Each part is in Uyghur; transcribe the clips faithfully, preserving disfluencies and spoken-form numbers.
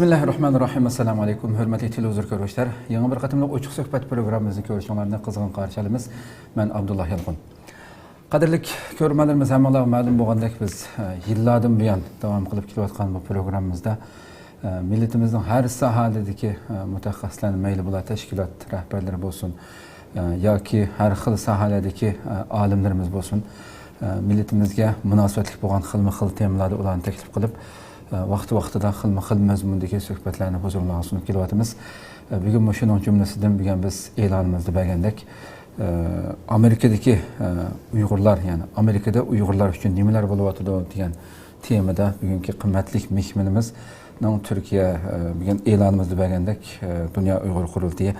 بىسمىللاھىررەھمانىررەھىم. ئەسسالامۇ ئەلەيكۇم، ھۆرمەتلىك تېلېۋىزور كۆرۈشلەر. يېڭى بىر قېتىملىق ئوچۇق سۆھبەت پروگراممىمىزنى كۆرۈشۈڭلارنى قىزغىن قارشى ئالىمىز. مەن ئابدۇللا يالقۇن. قەدىرلىك كۆرۈرمەنلىرىمىز، ھەممىڭلارغا مەلۇم بولغاندەك، بىز، ئە، يىللاردىن بۇيان داۋام قىلىپ كېلىۋاتقان بۇ پروگراممىمىزدا، ئە، مىللىتىمىزنىڭ ھەر ساھەلىرىدىكى، ئە، مۇتەخەسسىسلەرنى، مەيلى بۇلار تەشكىلات رەھبەرلىرى بولسۇن، ئە، ياكى ھەر خىل ساھەلەردىكى، ئە، ئالىملىرىمىز بولسۇن، ئە، مىللىتىمىزگە مۇناسىۋەتلىك بولغان خىلمۇ خىل تېمىلاردا ئۇلارنى تەكلىپ قىلىپ، ئە، ۋاقتى ۋاقتىدا خىلمۇ خىل مەزمۇندىكى سۆھبەتلەرنى ھۇزۇرۇڭلارغا سۇنۇپ كېلىۋاتىمىز. ئە، بۈگۈن مۇشۇنىڭ جۈملىسىدىن بۈگۈن بىز ئېلانىمىزدا بەرگەندەك، ئە، ئامېرىكىدىكى، ئە، ئۇيغۇرلار، يەنى ئامېرىكىدا ئۇيغۇرلار ئۈچۈن نېمىلەر بولۇۋاتىدۇ دېگەن تېمىدا بۈگۈنكى قىممەتلىك مېھمىنىمىزنىڭ تۈركىيە، ئە، بۈگۈن ئېلانىمىزدا بەرگەندەك، ئە، دۇنيا ئۇيغۇر قۇرۇلتىيى،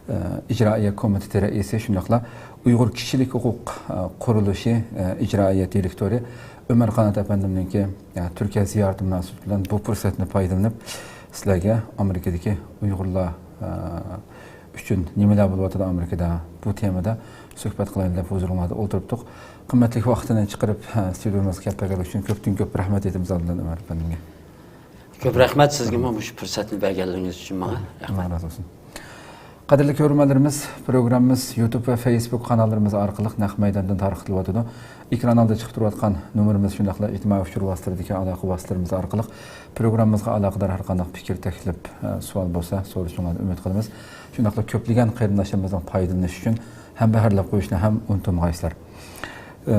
ئە، ئىجرائىيە كومىتېتى رەئىسى، شۇنداقلا ئۇيغۇر كىشىلىك ھوقۇق، ئە، قۇرۇلۇشى، ئە، ئىجرائىيە دىرېكتورى ئۆمەر قانات ئەپەندىمنىڭكى، ئە، تۈركىيە زىيارىتى مۇناسىۋىتى بىلەن بۇ پۇرسەتنى پايدىلىنىپ، سىلەرگە ئامېرىكىدىكى ئۇيغۇرلار، ئە، ئۈچۈن نېمىلەر بولۇۋاتىدۇ ئامېرىكىدا، بۇ تېمىدا سۆھبەت قىلايلى دەپ ھۇزۇرۇڭلاردا ئولتۇرۇپتۇق. قىممەتلىك ۋاقتىنى چىقىرىپ، ھە، ستۇدىيومىزغا كەپ بەرگەنلىكى ئۈچۈن كۆپتىن كۆپ رەھمەت ئېيتىمىز ئالدىن ئۆمەر ئەپەندىمگە. كۆپ رەھمەت سىزگىمۇ مۇشۇ پۇرسەتنى بەرگەنلىكىڭىز ئۈچۈن ماڭا. رەھمەت. ئاللا رازى بولسۇن. قەدىرلىك كۆرۈرمەنلىرىمىز، پروگراممىمىز يۇتۇب ۋە فېيسبۇك قاناللىرىمىز ئارقىلىق نەق مەيداندىن تارقىتىلىۋاتىدۇ. ئېكران ئالدىدا چىقىپ تۇرۇۋاتقان نومۇرىمىز، شۇنداقلا ئىجتىمائىي ئۇچۇر ۋاسىتىلىرىدىكى ئالاقە ۋاسىتىلىرىمىز ئارقىلىق پروگراممىمىزغا ئالاقىدار ھەر قانداق پىكىر، تەكلىپ، ئە، سوئال بولسا سورىشىڭلارنى ئۈمىد قىلىمىز. شۇنداقلا كۆپلىگەن قېرىنداشلىرىمىزنىڭ پايدىلىنىشى ئۈچۈن ھەمبەھىرلەپ قويۇشنى ھەم ئۇنتۇمىغايسىلەر. ئە،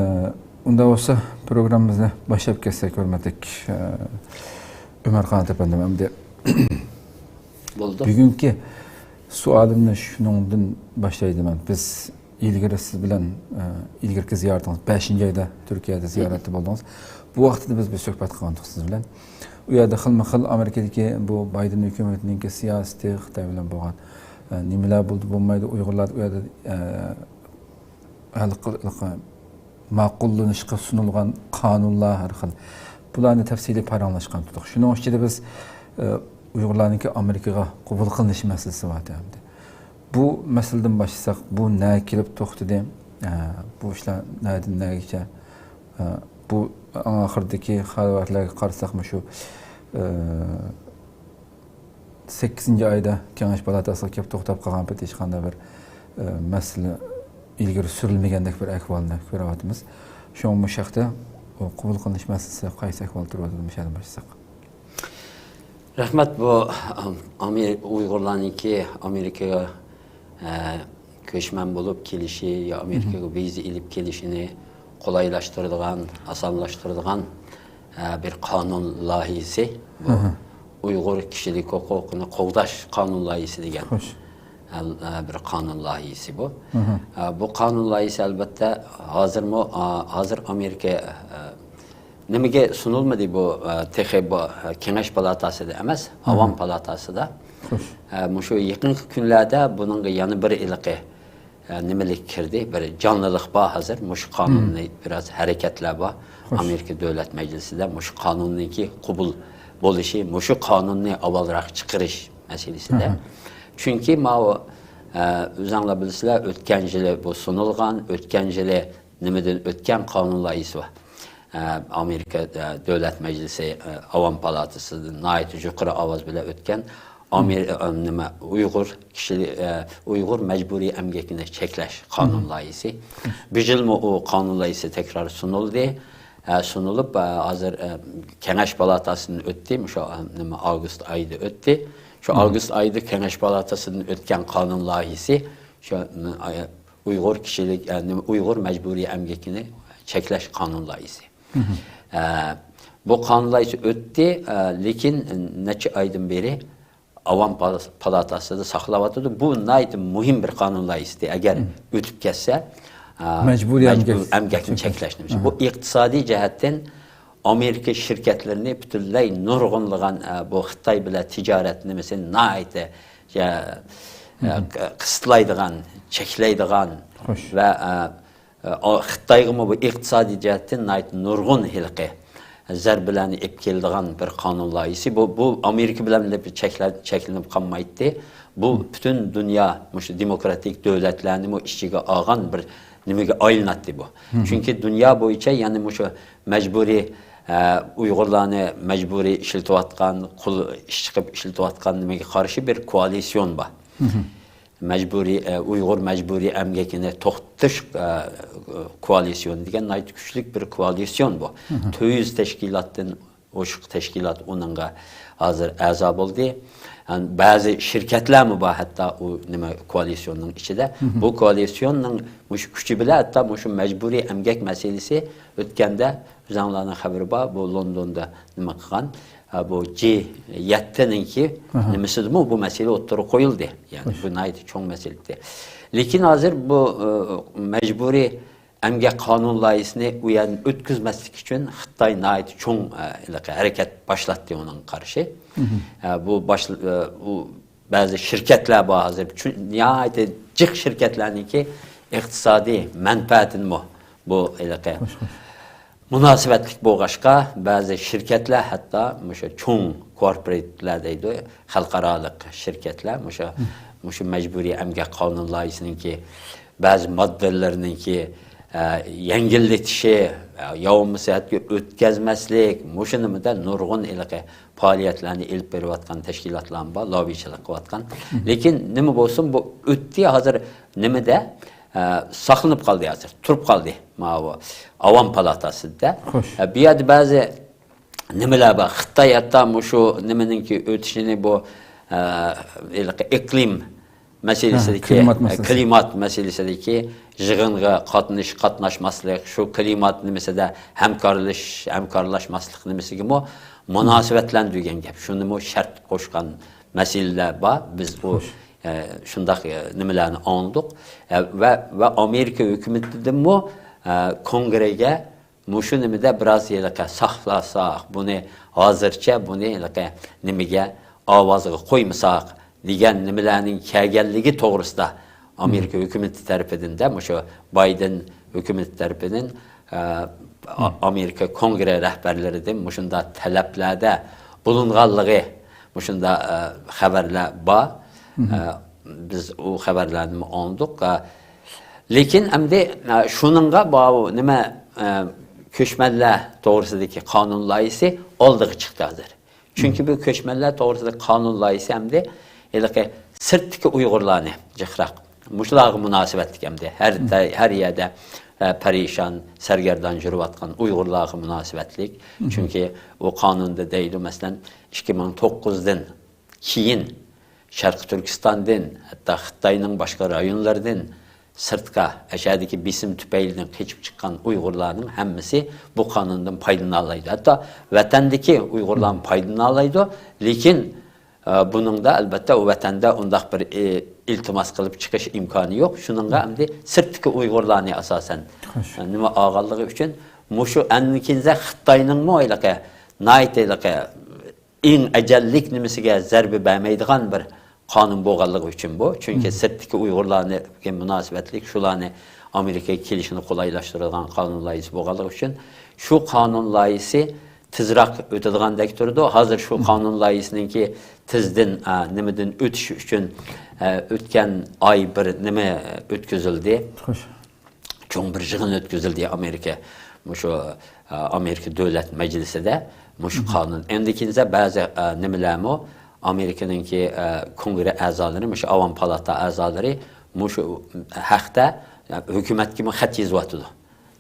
ئۇنداق بولسا پروگراممىمىزنى باشلاپ كەتسەك، ھۆرمەتلىك، ئە، ئۆمەر قانات ئەپەندىم، ئەمدى بولدى. بۈگۈنكى سوئالىمنى شۇنىڭدىن باشلايدىمەن. بىز ئىلگىرى سىز بىلەن، ئە، ئىلگىرىكى زىيارىتىڭىز، بەشىنچى ئايدا تۈركىيەدە زىيارەتتە بولدىڭىز. بۇ ۋاقىتتا بىز بىر سۆھبەت قىلغانتۇق سىز بىلەن. ئۇ يەردە خىلمۇ خىل ئامېرىكىدىكى بۇ بايدېن ھۆكۈمىتىنىڭكى سىياسىتى، خىتاي بىلەن بولغان، ئە، نېمىلەر بولدى بولمايدۇ، ئۇيغۇرلار ئۇ يەردە، ئە، ھەل قىل-، ماقۇللىنىشقا سۇنۇلغان قانۇنلار ھەر خىل. بۇلارنى تەپسىلىي پاراڭلاشقانتۇق. شۇنىڭ ئىچىدە بىز، ئە، ئۇيغۇرلارنىڭكى ئامېرىكىغا قوبۇل قىلىنىش مەسىلىسى بار ئەمدى. بۇ مەسىلىدىن باشلىساق، بۇ نەگە كېلىپ توختىدى؟ ئە، بۇ ئىشلار نەدىن نەگىچە؟ ئە، بۇ ئەڭ ئاخىرىدىكى خەۋەرلەرگە قارىساق، مۇشۇ، ئە، سەككىزىنچى ئايدا كېڭەش پالاتاسىغا كېلىپ توختاپ قالغان پېتى ھېچقانداق بىر، ئە، مەسىلە ئىلگىرى سۈرۈلمىگەندەك بىر ئەھۋالنى كۆرۈۋاتىمىز. شۇڭا مۇشۇ ھەقتە قوبۇل قىلىنىش مەسىلىسى قايسى ئەھۋالدا تۇرۇۋاتىدۇ، مۇشۇ يەردىن باشلىساق. رەھمەت. بۇ، ئام-، ئامېر-، ئۇيغۇرلارنىڭكى ئامېرىكىغا، ئە، كۆچمەن بولۇپ كېلىشى يا ئامېرىكىغا ۋىزا ئېلىپ كېلىشىنى قولايلاشتۇرىدىغان، ئاسانلاشتۇرىدىغان، ئە، بىر قانۇن لايىھىسى. بۇ ئۇيغۇر كىشىلىك ھوقۇقىنى قوغداش قانۇن لايىھىسى دېگەن، ئە، ئە، بىر قانۇن لايىھىسى بۇ. ئە، بۇ قانۇن لايىھىسى، ئەلۋەتتە، ھازىرمۇ، ئا، ھازىر ئامېرىكا، ئە، نېمىگە سۇنۇلمىدى بۇ، ئە، تېخى بۇ، ئە، كېڭەش پالاتاسىدا ئەمەس، ئاۋام پالاتاسىدا. ئە، مۇشۇ يېقىنقى كۈنلەردە بۇنىڭغا يەنە بىر ھېلىقى، ئە، نېمىلىك كىردى، بىر جانلىلىق بار ھازىر. مۇشۇ قانۇننى بىراز ھەرىكەتلەر بار. ئامېرىكا دۆلەت مەجلىسىدە مۇشۇ قانۇننىڭكى قوبۇل بولۇشى، مۇشۇ قانۇننى ئاۋۋالراق چىقىرىش مەسىلىسىدە. چۈنكى ماۋۇ، ئە، ئۆزۈڭلار بىلىسىلەر، ئۆتكەن يىلى بۇ سۇنۇلغان، ئۆتكەن يىلى نېمىدىن ئۆتكەن قانۇن لايىھىسى بار. ئە، ئامېرىكا، ئە، دۆلەت مەجلىسى، ئە، ئاۋام پالاتىسىدا ناھايىتى يۇقىرى ئاۋاز بىلەن ئۆتكەن ئامېر-، ئە، نېمە، ئۇيغۇر كىشىلىك، ئە، ئۇيغۇر مەجبۇرىي ئەمگىكىنى چەكلەش قانۇن لايىھىسى. بۇ يىلمۇ ئۇ قانۇن لايىھىسى تەكرار سۇنۇلدى. ئە، سۇنۇلۇپ، ئە، ھازىر، ئە، كېڭەش پالاتاسىدىن ئۆتتى، مۇشۇ، ئە، نېمە، ئاۋغۇست ئايىدا ئۆتتى. شۇ ئاۋغۇست ئايىدا كېڭەش پالاتاسىدىن ئۆتكەن قانۇن لايىھىسى شۇ، ئە، ئۇيغۇر كىشىلىك، ئە، نېمە، ئۇيغۇر مەجبۇرىي ئەمگىكىنى چەكلەش قانۇن لايىھىسى. ئە، بۇ قانۇن لايىھىسى ئۆتتى، ئە، لېكىن نەچچە ئايدىن بېرى ئاۋام پال-، پالاتاسىدا ساقلاۋاتىدۇ. بۇ ناھايىتى مۇھىم بىر قانۇن لايىھىسى. ئەگەر ئۆتۈپ كەتسە، ئە، مەجبۇرىي مەجبۇر ئەمگەك-، ئەمگەكنى چەكلەش نېمىسى. بۇ ئىقتىسادىي جەھەتتىن ئامېرىكا شىركەتلىرىنى پۈتۈنلەي نۇرغۇنلىغان، ئە، بۇ خىتاي بىلەن تىجارەت نېمىسىنى ناھايىتى، ئە، ئە، قىستىلايدىغان، چەكلەيدىغان ۋە، ئە، ئە، خىتايغىمۇ بۇ ئىقتىسادىي جەھەتتىن ناھايىتى نۇرغۇن ھېلىقى زەربىلەرنى ئېلىپ كېلىدىغان بىر قانۇن لايىھىسى. بۇ، بۇ ئامېرىكا بىلەن بىر چەكلە-، چەكلىنىپ قالمايتتى. بۇ پۈتۈن دۇنيا مۇشۇ دېموكراتىك دۆلەتلەرنىمۇ ئىچىگە ئالغان بىر نېمىگە ئايلىناتتى بۇ. چۈنكى دۇنيا بويىچە يەنە مۇشۇ مەجبۇرىي، ئە، ئۇيغۇرلارنى مەجبۇرىي ئىشلىتىۋاتقان، قۇل ئىش چىقىپ ئىشلىتىۋاتقان نېمىگە قارشى بىر كوئالىتسىيون بار. مەجبۇرىي، ئە، ئۇيغۇر مەجبۇرىي ئەمگىكىنى توختىتىش، ئە، كوئالىتسىيونى دېگەن ناھايىتى كۈچلۈك بىر كوئالىتسىيون بۇ. تۆت يۈز تەشكىلاتتىن ئوشۇق تەشكىلات ئۇنىڭغا ھازىر ئەزا بولدى. يەنى بەزى شىركەتلەرمۇ بار ھەتتا ئۇ نېمە كوئالىسىيوننىڭ ئىچىدە. بۇ كوئالىسىيوننىڭ مۇشۇ كۈچى بىلەن ھەتتا مۇشۇ مەجبۇرىي ئەمگەك مەسىلىسى ئۆتكەندە ئۆزەڭلارنىڭ خەۋىرى بار، بۇ لوندوندا نېمە قىلغان، ئە، بۇ جى يەتتىنىڭكى نېمىسىدىمۇ بۇ مەسىلە ئوتتۇرىغا قويۇلدى. يەنى بۇ ناھايىتى چوڭ مەسىلە ئىدى. لېكىن ھازىر بۇ، ئە، مەجبۇرىي ئەمگەك قانۇن لايىھىسىنى ئۇ يەردىن ئۆتكۈزمەسلىك ئۈچۈن خىتاي ناھايىتى چوڭ، ئە، ھېلىقى ھەرىكەت باشلاتتى ئۇنىڭغا قارشى. ئە، بۇ باش-، ئە، ئۇ بەزى شىركەتلەر بار ھازىر. چۈ-، ناھايىتى جىق شىركەتلەرنىڭكى ئىقتىسادىي مەنپەئەتىنىمۇ بۇ ھېلىقى مۇناسىۋەتلىك بولغاچقا، بەزى شىركەتلەر ھەتتا مۇشۇ چوڭ كورپوراتلار دەيدۇ، خەلقئارالىق شىركەتلەر مۇشۇ، مۇشۇ مەجبۇرىي ئەمگەك قانۇن لايىھىسىنىڭكى بەزى ماددىلىرىنىڭكى، ئە، يەڭگىللىتىشى، ئە، يا بولمىسا ئۆتكەزمەسلىك، مۇشۇ نېمىدە نۇرغۇن ھېلىقى پائالىيەتلەرنى ئېلىپ بېرىۋاتقان تەشكىلاتلارمۇ بار، لاببىچىلىق قىلىۋاتقان. لېكىن نېمە بولسۇن، بۇ ئۆتتى، ھازىر نېمىدە، ئە، ساقلىنىپ قالدى، ھازىر تۇرۇپ قالدى. ماۋۇ ئاۋام پالاتاسىدا. ئە، بۇ يەردە بەزى نېمىلەر بار؟ خىتاي ھەتتا مۇشۇ نېمىنىڭكى ئۆتۈشىنى بۇ، ئە، ھېلىقى ئىقلىم مەسىلىسىدىكى، كىلىمات مەسىلىسى. كىلىمات مەسىلىسىدىكى يىغىنغا قاتنىش-، قاتناشماسلىق، شۇ كىلىمات نېمىسىدە ھەمكارلىش-، ھەمكارلاشماسلىق نېمىسىگىمۇ مۇناسىۋەتلەندۈرگەن گەپ. شۇنىمۇ شەرت قوشقان مەسىلىلەر بار. بىز ئۇ، ئە، شۇنداق، ئە، نېمىلەرنى ئاڭلىدۇق. ئە، ۋە، ۋە ئامېرىكا ھۆكۈمىتىدىنمۇ، ئە، كونگرېگە مۇشۇ نېمىدە بىراز ھېلىقى ساقلاساق، بۇنى ھازىرچە بۇنى ھېلىقى نېمىگە ئاۋازغا قويمىساق دېگەن نېمىلەرنىڭ كەلگەنلىكى توغرىسىدا ئامېرىكا ھۆكۈمىتى تەرىپىدىن دە مۇشۇ بايدېن ھۆكۈمىتى تەرىپىدىن، ئە، ئا-، ئامېرىكا كونگرې رەھبەرلىرىدىن مۇشۇنداق تەلەپلەردە بولۇنغانلىقى مۇشۇنداق، ئە، خەۋەرلەر بار. ئە، بىز ئۇ خەۋەرلەرنىمۇ ئاڭلىدۇق. ئە، لېكىن ئەمدى، ئە، شۇنىڭغا باۋۇ نېمە، ئە، كۆچمەنلەر توغرىسىدىكى قانۇن لايىھىسى ئالدىغا چىقتى ھازىر. چۈنكى بۇ كۆچمەنلەر توغرىسىدىكى قانۇن لايىھىسى ئەمدى ھېلىقى سىرتتىكى ئۇيغۇرلارنى جىقراق، مۇشۇلارغا مۇناسىۋەتلىك ئەمدى ھەر، ھەر يەردە، ئە، پەرىشان، سەرگەردان يۈرۈۋاتقان ئۇيغۇرلارغا مۇناسىۋەتلىك. چۈنكى ئۇ قانۇندا دەيدۇ، مەسىلەن، ئىككى مىڭ توققۇزدىن كېيىن شەرقىي تۈركىستاندىن، ھەتتا خىتاينىڭ باشقا رايونلىرىدىن سىرتقا، ئەشەدىكى بېسىم تۈپەيلىدىن قېچىپ چىققان ئۇيغۇرلارنىڭ ھەممىسى بۇ قانۇندىن پايدىلىنالايدۇ. ھەتتا ۋەتەندىكى ئۇيغۇرلارمۇ پايدىلىنالايدۇ. لېكىن، ئە، بۇنىڭدا، ئەلبەتتە، ئۇ ۋەتەندە ئۇنداق بىر، ئە، ئىلتىماس قىلىپ چىقىش ئىمكانى يوق. شۇنىڭغا ئەمدى سىرتتىكى ئۇيغۇرلارنى ئاساسەن، ئە، نېمە ئالغانلىقى ئۈچۈن مۇشۇ ئەنكىنزە خىتاينىڭمۇ ھېلىقى ناھايىتى ھېلىقى ئەڭ ئەجەللىك نېمىسىگە زەربە بەرمەيدىغان بىر قانۇن بولغانلىقى ئۈچۈن بۇ. چۈنكى سىرتتىكى ئۇيغۇرلارنىڭكى مۇناسىۋەتلىك شۇلارنى ئامېرىكىغا كېلىشىنى قولايلاشتۇرىدىغان قانۇن لايىھىسى بولغانلىقى ئۈچۈن شۇ قانۇن لايىھىسى تېزراق ئۆتىدىغاندەك تۇرىدۇ. ھازىر شۇ قانۇن لايىھىسىنىڭكى تېزدىن، ئە، نېمىدىن ئۆتۈشى ئۈچۈن، ئە، ئۆتكەن ئاي بىر نېمە ئۆتكۈزۈلدى. چوڭ بىر يىغىن ئۆتكۈزۈلدى ئامېرىكا، مۇشۇ، ئە، ئامېرىكا دۆلەت مەجلىسىدە مۇشۇ قانۇن. ئەمدى كېيىنسە بەزى، ئە، نېمىلەرمۇ ئامېرىكىنىڭكى، ئە، كونگرې ئەزالىرى، مۇشۇ ئاۋام پالاتا ئەزالىرى مۇشۇ ھەقتە، ئە، ھۆكۈمەتكىمۇ خەت يېزىۋاتىدۇ.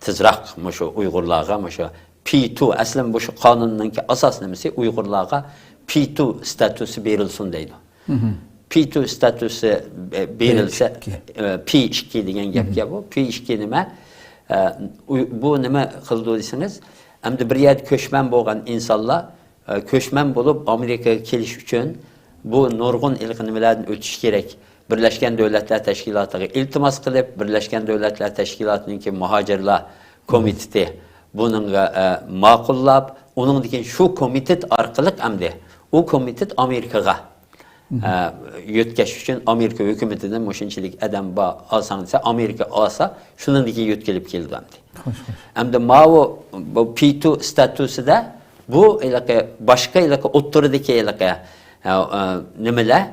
تېزراق مۇشۇ ئۇيغۇرلارغا مۇشۇ پى تۇ، ئەسلى مۇشۇ قانۇننىڭكى ئاساس نېمىسى ئۇيغۇرلارغا پى تۇ ستاتۇسى بېرىلسۇن دەيدۇ. پى تۇ ستاتۇسى بېرىلسە، پى ئىككى. ئە، پى ئىككى دېگەن گەپكە بۇ. پى ئىككى نېمە؟ ئە، ئۇ-، بۇ نېمە قىلىدۇ دېسىڭىز، ئەمدى بىر يەردە كۆچمەن بولغان ئىنسانلار، ئە، كۆچمەن بولۇپ ئامېرىكىغا كېلىش ئۈچۈن بۇ نۇرغۇن ھېلىقى نېمىلەردىن ئۆتۈشى كېرەك. بىرلەشكەن دۆلەتلەر تەشكىلاتىغا ئىلتىماس قىلىپ، بىرلەشكەن دۆلەتلەر تەشكىلاتىنىڭكى مۇھاجىرلار كومىتېتى بۇنىڭغا، ئە، ماقۇللاپ، ئۇنىڭدىن كېيىن شۇ كومىتېت ئارقىلىق ئەمدى ئۇ كومىتېت ئامېرىكىغا ئە، يۆتكەش ئۈچۈن ئامېرىكا ھۆكۈمىتىدىن مۇشۇنچىلىك ئادەم بار، ئالساڭ دېسە، ئامېرىكا ئالسا، شۇنىڭدىن كېيىن يۆتكىلىپ كېلىدۇ ئەمدى. خوش، خوش. ئەمدى ماۋۇ، بۇ پى تۇ ستاتۇسىدا بۇ ھېلىقى باشقا ھېلىقى ئوتتۇرىدىكى ھېلىقى، ئە، ئە، نېمىلەر،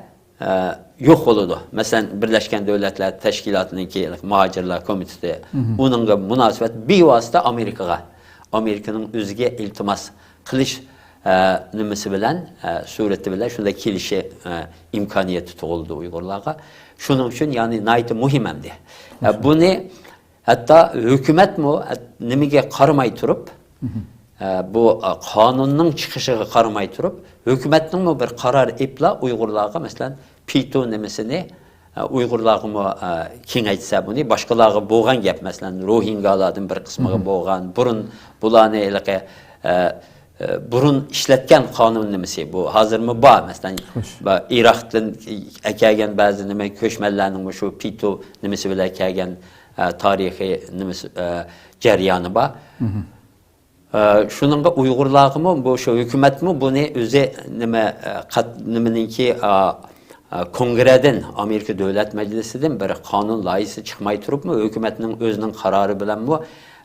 ئە، يوق بولىدۇ. مەسىلەن، بىرلەشكەن دۆلەتلەر تەشكىلاتىنىڭكى ھېلىقى مۇھاجىرلار كومىتېتى، ئۇنىڭغا مۇناسىۋەت بىۋاسىتە ئامېرىكىغا. ئامېرىكىنىڭ ئۆزىگە ئىلتىماس قىلىش، ئە، نېمىسى بىلەن، ئە، سۈرئىتى بىلەن شۇنداق كېلىشى، ئە، ئىمكانىيىتى تۇغۇلدى ئۇيغۇرلارغا. شۇنىڭ ئۈچۈن، يەنى، ناھايىتى مۇھىم ئەمدى. ئە، بۇنى ھەتتا ھۆكۈمەتمۇ، ئە، نېمىگە قارىماي تۇرۇپ، ئە، بۇ، ئە، قانۇننىڭ چىقىشىغا قارىماي تۇرۇپ، ھۆكۈمەتنىڭمۇ بىر قارار ئېلىپلا ئۇيغۇرلارغا، مەسىلەن، پىتۇ نېمىسىنى، ئە، ئۇيغۇرلارغىمۇ، ئە، كېڭەيتسە بۇنى، باشقىلارغا بولغان گەپ، مەسىلەن، روھىنگالاردىن بىر قىسمىغا بولغان، بۇرۇن بۇلارنى ھېلىقى، ئە، ئە، بۇرۇن ئىشلەتكەن قانۇن نېمىسى بۇ، ھازىرمۇ بار، مەسىلەن، خوش. با-، ئىراقتىن ئەكەلگەن بەزى نېمە كۆچمەنلەرنىڭمۇ شۇ پىتۇ نېمىسى بىلەن كەلگەن، ئە، تارىخىي نېمىسى، ئە، جەريانى بار. ئە، شۇنىڭغا ئۇيغۇرلارغىمۇ بۇ، شۇ ھۆكۈمەتمۇ بۇنى ئۆزى نېمە، ئە، قات-، نېمىنىڭكى، ئا، ئا، كونگرېدىن، ئامېرىكا دۆلەت مەجلىسىدىن بىر قانۇن لايىھىسى چىقماي تۇرۇپمۇ، ھۆكۈمەتنىڭ ئۆزىنىڭ قارارى بىلەنمۇ،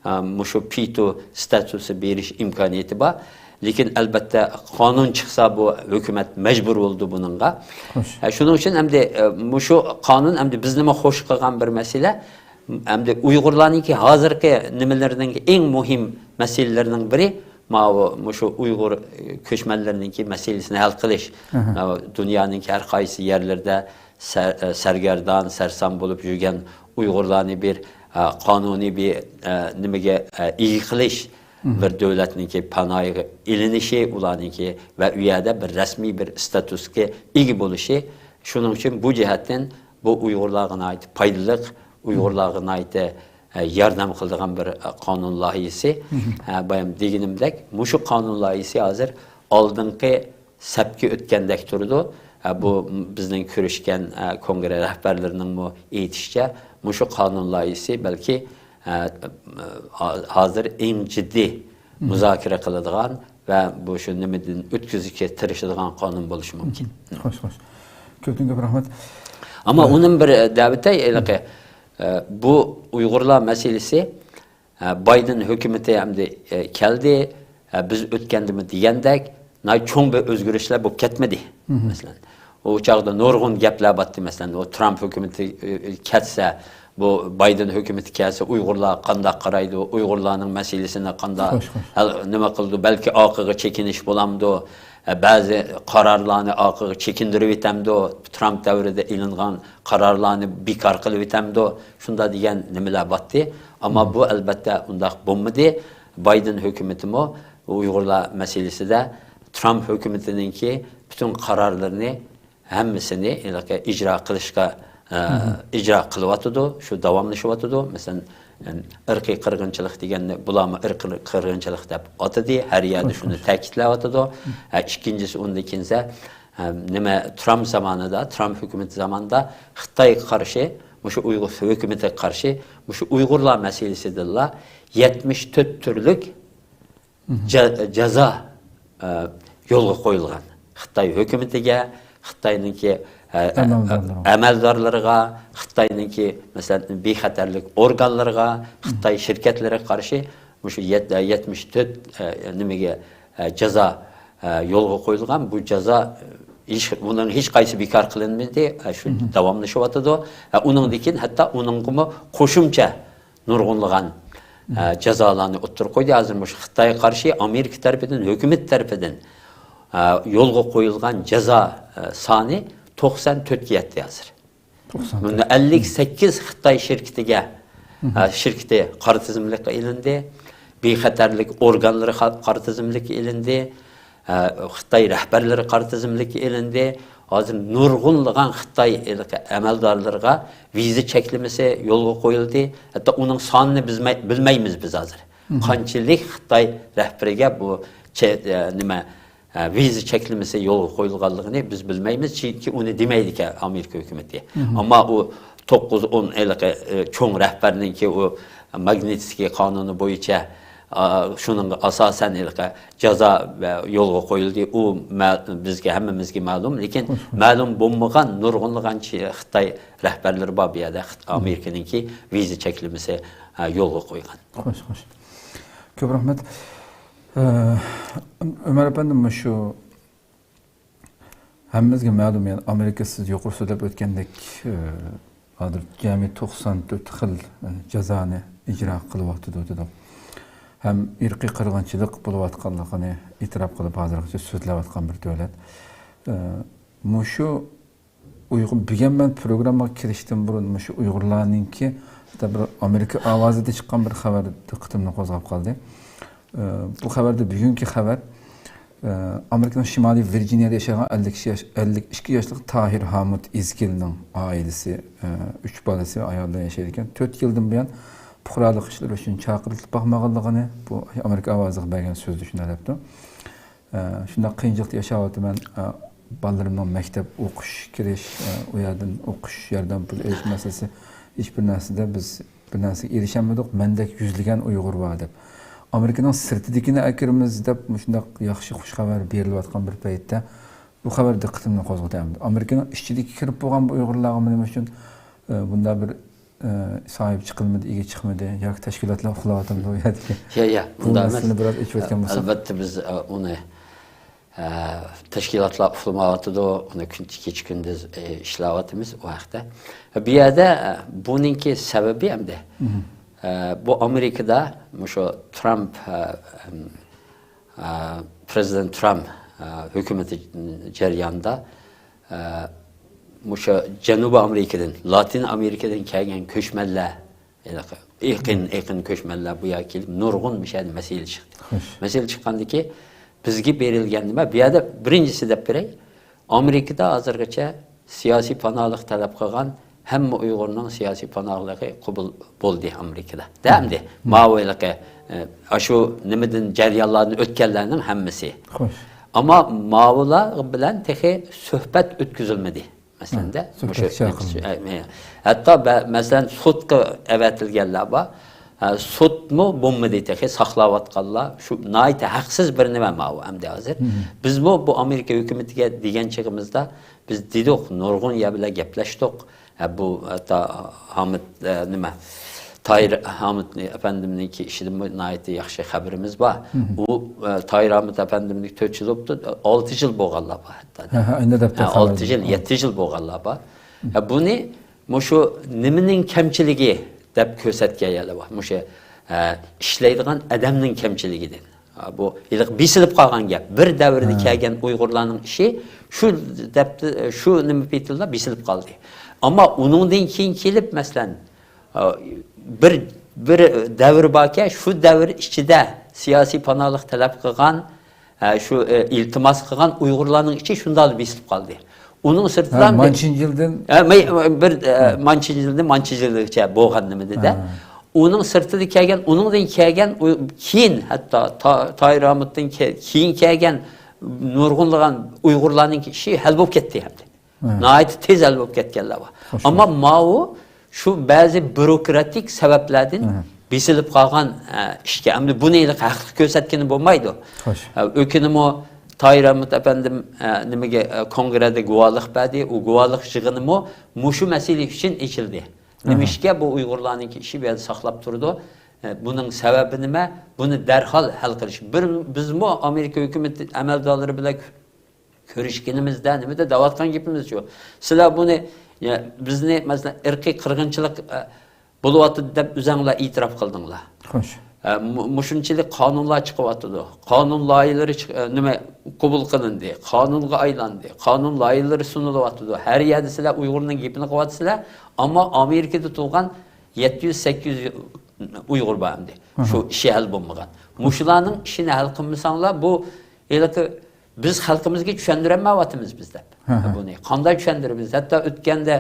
ئا، مۇشۇ پىتۇ ستاتۇسى بېرىش ئىمكانىيىتى بار. لېكىن، ئەلبەتتە، قانۇن چىقسا، بۇ ھۆكۈمەت مەجبۇر بولىدۇ بۇنىڭغا. خوش. ئە، شۇنىڭ ئۈچۈن ئەمدى، ئە، مۇشۇ قانۇن ئەمدى بىزنىمۇ خوش قىلغان بىر مەسىلە. ئەمدى ئۇيغۇرلارنىڭكى ھازىرقى نېمىلىرىنىڭ ئەڭ مۇھىم مەسىلىلىرىنىڭ بىرى، ماۋۇ، مۇشۇ ئۇيغۇر، ئە، كۆچمەنلىرىنىڭكى مەسىلىسىنى ھەل قىلىش. ئەھە. ماۋۇ دۇنيانىڭكى ھەر قايسى يەرلىرىدە سەر-، ئە، سەرگەردان، سەرسان بولۇپ يۈرگەن ئۇيغۇرلارنى بىر، ئە، قانۇنىي بىر، ئە، نېمىگە، ئە، ئىگە قىلىش، بىر دۆلەتنىڭكى پاناھىغا ئېلىنىشى، ئۇلارنىڭكى ۋە ئۇ يەردە بىر رەسمىي بىر ستاتۇسقا ئىگە بولۇشى. شۇنىڭ ئۈچۈن بۇ جەھەتتىن بۇ ئۇيغۇرلارغا ناھايىتى پايدىلىق، ئۇيغۇرلارغا ناھايىتى، ئە، ياردەم قىلىدىغان بىر، ئە، قانۇن لايىھىسى. ئە، بايام دېگىنىمدەك، مۇشۇ قانۇن لايىھىسى ھازىر ئالدىنقى سەپكە ئۆتكەندەك تۇرىدۇ. ئە، بۇ بىزنىڭ كۆرۈشكەن، ئە، كونگرې رەھبەرلىرىنىڭمۇ ئېيتىشىچە، مۇشۇ قانۇن لايىھىسى بەلكى، ئە، ھا-، ھازىر ئەڭ جىددىي مۇزاكىرە قىلىدىغان ۋە بۇ شۇ نېمىدىن ئۆتكۈزۈشكە تىرىشىدىغان قانۇن بولۇشى مۇمكىن. خوش، خوش. كۆپتىن كۆپ رەھمەت. ئەمما ئۇنىڭ بىر، ئە، دەۋىتى ھېلىقى، ئە، بۇ ئۇيغۇرلار مەسىلىسى، ئە، بايدېن ھۆكۈمىتى ئەمدى، ئە، كەلدى، ئە، بىز ئۆتكەندىمۇ دېگەندەك، ناھايىتى چوڭ بىر ئۆزگىرىشلەر بولۇپ كەتمىدى. مەسىلەن، ئۇ چاغدا نۇرغۇن گەپلەر بارتتى. مەسىلەن، ئۇ ترامپ ھۆكۈمىتى، ئە، كەتسە، بۇ بايدېن ھۆكۈمىتى كەلسە، ئۇيغۇرلار قانداق قارايدۇ، ئۇيغۇرلارنىڭ مەسىلىسىنى قانداق ھەل، نېمە قىلىدۇ، بەلكى ئارقىغا چېكىنىش بولامدۇ، ئە، بەزى قارارلارنى ئارقىغا چېكىندۈرۈۋېتەمدۇ، ترامپ دەۋرىدە ئېلىنغان قارارلارنى بىكار قىلىۋېتەمدۇ، شۇنداق دېگەن نېمىلەر بارتتى. ئەمما بۇ، ئەلبەتتە، ئۇنداق بولمىدى. بايدېن ھۆكۈمىتىمۇ ئۇيغۇرلار مەسىلىسىدە ترامپ ھۆكۈمىتىنىڭكى پۈتۈن قارارلىرىنى ھەممىسىنى ھېلىقى ئىجرا قىلىشقا، ئە، ئىجرا قىلىۋاتىدۇ، شۇ داۋاملىشىۋاتىدۇ. مەسىلەن، ئىرقىي قىرغىنچىلىق دېگەننى بۇلارمۇ ئىرقىي قىرغىنچىلىق دەپ ئاتىدى، ھەر يەردە شۇنى تەكىتلەۋاتىدۇ. ئە، ئىككىنچىسى، ئۇندىن كېيىنسە، ئە، نېمە، ترامپ زامانىدا، ترامپ ھۆكۈمىتى زامانىدا خىتايغا قارشى، مۇشۇ ئۇيغۇر ھۆكۈمىتىگە قارشى، مۇشۇ ئۇيغۇرلار مەسىلىسىدىلا يەتمىش تۆت تۈرلۈك جا-، جازا، ئە، يولغا قويۇلغان. خىتاي ھۆكۈمىتىگە، خىتاينىڭكى، ئە، ئەمەلدارلىرىغا. ئەمەلدارلىرىغا، خىتاينىڭكى، مەسىلەن، بىخەتەرلىك ئورگانلىرىغا، خىتاي شىركەتلىرىگە قارشى مۇشۇ يەت-، يەتمىش تۆت، ئە، نېمىگە، ئە، جازا، ئە، يولغا قويۇلغان. بۇ جازا، ئە، ھېچ، بۇنىڭ ھېچ قايسى بىكار قىلىنمىدى. ئە، شۇ داۋاملىشىۋاتىدۇ. ئە، ئۇنىڭدىن كېيىن ھەتتا ئۇنىڭغىمۇ قوشۇمچە نۇرغۇنلىغان، ئە، جازالارنى ئوتتۇرىغا قويدى. ھازىر مۇشۇ خىتايغا قارشى ئامېرىكا تەرىپىدىن، ھۆكۈمەت تەرىپىدىن، ئە، يولغا قويۇلغان جازا، ئە، سانى توقسان تۆتكە يەتتى ھازىر. توقسان تۆت. بۇندا ئەللىك سەككىز خىتاي شىركىتىگە، ئە، شىركىتى قارا تىزىملىككە ئېلىندى. بىخەتەرلىك ئورگانلىرى قا-، قارا تىزىملىككە ئېلىندى. ئە، خىتاي رەھبەرلىرى قارا تىزىملىككە ئېلىندى. ھازىر نۇرغۇنلىغان خىتاي ھېلىقى ئەمەلدارلىرىغا ۋىزا چەكلىمىسى يولغا قويۇلدى. ھەتتا ئۇنىڭ سانىنى بىز مەي-، بىلمەيمىز بىز ھازىر. قانچىلىك خىتاي رەھبىرىگە بۇ چە-، ئە، نېمە، ئە، ۋىزا چەكلىمىسى يولغا قويۇلغانلىقىنى بىز بىلمەيمىز، چۈنكى ئۇنى دېمەيدىكەن ئامېرىكا ھۆكۈمىتى. ئەمما ئۇ توققۇز ئون ھېلىقى، ئە، چوڭ رەھبەرنىڭكى ئۇ ماگنىتسكىي قانۇنى بويىچە، ئا، شۇنىڭغا ئاساسەن ھېلىقى جازا، ئە، يولغا قويۇلدى. ئۇ مە-، بىزگە، ھەممىمىزگە مەلۇم. لېكىن مەلۇم بولمىغان نۇرغۇنلىغان چى-، خىتاي رەھبەرلىرى بار بۇ يەردە، خىت-، ئامېرىكىنىڭكى ۋىزا چەكلىمىسى، ئە، يولغا قويغان. خوش، خوش. كۆپ رەھمەت. ئە، ئۆمەر ئەپەندى، مۇشۇ ھەممىمىزگە مەلۇم، يەنى ئامېرىكا سىز يۇقىرى سۆزلەپ ئۆتكەندەك، ئە، ھازىر جەمئىي توقسان تۆت خىل، ئە، جازانى ئىجرا قىلىۋاتىدۇ دېدۇق. ھەم ئىرقىي قىرغىنچىلىق بولۇۋاتقانلىقىنى ئېتىراپ قىلىپ، ھازىرغىچە سۆزلەۋاتقان بىر دۆلەت. ئە، مۇشۇ ئۇيغۇر، بۈگۈن مەن پروگراممىغا كىرىشتىن بۇرۇن مۇشۇ ئۇيغۇرلارنىڭكى، ھەتتا بىر ئامېرىكا ئاۋازىدا چىققان بىر خەۋەر دىققىتىمنى قوزغاپ قالدى. ئە، بۇ خەۋەردە بۈگۈنكى خەۋەر، ئە، ئامېرىكىنىڭ شىمالىي ۋىرجىنىيەدە ياشايدىغان ئەللىك ئىككى ياش، ئەللىك ئىككى ياشلىق تاھىر ھامۇت ئىزگىلنىڭ ئائىلىسى، ئە، ئۈچ بالىسى ۋە ئايالى بىلەن ياشايدىكەن. تۆت يىلدىن بۇيان پۇقرالىق ئىشلىرى ئۈچۈن چاقىرتىلىپ باقمىغانلىقىنى بۇ ئامېرىكا ئاۋازىغا بەرگەن سۆزىدە شۇنداق دەپتۇ. ئە، شۇنداق قىيىنچىلىقتا ياشاۋاتىمەن. ئە، بالىلىرىمنىڭ مەكتەپ ئوقۇش كىرىش، ئە، ئۇ يەردىن ئوقۇش ياردەم پۇلى ئېلىش مەسىلىسى، ھېچ بىر نەرسىدە بىز بىر نەرسىگە ئېرىشەلمىدۇق. مەندەك يۈزلىگەن ئۇيغۇر بار دەپ. ئامېرىكىنىڭ سىرتىدىكىنى ئەكىرىمىز دەپ مۇشۇنداق ياخشى خۇش خەۋەر بېرىلىۋاتقان بىر پەيتتە بۇ خەۋەر دىققىتىمنى قوزغىدى ئەمدى. ئامېرىكىنىڭ ئىچىدىكى كىرىپ بولغان بۇ ئۇيغۇرلارغىمۇ نېمە ئۈچۈن، ئە، بۇنداق بىر، ئە، ساھىب چىقىلمىدى، ئىگە چىقمىدى ياكى تەشكىلاتلار ئۇخلاۋاتامدۇ ئۇ يەردىكى؟ يا، يا، بۇ ئۇنداق ئەمەس. مەسىلىنى بىراز ئېچىۋەتكەن بولساق. ئەلۋەتتە بىز، ئە، ئۇنى، ئە، تەشكىلاتلار ئۇخلىمايۋاتىدۇ، ئۇنى كۈن-، كېچە-كۈندۈز، ئە، ئىشلەۋاتىمىز ئۇ ھەقتە. بۇ يەردە، ئە، بۇنىڭكى سەۋەبى ئەمدى، مم. ئە، بۇ ئامېرىكىدا مۇشۇ ترامپ، ئە، ئەم، ئە، پرېزىدېنت ترامپ، ئە، ھۆكۈمىتى جەريانىدا، ئە، مۇشۇ جەنۇبىي ئامېرىكىدىن، لاتىن ئامېرىكىدىن كەلگەن كۆچمەنلەر، ھېلىقى ئېقىن، ئېقىن كۆچمەنلەر بۇ يەرگە كېلىپ نۇرغۇن مۇشۇ يەردە مەسىلە چىقتى. خوش. مەسىلە چىققاندىكى بىزگە بېرىلگەن نېمە؟ بۇ يەردە بىرىنچىسى دەپ بېرەي، ئامېرىكىدا ھازىرغىچە سىياسىي پاناھلىق تەلەپ قىلغان ھەممە ئۇيغۇرنىڭ سىياسىي پاناھلىقى قوبۇل بولدى ئامېرىكىدا. دە ئەمدى ماۋۇ ھېلىقى، ئە، ئاشۇ نېمىدىن جەريانلارنى ئۆتكەنلەرنىڭ ھەممىسى. خوش. ئەمما ماۋۇلار بىلەن تېخى سۆھبەت ئۆتكۈزۈلمىدى. مەسىلەندە، ھە، سۆھبەت مۇشۇ چاقىرىلدى. ئە، ئە، ھەتتا بە-، مەسىلەن، سوتقا ئەۋەتىلگەنلەر بار. ھە، سوتمۇ بولمىدى تېخى، ساقلاۋاتقانلار. شۇ ناھايىتى ھەقسىز بىر نېمە ماۋۇ ئەمدى ھازىر. مم. بىزمۇ بۇ ئامېرىكا ھۆكۈمىتىگە دېگەن چېغىمىزدا، بىز دېدۇق، نۇرغۇن يەر بىلەن گەپلەشتۇق. ھە، بۇ ھەتتا ھامىت، ئە، نېمە، تاھىر ھامىت ئەپەندىمنىڭكى ئىشىدىنمۇ ناھايىتى ياخشى خەۋىرىمىز بار. مم. ئۇ، ئە، تاھىر ھامىت ئەپەندىمنىڭ تۆت يىل بوپتۇ، ئالتە يىل بولغانلار بار ھەتتا. ھە، ھە، ئەمدى دەپتۇ ھە، خەۋەردە. ئالتە يىل، يەتتە يىل بولغانلار بار. ھە، بۇنى مۇشۇ نېمىنىڭ كەمچىلىكى دەپ كۆرسەتكەن يەرلەر بار. مۇشۇ، ئە، ئىشلەيدىغان ئادەمنىڭ كەمچىلىكىدىن. ھە، بۇ ھېلىقى بېسىلىپ قالغان گەپ. بىر دەۋردە ھە. كەلگەن ئۇيغۇرلارنىڭ ئىشى شۇ دەپتە، شۇ نېمە پېتىلا بېسىلىپ قالدى. ئەمما ئۇنىڭدىن كېيىن كېلىپ، مەسىلەن، ئە، بىر، بىر دەۋر باركەن، شۇ دەۋر ئىچىدە سىياسىي پاناھلىق تەلەپ قىلغان، ئە، شۇ، ئە، ئىلتىماس قىلغان ئۇيغۇرلارنىڭ ئىچى شۇنداق بېسىلىپ قالدى. ئۇنىڭ ھە، سىرتىدا مانچىنجىلدىن ھە، مەي-، بىر، ئە، ھە. مانچىنجىلدىن مانچىنجىلغىچە بولغان نېمىدە. ھە. ئۇنىڭ سىرتىدا كەلگەن، ئۇنىڭدىن كەلگەن، ئۇ، كېيىن ھەتتا تا-، تاھىر ھامۇتتىن كە-، كېيىن كەلگەن نۇرغۇنلىغان ئۇيغۇرلارنىڭ ئىشى ھەل بولۇپ كەتتى ئەمدى. ھە. ناھايىتى تېز ھەل بولۇپ كەتكەنلەر بار. خوش، ئەمما خوش. ماۋۇ شۇ بەزى بيۇروكراتىك سەۋەبلەردىن ھە. بېسىلىپ قالغان، ئە، ئىشكەن. ئەمدى بۇنى ھېلىقى ھەقلىق كۆرسەتكىلى بولمايدۇ. خوش. ئە، ئۆكۈنىمۇ تاھىر ئەمىت ئەپەندىم، ئە، نېمىگە، ئە، كونگرېدا گۇۋاھلىق بەردى. ئۇ گۇۋاھلىق يىغىنىمۇ مۇشۇ مەسىلە ئۈچۈن ئېچىلدى. ھە. نېمىشقا بۇ ئۇيغۇرلارنىڭكى ئىشى بۇ يەردە ساقلاپ تۇرىدۇ؟ ئە، بۇنىڭ سەۋەبى نېمە؟ بۇنى دەرھال ھەل قىلىش. بىر، بىزمۇ ئامېرىكا ھۆكۈمىتى ئەمەلدارلىرى بىلەن كۆرۈشكىنىمىزدە، نېمىدە دەۋاتقان گېپىمىز شۇ. سىلەر بۇنى، يا، بىزنى، مەسىلەن، ئىرقىي قىرغىنچىلىق، ئە، بولۇۋاتىدۇ دەپ ئۆزەڭلار ئېتىراپ قىلدىڭلار. خوش. ئە، مۇ-، مۇشۇنچىلىك قانۇنلار چىقىۋاتىدۇ. قانۇن لايىھىلىرى چىق-، ئە، نېمە، قوبۇل قىلىندى. قانۇنغا ئايلاندى. قانۇن لايىھىلىرى سۇنۇلۇۋاتىدۇ. ھەر يەردە سىلەر ئۇيغۇرنىڭ گېپىنى قىلىۋاتىسىلەر. ئەمما ئامېرىكىدا تۇرغان يەتتە يۈز، سەككىز يۈز ئۇيغۇر بار ئەمدى. ھە. شۇ ئىشى ھەل بولمىغان. مۇشۇلارنىڭ ئىشىنى ھەل قىلمىساڭلار، بۇ ھېلىقى بىز خەلقىمىزگە چۈشەندۈرەلمەيۋاتىمىز بىز دەپ. ھە، ھە. بۇنى قانداق چۈشەندۈرىمىز؟ ھەتتا ئۆتكەندە،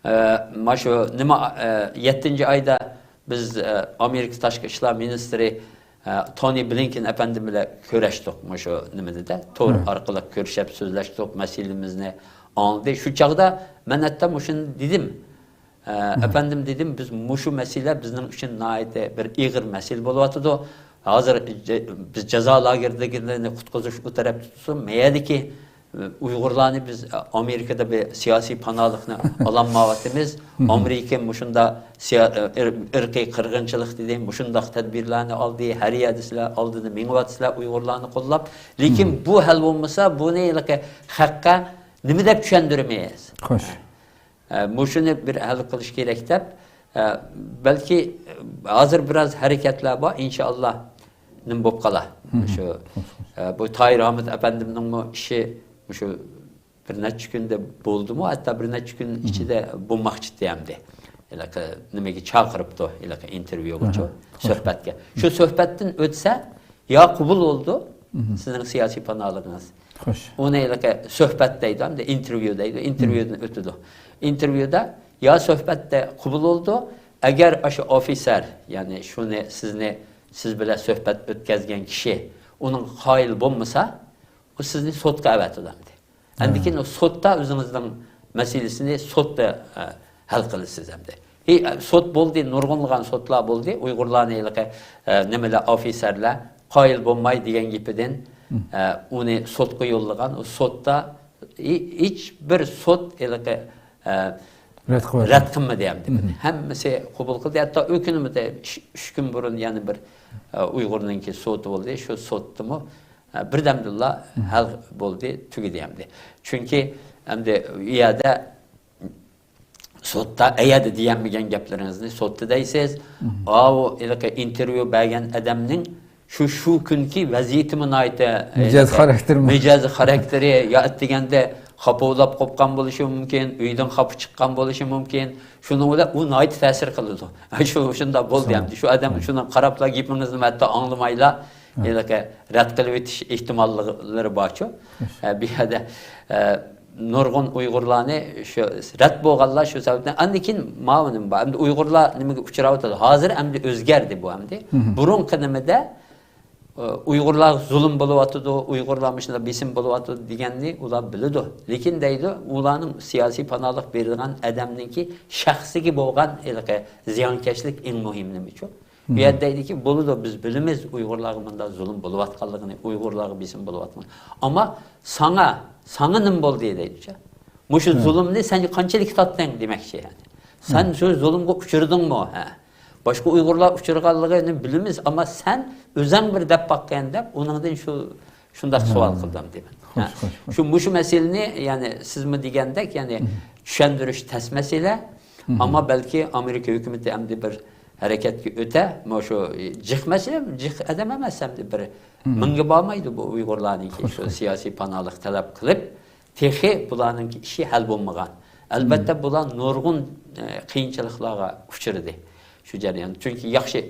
ئە، مانا شۇ نېمە، ئە، يەتتىنچى ئايدا بىز، ئە، ئامېرىكا تاشقى ئىشلار مىنىستىرى، ئە، تونى بلىنكېن ئەپەندىم بىلەن كۆرۈشتۇق مۇشۇ نېمىدە، تور ھە. ئارقىلىق كۆرۈشۈپ سۆزلەشتۇق، مەسىلىمىزنى ئاڭلىدى. شۇ چاغدا مەن ھەتتا مۇشۇنى دېدىم. ئە، مم. ئەپەندىم، دېدىم، بىز مۇشۇ مەسىلە بىزنىڭ ئۈچۈن ناھايىتى بىر ئېغىر مەسىلە بولۇۋاتىدۇ. ھازىر جە-، بىز جازا لاگېرىدىكىلەرنى قۇتقۇزۇش ئۇ تەرەپتە تۇرسۇن، مەيەردىكى، ئە، ئۇيغۇرلارنى بىز، ئە، ئامېرىكىدا بىر سىياسىي پاناھلىقنى ئالالمايۋاتىمىز. مم. ئامېرىكا مۇشۇنداق سىيا-، ئە، ئىر-، ئىرقىي قىرغىنچىلىق دېدى، مۇشۇنداق تەدبىرلەرنى ئالدى، ھەر يەردە سىلەر ئالدىدا مېڭىۋاتىسىلەر ئۇيغۇرلارنى قوللاپ. لېكىن مم. بۇ ھەل بولمىسا، بۇنى ھېلىقى خەققە نېمە دەپ چۈشەندۈرىمىز؟ خوش. ئە، مۇشۇنى بىر ھەل قىلىش كېرەك دەپ، ئە، بەلكى، ئە، ھازىر بىراز ھەرىكەتلەر بار، ئىنشائاللا، نېمە بولۇپ قالا. شۇ، ئە، بۇ تاھىر ھامۇت ئەپەندىمنىڭمۇ ئىشى مۇشۇ بىر نەچچە كۈندە بولدىمۇ، ھەتتا بىر نەچچە كۈن ئىچىدە بولماقچى ئىدى ئەمدى. ھېلىقى نېمىگە چاقىرىپتۇ، ھېلىقى ئىنتېرۋيۇغىچۇ، سۆھبەتكە. شۇ سۆھبەتتىن ئۆتسە، يا قوبۇل بولىدۇ سىزنىڭ سىياسىي پاناھلىقىڭىز. ئۇنى ھېلىقى سۆھبەت دەيدۇ، ئەمدى ئىنتېرۋيۇ دەيدۇ، ئىنتېرۋيۇدىن ئۆتىدۇ. ئىنتېرۋيۇدا يا سۆھبەتتە قوبۇل بولىدۇ، ئەگەر ئاشۇ ئوفىتسېر، يەنى شۇنى سىزنى، سىز بىلەن سۆھبەت ئۆتكۈزگەن كىشى ئۇنىڭغا قايىل بولمىسا، ئۇ سىزنى سوتقا ئەۋەتىدۇ ئەمدى. ئاندىن كېيىن ئۇ سوتتا ئۆزىڭىزنىڭ مەسىلىسىنى سوتتا، ئە، ھەل قىلىسىز ئەمدى. ھې، سوت بولدى، نۇرغۇنلىغان سوتلار بولدى. ئۇيغۇرلارنى ھېلىقى، ئە، نېمىلەر، ئوفىتسېرلار قايىل بولماي دېگەن گېپىدىن، ئە، ئۇنى سوتقا يوللىغان. ئۇ سوتتا ھې-، ھېچ بىر سوت ھېلىقى، ئە، رەت قىلمىدى ئەمدى بۇنى. ھەممىسى قوبۇل قىلدى. ھەتتا ئۆكۈنمىدى. ئۈچ، ئۈچ كۈن بۇرۇن يەنە بىر، ئە، ئۇيغۇرنىڭكى سوتى بولدى. شۇ سوتتىمۇ، ئە، بىردەمدىلا ھەل بولدى، تۈگىدى ئەمدى. چۈنكى ئەمدى ئۇ يەردە سوتتا ئەيەردە دېيەلمىگەن گەپلىرىڭىزنى سوتتا دەيسىز. ئاۋۇ ھېلىقى ئىنتېرۋيۇ بەرگەن ئادەمنىڭ شۇ، شۇ كۈنكى ۋەزىيىتىمۇ ناھايىتى، مىجەز خاراكتېرىمۇ. مىجەز خاراكتېرى، يا ئەتىگەندە خاپا بولاپ قوپقان بولۇشى مۇمكىن، ئۆيدىن خاپا چىققان بولۇشى مۇمكىن. شۇنىڭ بىلەن ئۇ ناھايىتى تەسىر قىلىدۇ. شۇ، شۇنداق بولدى ئەمدى. شۇ ئادەم شۇنىڭ قاراپلا گېپىڭىزنى ھەتتا ئاڭلىمايلا، ھېلىقى رەت قىلىۋېتىش ئېھتىماللىقلىرى بارچۇ. ئە، بۇ يەردە، ئە، نۇرغۇن ئۇيغۇرلارنى شۇ رەت بولغانلار شۇ سەۋەبتىن، ئاندىن كېيىن ماۋۇ نېمە بار. ئەمدى ئۇيغۇرلار نېمىگە ئۇچراۋاتىدۇ؟ ھازىر ئەمدى ئۆزگەردى بۇ ئەمدى. بۇرۇنقى نېمىدە، ئۇ، ئۇيغۇرلارغا زۇلۇم بولۇۋاتىدۇ، ئۇيغۇرلار مۇشۇنداق بېسىم بولۇۋاتىدۇ دېگەننى ئۇلار بىلىدۇ. لېكىن دەيدۇ، ئۇلارنىڭ سىياسىي پاناھلىق بېرىدىغان ئادەمنىڭكى شەخسىگە بولغان ھېلىقى زىيانكەشلىك ئىڭ مۇھىم نېمىچۇ؟ بۇ يەردە دەيدۇكى، بولىدۇ، بىز بىلىمىز، ئۇيغۇرلارغا مۇنداق زۇلۇم بولۇۋاتقانلىقىنى، ئۇيغۇرلارغا بېسىم بولۇۋاتقان. ئەمما ساڭا، ساڭا نېمە بولدى دەيدىچە. مۇشۇ زۇلۇمنى سەن قانچىلىك تارتتىڭ دېمەكچى، يەنى. سەن شۇ زۇلۇمغا ئۇچرىدىڭمۇ؟ ھە. باشقا ئۇيغۇرلار ئۇچرىغانلىقىنى بىلىمىز، ئەمما سەن ئۆزەڭ بىر دەپ باققىن دەپ، ئۇنىڭدىن شۇ، شۇنداق سوئال قىلدىم دەيمەن. ھە. شۇ، شۇ مۇشۇ مەسىلىنى، يەنى سىزمۇ دېگەندەك، يەنى چۈشەندۈرۈش تەس مەسىلە. ئەمما بەلكى ئامېرىكا ھۆكۈمىتى ئەمدى بىر ھەرىكەتكە ئۆتە، مۇشۇ جىق مەسىلە، جىق ئادەم ئەمەس، ئەمدى بىر مىڭغا بارمايدۇ بۇ ئۇيغۇرلارنىڭكى شۇ سىياسىي پاناھلىق تەلەپ قىلىپ، تېخى بۇلارنىڭكى ئىشى ھەل بولمىغان. ئەلبەتتە، بۇلار نۇرغۇن، ئە، قىيىنچىلىقلارغا ئۇچرىدى شۇ جەريان. چۈنكى ياخشى،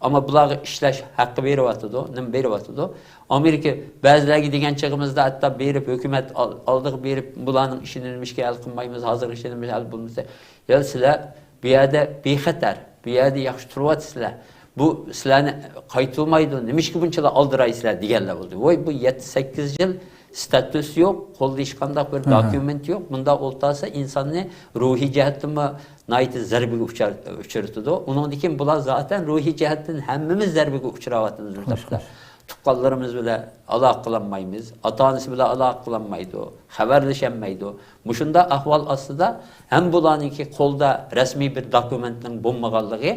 ئەمما بۇلارغا ئىشلەش ھەققى بېرىۋاتىدۇ، نېمە بېرىۋاتىدۇ؟ ئامېرىكا بەزىلەرگە دېگەن چېغىمىزدا ھەتتا بېرىپ، ھۆكۈمەت ئال-، ئالدىغا بېرىپ، بۇلارنىڭ ئىشىنى نېمىشقا ھەل قىلمايمىز، ھازىرقى ئىشىنى نېمىشقا ھەل قىلمىسا، يا سىلەر بۇ يەردە بىخەتەر، بۇ يەردە ياخشى تۇرۇۋاتىسىلەر. بۇ سىلەرنى قايتۇرمايدۇ، نېمىشقا بۇنچىلا ئالدىرايسىلەر دېگەنلەر بولدى. ۋاي، بۇ يەتتە سەككىز يىل ستاتۇس يوق، قولدا ھېچقانداق بىر دوكۇمېنت يوق. بۇنداق ئولتۇرسا ئىنساننى روھىي جەھەتتىنمۇ ناھايىتى زەربىگە ئۇچار-، ئۇچرىتىدۇ. ئۇنىڭدىن كېيىن بۇلار زاتەن روھىي جەھەتتىن ھەممىمىز زەربىگە ئۇچراۋاتىمىز بۇ تاپتا. تۇغقانلىرىمىز بىلەن ئالاقە قىلالمايمىز، ئاتا-ئانىسى بىلەن ئالاقە قىلالمايدۇ، خەۋەرلىشەلمەيدۇ. مۇشۇنداق ئەھۋال ئاستىدا ھەم بۇلارنىڭكى قولدا رەسمىي بىر دوكۇمېنتنىڭ بولمىغانلىقى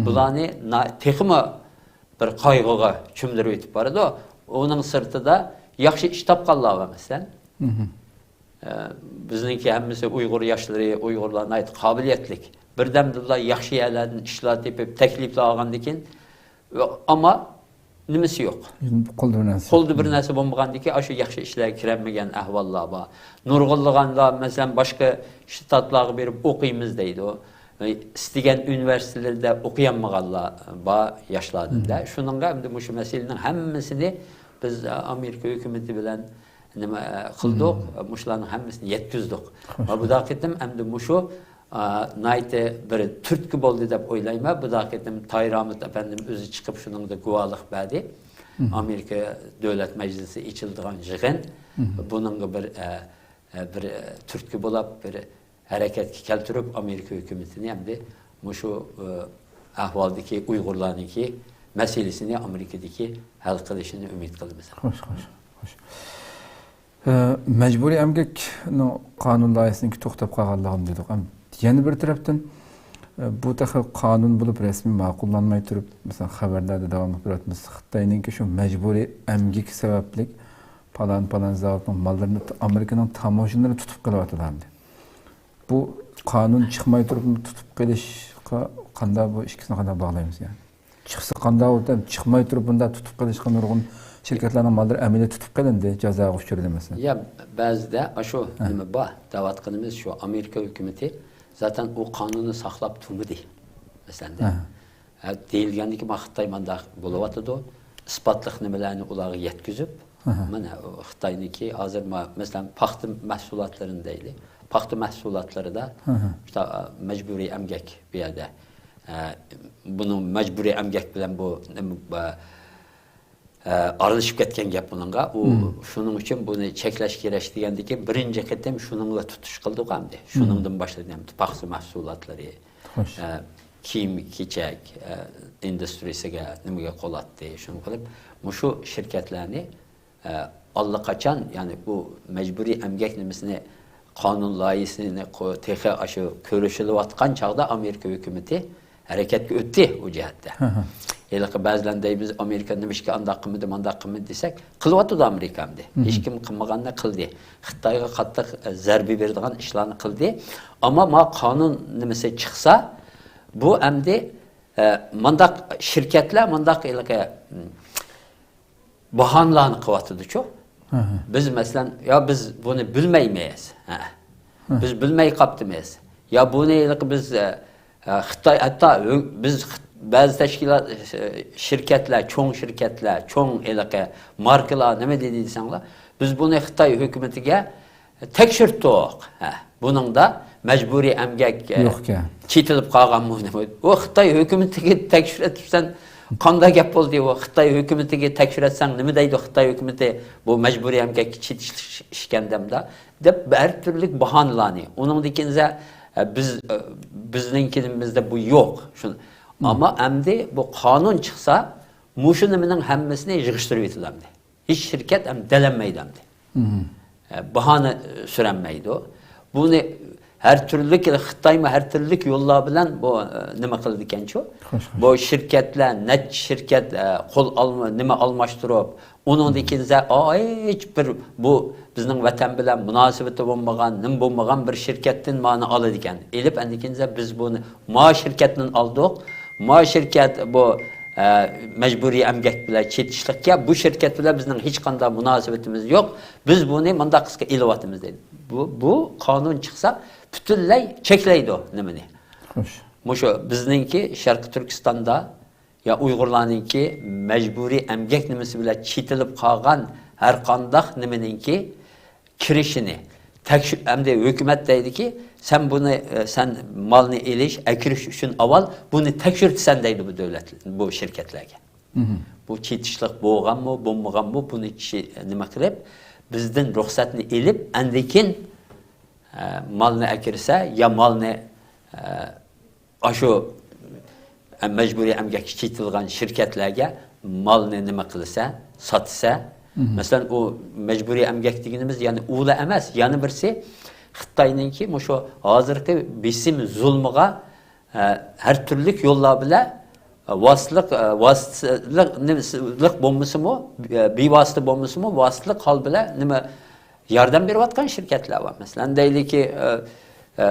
بۇلارنى نا-، تېخىمۇ بىر قايغۇغا چۆمدۈرۈۋېتىپ بارىدۇ. ئۇنىڭ سىرتىدا ياخشى ئىش تاپقانلار بار، مەسىلەن. ئە، بىزنىڭكى ھەممىسى ئۇيغۇر ياشلىرى، ئۇيغۇرلار ناھايىتى قابىلىيەتلىك. بىردەمدىلا ياخشى يەرلەردىن ئىشلار تېپىپ، تەكلىپلەر ئالغاندىن كېيىن، ئەمما نېمىسى يوق. قولدا بىر نەرسە. قولدا بىر نەرسە بولمىغاندىكىن، ئاشۇ ياخشى ئىشلارغا كىرەلمىگەن ئەھۋاللار بار. نۇرغۇنلىغانلار، مەسىلەن، باشقا شتاتلارغا بېرىپ ئوقۇيمىز دەيدۇ. ئىستىگەن ئۇنىۋېرسىتېتلىرىدا ئوقۇيالمىغانلار بار ياشلاردىن-دە. شۇنىڭغا ئەمدى مۇشۇ مەسىلىنىڭ ھەممىسىنى بىز، ئە، ئامېرىكا ھۆكۈمىتى بىلەن نېمە، ئە، قىلدۇق، مۇشۇلارنىڭ ھەممىسىنى يەتكۈزدۇق. ۋە بۇ قېتىم ئەمدى مۇشۇ، ئە، ناھايىتى بىر تۈرتكە بولدى دەپ ئويلايمەن. بۇ قېتىم تاھىر ھامۇت ئەپەندىم ئۆزى چىقىپ شۇنىڭدا گۇۋاھلىق بەردى. ئامېرىكا دۆلەت مەجلىسى ئېچىلىدىغان يىغىن، بۇنىڭغا بىر، ئە، ئە، بىر، ئە، تۈرتكە بولاپ، بىر ھەرىكەتكە كەلتۈرۈپ، ئامېرىكا ھۆكۈمىتىنى ئەمدى مۇشۇ، ئە، ئەھۋالدىكى ئۇيغۇرلارنىڭكى مەسىلىسىنى ئامېرىكىدىكى ھەل قىلىشىنى ئۈمىد قىلىمىز. خوش، خوش، خوش. ئە، مەجبۇرىي ئەمگەكنىڭ قانۇن لايىھەسىنىڭكى توختاپ قالغانلىقىنى دېدۇق. ئەم، يەنە بىر تەرەپتىن، ئە، بۇ تېخى قانۇن بولۇپ رەسمىي ماقۇللانماي تۇرۇپ، مەسىلەن، خەۋەرلەردە داۋاملىق بېرىۋاتىمىز، خىتاينىڭكى شۇ مەجبۇرىي ئەمگىكى سەۋەبلىك پالان، پالان زاۋۇتنىڭ ماللىرىنى ئامېرىكىنىڭ تاموژنىلىرى تۇتۇپ قېلىۋاتىدۇ ئەمدى. بۇ قانۇن چىقماي تۇرۇپمۇ تۇتۇپ قېلىشقا قانداق، بۇ ئىككىسىنى قانداق باغلايمىز يەنى؟ چىقسا قانداق بولىدۇ؟ چىقماي تۇرۇپ بۇنداق تۇتۇپ قېلىشقا نۇرغۇن شىركەتلەرنىڭ ماللىرى ئەمەلىي تۇتۇپ قېلىندى، جازاغا ئۇچرىدى مەسىلەن. يا، بەزىدە ئاشۇ ھە. نېمە بار، دەۋاتقىنىمىز شۇ، ئامېرىكا ھۆكۈمىتى زاتەن ئۇ قانۇننى ساقلاپ تۇرمىدى. مەسىلەن، ھە. ھە، دېيىلگەندىكى، ما، خىتاي مانداق بولۇۋاتىدۇ، ئىسپاتلىق نېمىلەرنى ئۇلارغا يەتكۈزۈپ، ھە. مانا، خىتاينىڭكى ھازىر، ما، مەسىلەن، پاختا مەھسۇلاتلىرىنى دەيلى. پاختا مەھسۇلاتلىرىدا ھە، ھە. مەجبۇرىي ئەمگەك بۇ يەردە. ئە، بۇنىڭ مەجبۇرىي ئەمگەك بىلەن بۇ، نېمە، ئە، ئارىلىشىپ كەتكەن گەپ بۇنىڭغا. ئۇ مم. شۇنىڭ ئۈچۈن بۇنى چەكلەش كېرەك دېگەندىكىن، بىرىنچى قېتىم شۇنىڭلا تۇتۇش قىلدۇق ئەمدى. مم. شۇنىڭدىن باشلىدى ئەمدى پاختا مەھسۇلاتلىرى، خوش. ئە، كىيىم-كېچەك، ئە، ئىندۇسترىيىسىگە، نېمىگە قولاتتى. شۇنى قىلىپ، مۇشۇ شىركەتلەرنى ئە، ئاللىقاچان، يەنى بۇ مەجبۇرىي ئەمگەك نېمىسىنى، قانۇن لايىھىسىنى قو-، تېخى ئاشۇ كۆرۈشۈلۈۋاتقان چاغدا ئامېرىكا ھۆكۈمىتى ھەرىكەتكە ئۆتتى ئۇ جەھەتتە. ھە، ھە. ھېلىقى بەزىلەر دەيمىز، ئامېرىكا نېمىشقا ئانداق قىلمىدى، مانداق قىلمىدى دېسەك، قىلىۋاتىدۇ ئامېرىكا ئەمدى. مم. ھېچكىم قىلمىغاننى قىلدى. خىتايغا قاتتىق، ئە، زەربە بېرىدىغان ئىشلارنى قىلدى. ئەمما ما قانۇن نېمىسى چىقسا، بۇ ئەمدى، ئە، مانداق شىركەتلەر، مانداق ھېلىقى، باھانىلارنى قىلىۋاتىدۇچۇ. ھە، ھە. بىز، مەسىلەن، يا بىز بۇنى بىلمەيمىز. ھە. ھە. بىز بىلمەي قاپتىمىز. يا بۇنى ھېلىقى بىز، ئە، ئە، خىتاي، ھەتتا ھۆ-، بىز خىت-، بەزى تەشكىلات، ئە، شىركەتلەر، چوڭ شىركەتلەر، چوڭ ھېلىقى ماركىلار نېمە دېدى دېسەڭلار، بىز بۇنى خىتاي ھۆكۈمىتىگە تەكشۈرتتۇق. ھە، بۇنىڭدا مەجبۇرىي ئەمگەك، ئە، يوقكەن. چېتىلىپ قالغانمۇ نېمە؟ ئۇ خىتاي ھۆكۈمىتىگە تەكشۈرتۈپسەن، قانداق گەپ بولدى ئۇ؟ خىتاي ھۆكۈمىتىگە تەكشۈرتسەڭ نېمە دەيدۇ خىتاي ھۆكۈمىتى؟ بۇ مەجبۇرىي ئەمگەككە چېتىش ئىكەن دەمدا، دەپ ھەر تۈرلۈك باھانىلارنى. ئۇنىڭدىن كېيىن، ئە، بىز، ئە، بىزنىڭكىمىزدە بۇ يوق. شۇ-، مم. ئەمما ئەمدى بۇ قانۇن چىقسا، مۇشۇ نېمىنىڭ ھەممىسىنى يىغىشتۇرۇۋېتىدۇ ئەمدى. ھېچ شىركەت ئەمدى دەلەنمەيدۇ ئەمدى. مم. ئە، باھانە، ئە، سۈرەلمەيدۇ. بۇنى ھەر تۈرلۈك، خىتايمۇ ھەر تۈرلۈك يوللار بىلەن بۇ، ئە، نېمە قىلىدىكەنچۇ؟ خوش، خوش. بۇ شىركەتلەر، نەچچە شىركەت، ئە، قول ئالما-، نېمە ئالماشتۇرۇپ، ئۇنىڭدىن مم. كېيىن زە-، ئا، ھېچ بىر بۇ بىزنىڭ ۋەتەن بىلەن مۇناسىۋىتى بولمىغان، نېمە بولمىغان بىر شىركەتتىن مانى ئالىدىكەن. ئېلىپ، ئاندىن كېيىن زە-، بىز بۇنى ما شىركەتتىن ئالدۇق. ما شىركەت بۇ، ئە، مەجبۇرىي ئەمگەك بىلەن چېتىشلىقكەن، بۇ شىركەت بىلەن بىزنىڭ ھېچقانداق مۇناسىۋىتىمىز يوق. بىز بۇنى مۇنداق قىسقا ئېلىۋاتىمىز دەيدۇ. بۇ، بۇ قانۇن چىقسا پۈتۈنلەي چەكلەيدۇ نېمىنى. خوش. مۇشۇ بىزنىڭكى شەرقىي تۈركىستاندا يا ئۇيغۇرلارنىڭكى مەجبۇرىي ئەمگەك نېمىسى بىلەن چېتىلىپ قالغان ھەر قانداق نېمىنىڭكى كىرىشىنى تەكشۈ-، ئەمدى ھۆكۈمەت دەيدىكى، سەن بۇنى، ئە، سەن مالنى ئېلىش، ئەكىرىش ئۈچۈن ئاۋۋال بۇنى تەكشۈرتىسەن دەيدۇ بۇ دۆلەت، بۇ شىركەتلەرگە. مم. بۇ چېتىشلىق بولغانمۇ، بولمىغانمۇ، بۇنى چى-، نېمە قىلىپ، بىزدىن رۇخسەتنى ئېلىپ، ئاندىن كېيىن، ئە، مالنى ئەكىرسە يا مالنى، ئە، ئاشۇ مەجبۇرىي ئەمگەككە چېتىلغان شىركەتلەرگە مالنى نېمە قىلسا، ساتسا، مم. مەسىلەن، ئۇ مەجبۇرىي ئەمگەك دېگىنىمىز يەنى ئۇلا ئەمەس، يەنە بىرسى خىتاينىڭكى مۇشۇ ھازىرقى بېسىم زۇلمىغا، ئە، ھەر تۈرلۈك يوللار بىلەن، ئە، ۋاسىتىلىق، ئە، ۋاسىتىلىق نېمىسىلىق بولمىسىمۇ، ئە، بىۋاسىتە بولمىسىمۇ، ۋاسىتىلىق ھال بىلەن نېمە ياردەم بېرىۋاتقان شىركەتلەر بار. مەسىلەن، دەيلىكى، ئە، ئە،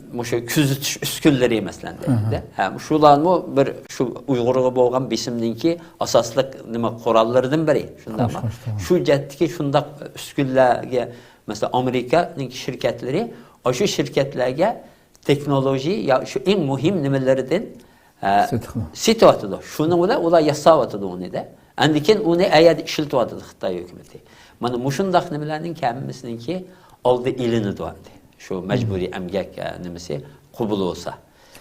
مۇشۇ كۆزىتىش ئۈسكۈنىلىرى، مەسىلەن، دەيلى. ھە، شۇلارمۇ بىر شۇ ئۇيغۇرغا بولغان بېسىمنىڭكى ئاساسلىق نېمە قوراللىرىدىن بىرى. شۇنداقمۇ؟ خوش، خوش، تامام. شۇ جەھەتتىكى شۇنداق ئۈسكۈنىلەرگە، مەسىلەن، ئامېرىكانىڭ شىركەتلىرى، ئاشۇ شىركەتلەرگە تېخنولوگىيە يا شۇ ئەڭ مۇھىم نېمىلىرىدىن، ئە، سېتىقنى. سېتىۋاتىدۇ. شۇنىڭ بىلەن ئۇلار ياساۋاتىدۇ ئۇنى-دە. ئاندىن كېيىن ئۇنى ئەيەردە ئىشلىتىۋاتىدۇ خىتاي ھۆكۈمىتى. مانا مۇشۇنداق نېمىلەرنىڭ ھەممىسىنىڭكى ئالدى ئېلىنىدۇ ئەمدى. شۇ مەجبۇرىي ئەمگەك، ئە، نېمىسى قوبۇل بولسا.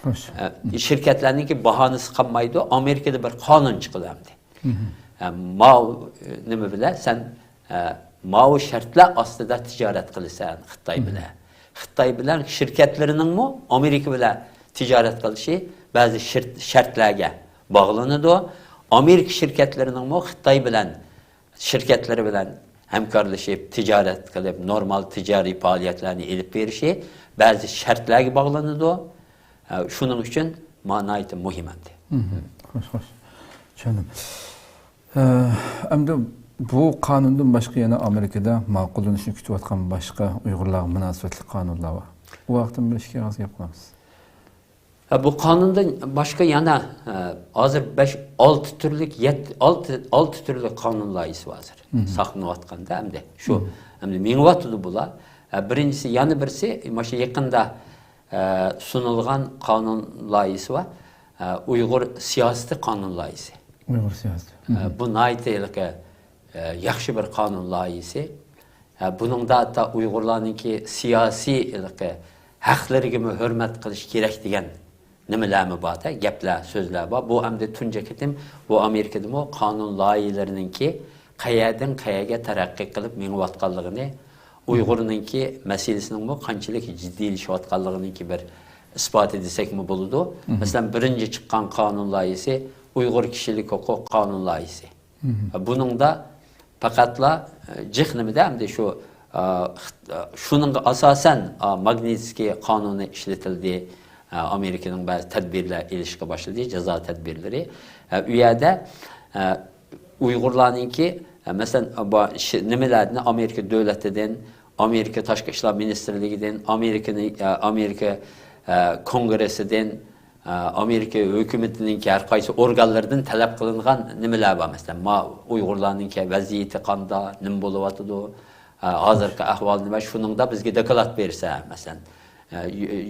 خوش. ئە، شىركەتلەرنىڭكى باھانىسى قالمايدۇ. ئامېرىكىدا بىر قانۇن چىقىدۇ ئەمدى. مم. ئە، ماۋۇ، ئە، نېمە بىلەن سەن، ئە، ماۋۇ شەرتلەر ئاستىدا تىجارەت قىلىسەن خىتاي مم. بىلەن. خىتاي بىلەن شىركەتلىرىنىڭمۇ ئامېرىكا بىلەن تىجارەت قىلىشى بەزى شىرت-، شەرتلەرگە باغلىنىدۇ. ئامېرىكا شىركەتلىرىنىڭمۇ خىتاي بىلەن، شىركەتلىرى بىلەن ھەمكارلىشىپ، تىجارەت قىلىپ، نورمال تىجارىي پائالىيەتلەرنى ئېلىپ بېرىشى بەزى شەرتلەرگە باغلىنىدۇ. ئە، شۇنىڭ ئۈچۈن ما ناھايىتى مۇھىم ئەمدى. مم. خوش، خوش. چۈشەندىم. ئە، ئەمدى بۇ قانۇندىن باشقا يەنە ئامېرىكىدا ماقۇللىنىشنى كۈتۈۋاتقان باشقا ئۇيغۇرلارغا مۇناسىۋەتلىك قانۇنلار بار. بۇ ھەقتە بىر ئىككى ئېغىز گەپ قىلامىز. ھە، بۇ قانۇندىن باشقا يەنە، ھە، ھازىر بەش، ئالتە تۈرلۈك، يەتتە، ئالتە، ئالتە تۈرلۈك قانۇن لايىھىسى بار ھازىر. مم. ساقلىنىۋاتقاندا ئەمدى. شۇ، مم. ئەمدى مېڭىۋاتىدۇ بۇلار. ھە، بىرىنچىسى، يەنە بىرسى، مانا شۇ يېقىندا، ھە، سۇنۇلغان قانۇن لايىھىسى بار. ھە، ئۇيغۇر سىياسىتى قانۇن لايىھىسى. ئۇيغۇر سىياسىتى. ھە، مم. بۇ ناھايىتى ھېلىقى، ھە، ياخشى بىر قانۇن لايىھىسى. ھە، بۇنىڭدا ھەتتا ئۇيغۇرلارنىڭكى سىياسىي ھېلىقى ھەقلىرىگىمۇ ھۆرمەت قىلىش كېرەك دېگەن نېمىلەرمۇ بار-دە، گەپلەر، سۆزلەر بار. بۇ ئەمدى تۇنجى قېتىم بۇ ئامېرىكىدىمۇ قانۇن لايىھىلىرىنىڭكى قەيەردىن قەيەرگە تەرەققىي قىلىپ مېڭىۋاتقانلىقىنى، ئۇيغۇرنىڭكى مەسىلىسىنىڭمۇ قانچىلىك جىددىيلىشىۋاتقانلىقىنىڭكى بىر ئىسپاتى دېسەكمۇ بولىدۇ. مم. مەسىلەن، بىرىنچى چىققان قانۇن لايىھىسى ئۇيغۇر كىشىلىك ھوقۇق قانۇن لايىھىسى. مم. بۇنىڭدا پەقەتلا، ئە، جىق نېمىدە ئەمدى شۇ، ئە، خىت-، ئە، شۇنىڭغا ئاساسەن، ئە، ماگنىتسكىي قانۇنى ئىشلىتىلدى. ئە، ئامېرىكىنىڭ بەزى تەدبىرلەر ئېلىشقا باشلىدى، جازا تەدبىرلىرى. ئە، ئۇ يەردە، ئە، ئۇيغۇرلارنىڭكى، ئە، مەسىلەن، بۇ شى-، نېمىلەردىن، ئامېرىكا دۆلىتىدىن، ئامېرىكا تاشقى ئىشلار مىنىستىرلىكىدىن، ئامېرىكىنى، ئە، ئامېرىكا، ئە، كونگرېسىدىن، ئامېرىكا ھۆكۈمىتىنىڭكى ھەر قايسى ئورگانلىرىدىن تەلەپ قىلىنغان نېمىلەر بار؟ مەسىلەن، ما ئۇيغۇرلارنىڭكى ۋەزىيىتى قاندا، نېمە بولۇۋاتىدۇ، ھازىرقى ئەھۋال نېمە، شۇنىڭدا بىزگە دوكلات بېرسە، مەسىلەن،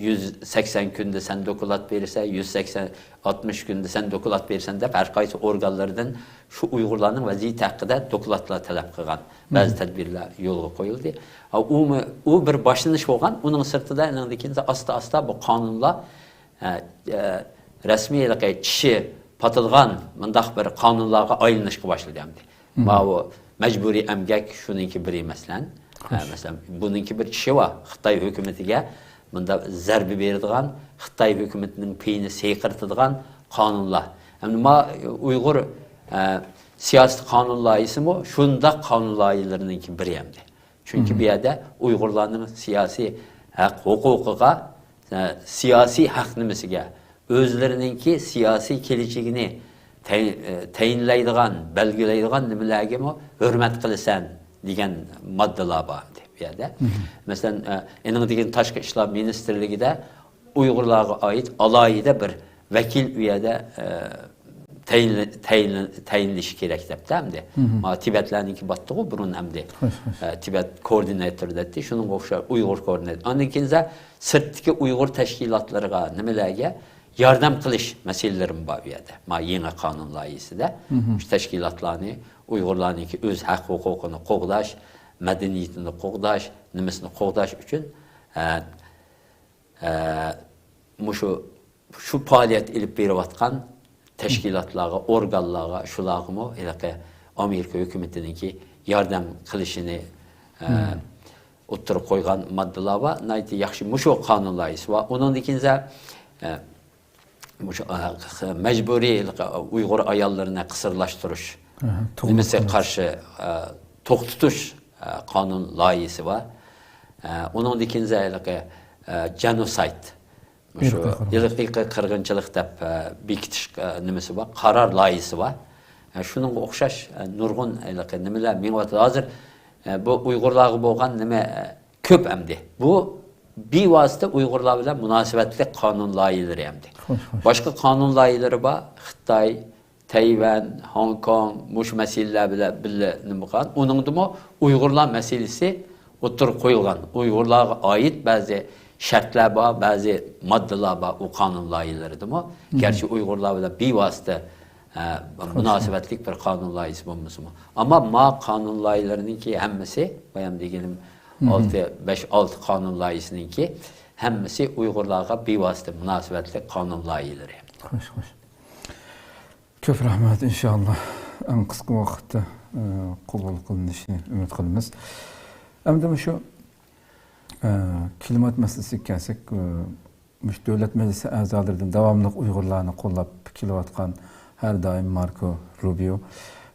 يۈز سەكسەن كۈندە سەن دوكلات بېرسە، يۈز سەكسەن، ئاتمىش كۈندە سەن دوكلات بېرسەن دەپ، ھەر قايسى ئورگانلىرىدىن شۇ ئۇيغۇرلارنىڭ ۋەزىيىتى ھەققىدە دوكلاتلار تەلەپ قىلغان بەزى تەدبىرلەر يولغا قويۇلدى. ئۇ، ئۇ بىر باشلىنىش بولغان، ئۇنىڭ سىرتىدا ئېنىڭدىن كېيىن ئاستا-ئاستا بۇ قانۇنلار ئە، ئە، رەسمىي ھېلىقى چىشى پاتىدىغان مۇنداق بىر قانۇنلارغا ئايلىنىشقا باشلىدى ئەمدى. مم. ماۋۇ مەجبۇرىي ئەمگەك شۇنىڭكى بىرى، مەسىلەن. ئە، خوش. مەسىلەن، بۇنىڭكى بىر چىشى بار. خىتاي ھۆكۈمىتىگە مۇنداق زەربە بېرىدىغان، خىتاي ھۆكۈمىتىنىڭ پېيىنى سىيقىرتىدىغان قانۇنلار. ئەمدى ما ئۇيغۇر، ئە، سىياسىي قانۇن لايىھىسىمۇ شۇنداق قانۇن لايىھىلىرىنىڭكى بىرى ئەمدى. چۈنكى بۇ يەردە ئۇيغۇرلارنىڭ سىياسىي ھەق ھوقۇقىغا، ئە، سىياسىي ھەق نېمىسىگە، ئۆزلىرىنىڭكى سىياسىي كېلىچىكىنى تەي-، ئە، تەيىنلەيدىغان، بەلگىلەيدىغان نېمىلەرگىمۇ ھۆرمەت قىلىسەن دېگەن ماددىلار بار ئەمدى بۇ يەردە. مەسىلەن، ئە، ئېنىڭدىن كېيىن تاشقى ئىشلار مىنىستىرلىكىدە ئۇيغۇرلارغا ئائىت ئالاھىدە بىر ۋەكىل ئۇ يەردە، ئە، تەيىنلە-، تەيىنلە-، تەيىنلىشى كېرەك دەپتۇ ئەمدى. مانا تىبەتلەرنىڭكى باتتىغۇ بۇرۇن ئەمدى. خوش، خوش. ئە، تىبەت كوئوردىناتور دەيتتى، شۇنىڭغا ئوخشاش ئۇيغۇر كوئوردىناتور. ئاندىن كېيىن سىرتتىكى ئۇيغۇر تەشكىلاتلىرىغا، نېمىلەرگە ياردەم قىلىش مەسىلىلىرىمۇ بار ئۇ يەردە. مانا يېڭى قانۇن لايىھىسىدە شۇ تەشكىلاتلارنى، ئۇيغۇرلارنىڭكى ئۆز ھەق ھوقۇقىنى قوغداش، مەدەنىيىتىنى قوغداش، نېمىسىنى قوغداش ئۈچۈن، ئە، ئە، مۇشۇ، شۇ پائالىيەت ئېلىپ بېرىۋاتقان تەشكىلاتلارغا، ئورگانلارغا، شۇلارغىمۇ ھېلىقى ئامېرىكا ھۆكۈمىتىنىڭكى ياردەم قىلىشىنى، ئە، ئوتتۇرىغا قويغان ماددىلار بار. ناھايىتى ياخشى مۇشۇ قانۇن لايىھىسى بار. ئۇنىڭدىن كېيىن، ئە، مۇشۇ، ئە، مەجبۇرىي ھېلىقى ئۇيغۇر ئاياللىرىنى قىسىرلاشتۇرۇش نېمىسىگە قارشى، ئە، توختىتىش، ئە، قانۇن لايىھىسى بار. ئە، ئۇنىڭدىن كېيىن ھېلىقى، ئە، جېنوسايد، مۇشۇ ئىرقىي قىرغىنچىلىق. ئىرقىي قىرغىنچىلىق دەپ، ئە، بېكىتىش، ئە، نېمىسى بار، قارار لايىھىسى بار. ئە، شۇنىڭغا ئوخشاش، ئە، نۇرغۇن ھېلىقى نېمىلەر مېڭىۋاتىدۇ. ھازىر، ئە، بۇ ئۇيغۇرلارغا بولغان نېمە، ئە، كۆپ ئەمدى. بۇ بىۋاسىتە ئۇيغۇرلار بىلەن مۇناسىۋەتلىك قانۇن لايىھىلىرى ئەمدى. خوش، خوش. باشقا قانۇن لايىھىلىرى بار. خىتاي، تەيۋەن، خوڭكوڭ، مۇشۇ مەسىلىلەر بىلەن بىللە نېمە قىلغان؟ ئۇنىڭدىمۇ ئۇيغۇرلار مەسىلىسى ئوتتۇرىغا قويۇلغان. ئۇيغۇرلارغا ئائىت بەزى شەرتلەر بار، بەزى ماددىلار بار ئۇ قانۇن لايىھىلىرىدىمۇ. گەرچە ئۇيغۇرلار بىلەن بىۋاسىتە، ئە، مۇناسىۋەتلىك بىر قانۇن لايىھىسى بولمىسىمۇ. ئەمما ما قانۇن لايىھىلىرىنىڭكى ھەممىسى، بايام دېگىنىم، ئالتە، بەش، ئالتە قانۇن لايىھىسىنىڭكى ھەممىسى ئۇيغۇرلارغا بىۋاسىتە مۇناسىۋەتلىك قانۇن لايىھىلىرى. خوش، خوش. كۆپ رەھمەت، ئىنشاللا ئەڭ قىسقا ۋاقىتتا، ئە، قوبۇل قىلىنىشىنى ئۈمىد قىلىمىز. ئەمدى مۇشۇ، ئە، كىلىمات مەسىلىسىگە كەلسەك، ئە، مۇشۇ دۆلەت مەجلىسى ئەزالىرىدىن داۋاملىق ئۇيغۇرلارنى قوللاپ كېلىۋاتقان ھەر دائىم ماركو روبىيو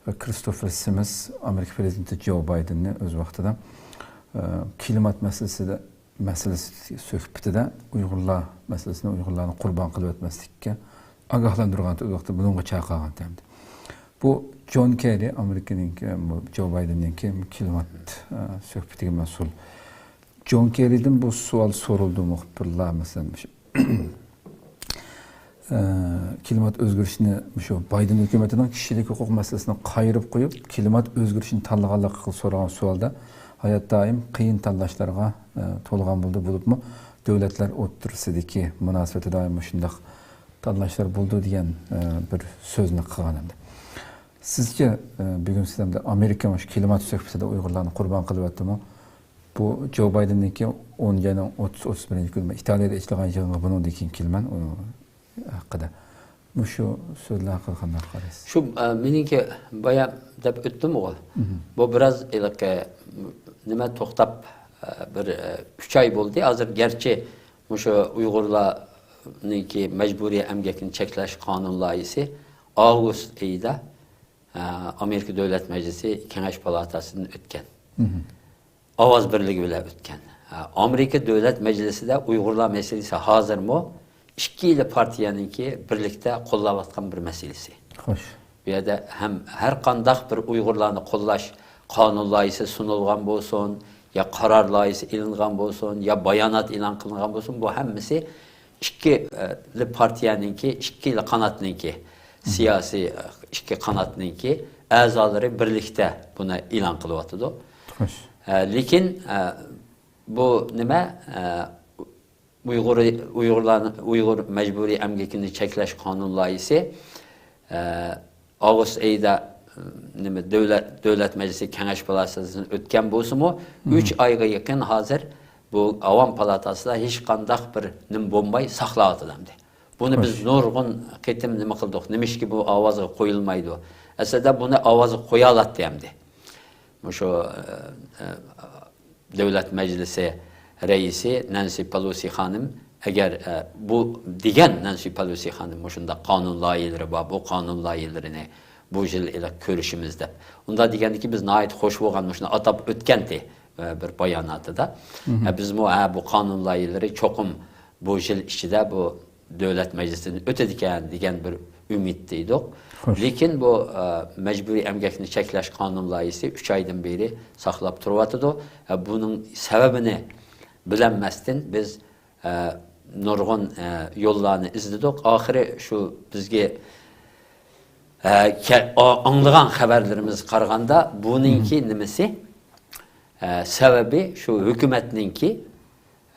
ۋە كىرىستوفېر سىمىس ئامېرىكا پىرېزىدېنتى جو بايدېننى ئۆز ۋاقتىدا، ئە، كىلىمات مەسىلىسىدە مەسىلىسى سۆھبىتىدە ئۇيغۇرلار مەسىلىسىنى، ئۇيغۇرلارنى قۇربان قىلىۋەتمەسلىككە ئاگاھلاندۇرغان ئۆز ۋاقتىدا بۇنىڭغا چاقىرغان ئەمدى. بۇ جون كېررى، ئامېرىكىنىڭكى، بۇ جو بايدېننىڭكى كىلىمات، ئە، سۆھبىتىگە مەسئۇل. جون كېررىدىن بۇ سوئال سورۇلدى مۇخبىرلار، مەسىلەن، مۇشۇ ئە، كىلىمات ئۆزگىرىشىنى، مۇشۇ بايدېن ھۆكۈمىتىنىڭ كىشىلىك ھوقۇق مەسىلىسىنى قايرىپ قويۇپ، كىلىمات ئۆزگىرىشىنى تاللىغانلىقىغا سورىغان سوئالدا، ھايات دائىم قىيىن تاللاشلارغا، ئە، تولغان بولىدۇ. بولۇپمۇ دۆلەتلەر ئوتتۇرىسىدىكى مۇناسىۋەتتە دائىم مۇشۇنداق تاللاشلار بولىدۇ دېگەن، ئە، بىر سۆزنى قىلغان ئىدى. سىزچە، ئە، بۈگۈن سىزدە ئامېرىكا مۇشۇ كىلىمات سۆھبىتىدە ئۇيغۇرلارنى قۇربان قىلىۋەتتىمۇ؟ بۇ جو بايدېننىڭكى ئون ياينىڭ ئوتتۇز، ئوتتۇز بىرىنچى كۈنى ئىتالىيەدە ئېچىلغان يىغىنغا بۇنىڭدىن كېيىن كېلىمەن، ئۇ ھەققىدە. مۇشۇ سۆزلەر ھەققىدە قانداق قارايسىز؟ شۇ، ئە، مېنىڭكى بايا دەپ ئۆتتۈمغۇ. مهم. بۇ بىراز ھېلىقى، نېمە، توختاپ، ئە، بىر، ئە، ئۈچ ئاي بولدى. ھازىر گەرچە مۇشۇ ئۇيغۇرلارنىڭكى مەجبۇرىي ئەمگەكنى چەكلەش قانۇن لايىھىسى ئاۋغۇست ئېيىدا، ئە، ئامېرىكا دۆلەت مەجلىسى كېڭەش پالاتاسىدىن ئۆتكەن. مهم. ئاۋاز بىرلىكى بىلەن ئۆتكەن. ئە، ئامېرىكا دۆلەت مەجلىسىدە ئۇيغۇرلار مەسىلىسى ھازىرمۇ ئىككىلا پارتىيەنىڭكى بىرلىكتە قوللاۋاتقان بىر مەسىلىسى. خوش. بۇ يەردە ھەم ھەر قانداق بىر ئۇيغۇرلارنى قوللاش قانۇن لايىھىسى سۇنۇلغان بولسۇن، يا قارار لايىھىسى ئېلىنغان بولسۇن، يا بايانات ئېلان قىلىنغان بولسۇن، بۇ ھەممىسى ئىككىلا پارتىيەنىڭكى، ئىككىلا قاناتنىڭكى، مهم. سىياسىي، ئىككى قاناتنىڭكى ئەزالىرى بىرلىكتە بۇنى ئېلان قىلىۋاتىدۇ. خوش. ئە، لېكىن، ئە، بۇ نېمە، ئە، ئۇيغۇر، ئۇيغۇرلارنى، ئۇيغۇر مەجبۇرىي ئەمگىكىنى چەكلەش قانۇن لايىھىسى، ئە، ئاۋغۇست ئېيىدا، نېمە، دۆلەت، دۆلەت مەجلىسى كېڭەش پالاتاسىدىن ئۆتكەن بولسىمۇ، مهم. ئۈچ ئايغا يېقىن ھازىر بۇ ئاۋام پالاتاسىدا ھېچقانداق بىر نېمە بولماي ساقلاۋاتىدۇ ئەمدى. بۇنى بىز خوش. نۇرغۇن قېتىم نېمە قىلدۇق؟ نېمىشقا بۇ ئاۋازغا قويۇلمايدۇ؟ ئەسلىدە بۇنى ئاۋازغا قويالاتتى ئەمدى. مۇشۇ، ئە، ئە، دۆلەت مەجلىسى رەئىسى نەنسى پېلوسى خانىم، ئەگەر، ئە، بۇ دېگەن نەنسى پېلوسى خانىم مۇشۇنداق قانۇن لايىھىلىرى بار، بۇ قانۇن لايىھىلىرىنى بۇ يىل ئېلىق كۆرۈشىمىز دەپ. ئۇنداق دېگەندىكى بىز ناھايىتى خوش بولغان، مۇشۇنى ئاتاپ ئۆتكەنتى، ئە، بىر باياناتىدا. مهم. ئە، بىزمۇ، ھە، بۇ قانۇن لايىھىلىرى چوقۇم بۇ يىل ئىچىدە بۇ دۆلەت مەجلىسىدىن ئۆتىدىكەن دېگەن بىر ئۈمىدتە ئىدۇق. خوش. لېكىن بۇ، ئە، مەجبۇرىي ئەمگەكنى چەكلەش قانۇن لايىھىسى ئۈچ ئايدىن بېرى ساقلاپ تۇرۇۋاتىدۇ. ئە، بۇنىڭ سەۋەبىنى بىلەلمەستىن بىز، ئە، نۇرغۇن، ئە، يوللارنى ئىزدىدۇق. ئاخىرى شۇ بىزگە، ئە، كە-، ئا-، ئاڭلىغان خەۋەرلىرىمىزگە قارىغاندا بۇنىڭكى مم. نېمىسى، ئە، سەۋەبى شۇ ھۆكۈمەتنىڭكى،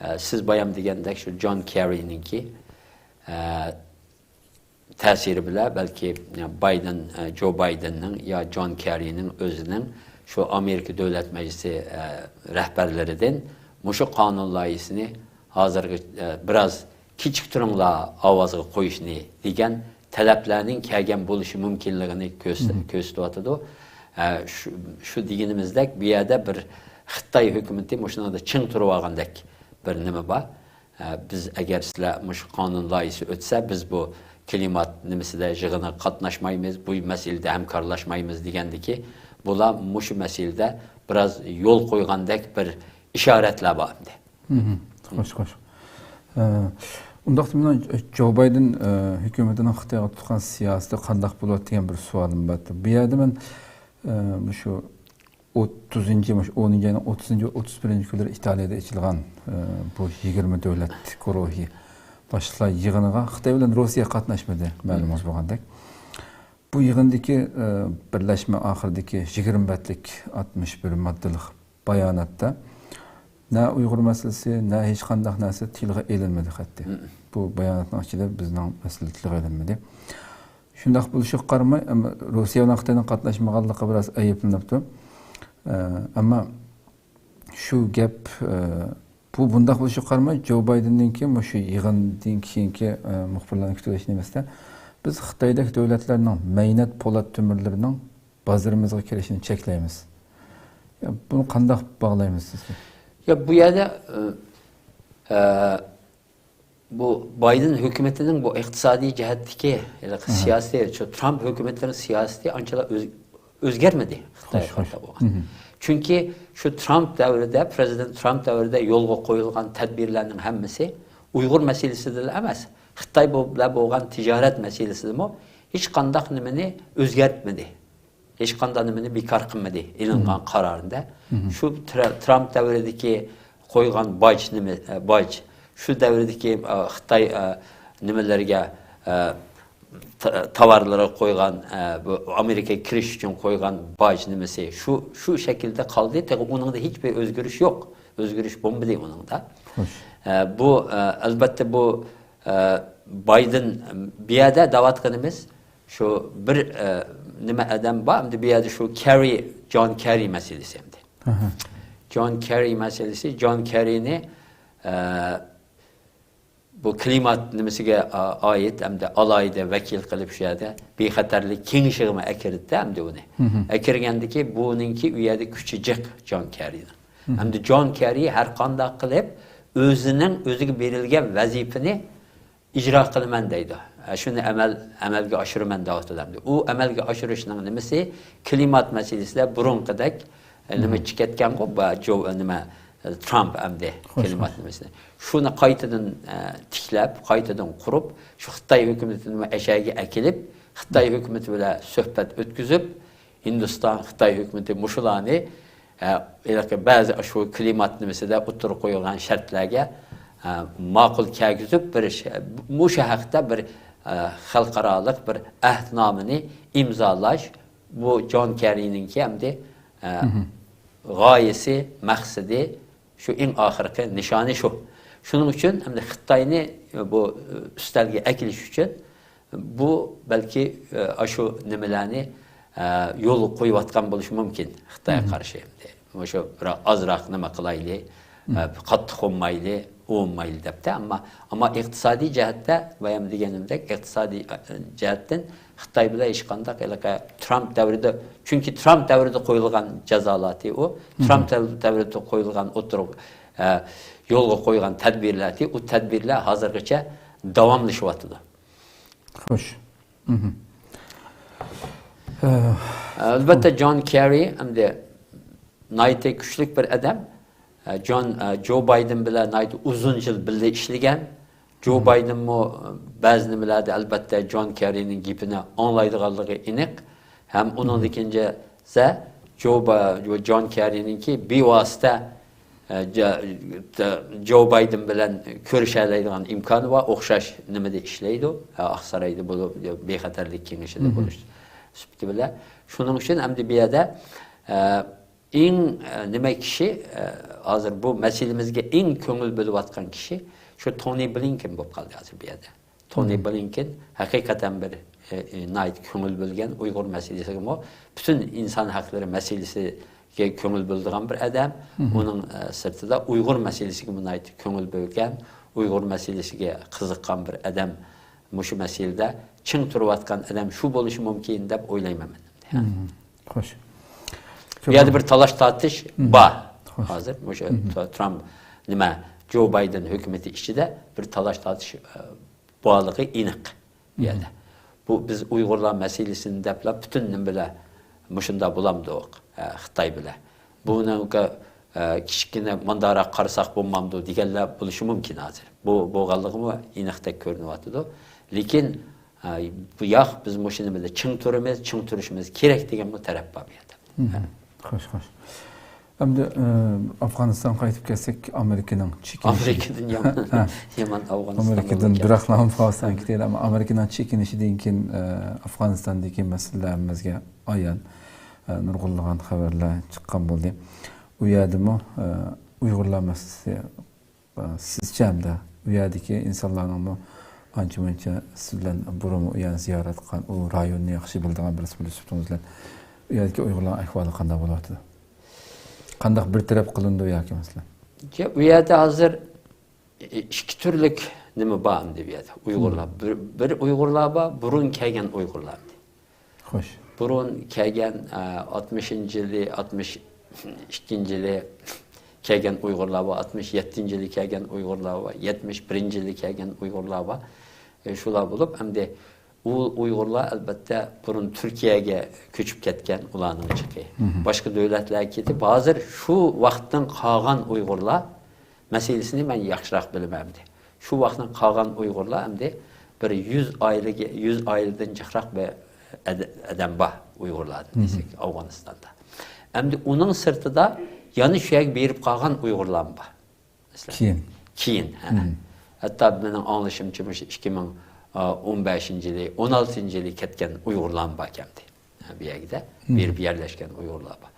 ئە، سىز بايام دېگەندەك شۇ جون كېررىنىڭكى، ئە، تەسىرى بىلەن بەلكى بايدېن، ئە، جو بايدېننىڭ يا جون كېررىنىڭ ئۆزىنىڭ شۇ ئامېرىكا دۆلەت مەجلىسى، ئە، رەھبەرلىرىدىن مۇشۇ قانۇن لايىھىسىنى ھازىرغا، ئە، بىراز كېچىكتۈرۈڭلار ئاۋازغا قويۇشنى دېگەن تەلەپلەرنىڭ كەلگەن بولۇشى مۇمكىنلىكىنى كۆرس-، مم. كۆرسىتىۋاتىدۇ. ئە، شۇ، شۇ دېگىنىمىزدەك بۇ يەردە بىر خىتاي ھۆكۈمىتى مۇشۇنىڭدا چىڭ تۇرۇۋالغاندەك بىر نېمە بار. ئە، بىز ئەگەر سىلەر مۇشۇ قانۇن لايىھىسى ئۆتسە، بىز بۇ كىلىمات نېمىسىدە يىغىنىغا قاتناشمايمىز، بۇ مەسىلىدە ھەمكارلاشمايمىز دېگەندىكى، بۇلار مۇشۇ مەسىلىدە بىراز يول قويغاندەك بىر ئىشارەتلەر بار ئەمدى. مم. خوش، خوش. ئە، ئۇنداقتا مېنىڭ جو بايدېن، ئە، ھۆكۈمىتىنىڭ خىتايغا تۇتقان سىياسىتى قانداق بولىدۇ دېگەن بىر سوئالىم بار. بۇ يەردە مەن، ئە، مۇشۇ ئوتتۇزىنچى، مۇشۇ ئونىنچى ئاينىڭ ئوتتۇزىنچى، ئوتتۇز بىرىنچى كۈنلىرى ئىتالىيەدە ئېچىلغان، ئە، بۇ يىگىرمە دۆلەت گۇرۇھى باشلىقلار يىغىنىغا خىتاي بىلەن روسىيە قاتناشمىدى، مەلۇمىڭىز بولغاندەك. بۇ يىغىندىكى، ئە، بىرلەشمە ئاخىرىدىكى يىگىرمە بەتلىك ئاتمىش بىر ماددىلىق باياناتتا نە ئۇيغۇر مەسىلىسى، نە ھېچقانداق نەرسە تىلغا ئېلىنمىدى قەتئىي. مم. بۇ باياناتنىڭ ئىچىدە بىزنىڭ مەسىلە تىلغا ئېلىنمىدى. شۇنداق بولۇشىغا قارىماي، ئەمما روسىيە بىلەن خىتاينىڭ قاتناشمىغانلىقى بىراز ئەيىبلىنىپتۇ. ئە، ئەمما شۇ گەپ، ئە، بۇ بۇنداق بولۇشىغا قارىماي، جو بايدېننىڭكى مۇشۇ يىغىندىن كېيىنكى، ئە، مۇخبىرلارنى كۈتۈۋېلىش نېمىسىدە، بىز خىتايدەك دۆلەتلەرنىڭ مەينەت پولات تۆمۈرلىرىنىڭ بازىرىمىزغا كىرىشىنى چەكلەيمىز. يا، بۇنى قانداق باغلايمىز سىزچە؟ يا، بۇ يەردە، ئە، ئە، بۇ بايدېن ھۆكۈمىتىنىڭ بۇ ئىقتىسادىي جەھەتتىكى ھېلىقى ئاھا. سىياسىتى، شۇ ترامپ ھۆكۈمىتىنىڭ سىياسىتى ئانچىلا ئۆز-، ئۆزگەرمىدى خىتايغا خوش، خوش. قارىتا بولغان. مم. چۈنكى شۇ ترامپ دەۋرىدە، پرېزىدېنت ترامپ دەۋرىدە يولغا قويۇلغان تەدبىرلەرنىڭ ھەممىسى ئۇيغۇر مەسىلىسىدىلا ئەمەس، خىتاي بو-، بىلەن بولغان تىجارەت مەسىلىسىدىمۇ ھېچقانداق نېمىنى ئۆزگەرتمىدى. ھېچقانداق نېمىنى بىكار قىلمىدى ئېلىنغان مم. قارارىدا. مم. شۇ ترا-، ترامپ دەۋرىدىكى قويغان باج نېمە، ئە، باج، شۇ دەۋردىكى، ئە، خىتاي، ئە، نېمىلىرىگە، ئە، تا-، تاۋارلىرىغا قويغان، ئە، بۇ ئامېرىكىغا كىرىش ئۈچۈن قويغان باج نېمىسى شۇ، شۇ شەكىلدە قالدى. تېخى ئۇنىڭدا ھېچبىر ئۆزگىرىش يوق. ئۆزگىرىش بولمىدى ئۇنىڭدا. خوش. ئە، بۇ، ئە، ئەلۋەتتە بۇ، ئە، بايدېن، بۇ يەردە دەۋاتقىنىمىز شۇ بىر، ئە، نېمە ئادەم بار، ئەمدى بۇ يەردە شۇ كېررى، جون كېررى مەسىلىسى ئەمدى. ئاھا. جون كېررى مەسىلىسى، جون كېررىنى، ئە، بۇ كلىمات نېمىسىگە، ئا، ئائىت ئەمدى ئالاھىدە ۋەكىل قىلىپ شۇ يەردە بىخەتەرلىك كېڭىشىگىمۇ ئەكىردى ئەمدى ئۇنى. مم. ئەكىرگەندىكى بۇنىڭكى ئۇ يەردە كۈچى جىق جون كېررىنىڭ. مم. ئەمدى جون كېررى ھەر قانداق قىلىپ ئۆزىنىڭ ئۆزىگە بېرىلگەن ۋەزىپىنى ئىجرا قىلىمەن دەيدۇ. ھە، شۇنى ئەمەل-، ئەمەلگە ئاشۇرىمەن دەۋاتىدۇ ئەمدى. ئۇ ئەمەلگە ئاشۇرۇشنىڭ نېمىسى؟ كلىمات مەسىلىسىدە بۇرۇنقىدەك، ئە، نېمە مم. چىقىپ كەتكەنغۇ، با-، جو-، نېمە، ئە، ترامپ ئەمدى خوش، كلىمات خوش. نېمىسىنى. شۇنى قايتىدىن، ئە، تىكلەپ، قايتىدىن قۇرۇپ، شۇ خىتاي ھۆكۈمىتىنى ئەشەگە ئەكېلىپ، خىتاي ھۆكۈمىتى بىلەن سۆھبەت ئۆتكۈزۈپ، ھىندىستان، خىتاي ھۆكۈمىتى مۇشۇلارنى، ئە، ھېلىقى بەزى شۇ كلىمات نېمىسىدە ئوتتۇرىغا قويۇلغان شەرتلەرگە، ئە، ماقۇل كەلگۈزۈپ، بىر ش-، مۇشۇ ھەقتە بىر، ئە، خەلقئارالىق بىر ئەھدنامىنى ئىمزالاش، بۇ جون كېررىنىڭكى ئەمدى، ئە، مم. غايىسى، مەقسىتى، شۇ ئەڭ ئاخىرقى نىشانى شۇ. شۇنىڭ ئۈچۈن ئەمدى خىتاينى بۇ ئۈستەلگە ئەكېلىش ئۈچۈن بۇ بەلكى، ئە، ئاشۇ نېمىلەرنى، ئە، يولغا قويۇۋاتقان بولۇشى مۇمكىن خىتايغا مم. قارشى. مۇشۇ بىر ئازراق نېمە قىلايلى، مم. ئە، قاتتىق ئۇرمايلى، ئۇرمايلى دەپتۇ. ئەمما، ئەمما ئىقتىسادىي جەھەتتە، بايام دېگىنىمدەك، ئىقتىسادىي، ئە، جەھەتتىن خىتاي بىلەن ھېچقانداق ھېلىقى ترامپ دەۋرىدە، چۈنكى ترامپ دەۋرىدە قويۇلغان جازالاتى ئۇ، مم. ترامپ دەۋ-، دەۋرىدە قويۇلغان ئوتتۇرىغا، ئە، يولغا قويغان تەدبىرلەتى، ئۇ تەدبىرلەر ھازىرغىچە داۋاملىشىۋاتىدۇ. خوش. مم. ئە، ئەلۋەتتە، جون كېررى ئەمدى ناھايىتى كۈچلۈك بىر ئادەم. ئە، جون، ئە، جو بايدېن بىلەن ناھايىتى ئۇزۇن يىل بىللە ئىشلىگەن. جو مم. بايدېنمۇ بەزى نېمىلەردە، ئەلۋەتتە، جون كېررىنىڭ گېپىنى ئاڭلايدىغانلىقى ئېنىق. ھەم ئۇنىڭدىن مم. كېيىنچە سە جو با-، جون كېررىنىڭكى بىۋاسىتە، ئە، جا-، تا-، جو بايدېن بىلەن كۆرۈشەلەيدىغان ئىمكانى بار، ئوخشاش نېمىدە ئىشلەيدۇ، ئە، ئاقسارايدا بولۇپ، بىخەتەرلىك كېڭىشىدە مم. بولۇش سۈپىتى بىلەن. شۇنىڭ ئۈچۈن ئەمدى بۇ يەردە، ئە، ئەڭ، ئە، نېمە كىشى، ئە، ھازىر بۇ مەسىلىمىزگە ئەڭ كۆڭۈل بۆلۈۋاتقان كىشى شۇ تونى بلىنكېن بولۇپ قالدى ھازىر بۇ يەردە. تونى مم. بلىنكېن ھەقىقەتەن بىر، ئە، ئە، ناھايىتى كۆڭۈل بۆلگەن ئۇيغۇر مەسىلىسىگىمۇ، پۈتۈن ئىنسان ھەقلىرى مەسىلىسىگە كۆڭۈل بۆلىدىغان بىر ئادەم. مم. ئۇنىڭ، ئە، سىرتىدا ئۇيغۇر مەسىلىسىگىمۇ ناھايىتى كۆڭۈل بۆلگەن، ئۇيغۇر مەسىلىسىگە قىزىققان بىر ئادەم مۇشۇ مەسىلىدە چىڭ تۇرۇۋاتقان ئادەم شۇ بولۇشى مۇمكىن دەپ ئويلايمەن مەن. مم. خوش. بۇ يەردە بىر تالاش تارتىش مم. بار. خوش. ھازىر مۇشۇ مم. ترامپ نېمە، جو بايدېن ھۆكۈمىتى ئىچىدە بىر تالاش تارتىش، ئە، بارلىقى ئېنىق بۇ يەردە. مم. بۇ بىز ئۇيغۇرلار مەسىلىسىنى دەپلا پۈتۈن نېمە بىلەن مۇشۇنداق بولامدۇق، ئە، خىتاي بىلەن. بۇنىڭغا، ئە، كىچىككىنە مۇنداقراق قارىساق بولمامدۇ دېگەنلەر بولۇشى مۇمكىن ھازىر. بۇ بولغانلىقىمۇ ئېنىقتەك كۆرۈنۈۋاتىدۇ. لېكىن، ئە، بۇ ياق، بىز مۇشۇ نېمىدە چىڭ تۇرىمىز، چىڭ تۇرۇشىمىز كېرەك دېگەنمۇ تەرەپ بار بۇ يەردە. مم. خوش، خوش. ئەمدى، ئە، ئافغانىستانغا قايتىپ كەلسەك، ئامېرىكىنىڭ چېكىنىشى. ئامېرىكىدىن يامان، ھە. يامان ئافغانىستانغا ئامېرىكىدىن بولۇپ بىراقلا كەتتى. ئەمما ئافغانىستانغا كېتەيلى. ئەمما ئامېرىكىنىڭ چېكىنىشىدىن كېيىن، ئە، ئافغانىستاندىكى مەسىلىلەر ھەممىمىزگە ئايان. ئە، نۇرغۇنلىغان خەۋەرلەر چىققان بولدى. ئۇ يەردىمۇ، ئە، ئۇيغۇرلار مەسىلىسى، ئە، سىزچە ھەمدە ئۇ يەردىكى ئىنسانلارنىڭمۇ ئانچە-مۇنچە سىز بىلەن بۇرۇنمۇ ئۇ يەرنى زىيارەت قىلغان، ئۇ رايوننى ياخشى بىلىدىغان بىرسى بولۇش سۈپىتىڭىز بىلەن، ئۇ يەردىكى ئۇيغۇرلارنىڭ ئەھۋالى قانداق بولۇۋاتىدۇ؟ قانداق بىر تەرەپ قىلىنىدۇ ياكى مەسىلەن؟ يا، ئۇ يەردە ھازىر ئىككى تۈرلۈك نېمە بار ئەمدى بۇ يەردە. ئۇيغۇرلار. مم. بىر، بىر ئۇيغۇرلار بار، بۇرۇن كەلگەن ئۇيغۇرلار. خوش. بۇرۇن كەلگەن، ئە، ئاتمىشىنچى يىلى، ئاتمىش ئىككىنچى يىلى كەلگەن ئۇيغۇرلار بار، ئاتمىش يەتتىنچى يىلى كەلگەن ئۇيغۇرلار بار، يەتمىش بىرىنچى يىلى كەلگەن ئۇيغۇرلار بار. ئە، شۇلار بولۇپ، ئەمدى ئۇ ئۇيغۇرلار، ئەلۋەتتە، بۇرۇن تۈركىيەگە كۆچۈپ كەتكەن ئۇلارنىڭ جىقى. مم. باشقا دۆلەتلەرگە كېتىپ، ھازىر شۇ ۋاقىتتىن قالغان ئۇيغۇرلار مەسىلىسىنى مەن ياخشىراق بىلىمەن ئەمدى. شۇ ۋاقىتنىڭ قالغان ئۇيغۇرلار ئەمدى بىر يۈز ئائىلىگە، يۈز ئائىلىدىن جىقراق بىر ئەد-، ئادەم بار ئۇيغۇرلاردىن مم. دېسەك، ئافغانىستاندا. ئەمدى ئۇنىڭ سىرتىدا يەنە شۇ يەرگە بېرىپ قالغان ئۇيغۇرلارمۇ بار. مەسىلەن. كېيىن. كېيىن، ھە. مم. ھەتتا مېنىڭ ئاڭلىشىمچە، مۇشۇ ئىككى مىڭ ئون بەشىنچى يىلى، ئون ئالتىنچى يىلى كەتكەن ئۇيغۇرلارمۇ باركەن. بۇ يەردە بېرىپ يەرلەشكەن ئۇيغۇرلار بار.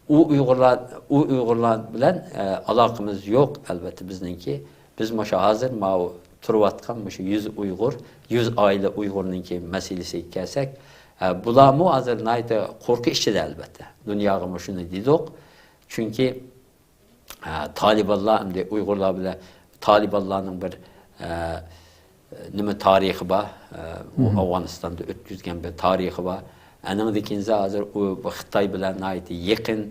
ئۇ ئۇيغۇرلار، ئۇ ئۇيغۇرلار بىلەن، ئە، ئالاقىمىز يوق، ئەلۋەتتە، بىزنىڭكى. بىز مۇشۇ ھازىر ماۋۇ تۇرۇۋاتقان مۇشۇ يۈز ئۇيغۇر، يۈز ئائىلە ئۇيغۇرنىڭكى مەسىلىسىگە كەلسەك، ئە، بۇلارمۇ ھازىر ناھايىتى قورقۇ ئىچىدە، ئەلۋەتتە. دۇنياغا مۇشۇنى دېدۇق. چۈنكى، ئە، تالىبانلار ئەمدى ئۇيغۇرلار بىلەن، تالىبانلارنىڭ بىر، ئە، نېمە تارىخى بار، ئە، ئۇ ئافغانىستاندا ئۆتكۈزگەن بىر تارىخى بار. ئەنىڭدىن كېيىن ھازىر ئۇ خىتاي بىلەن ناھايىتى يېقىن،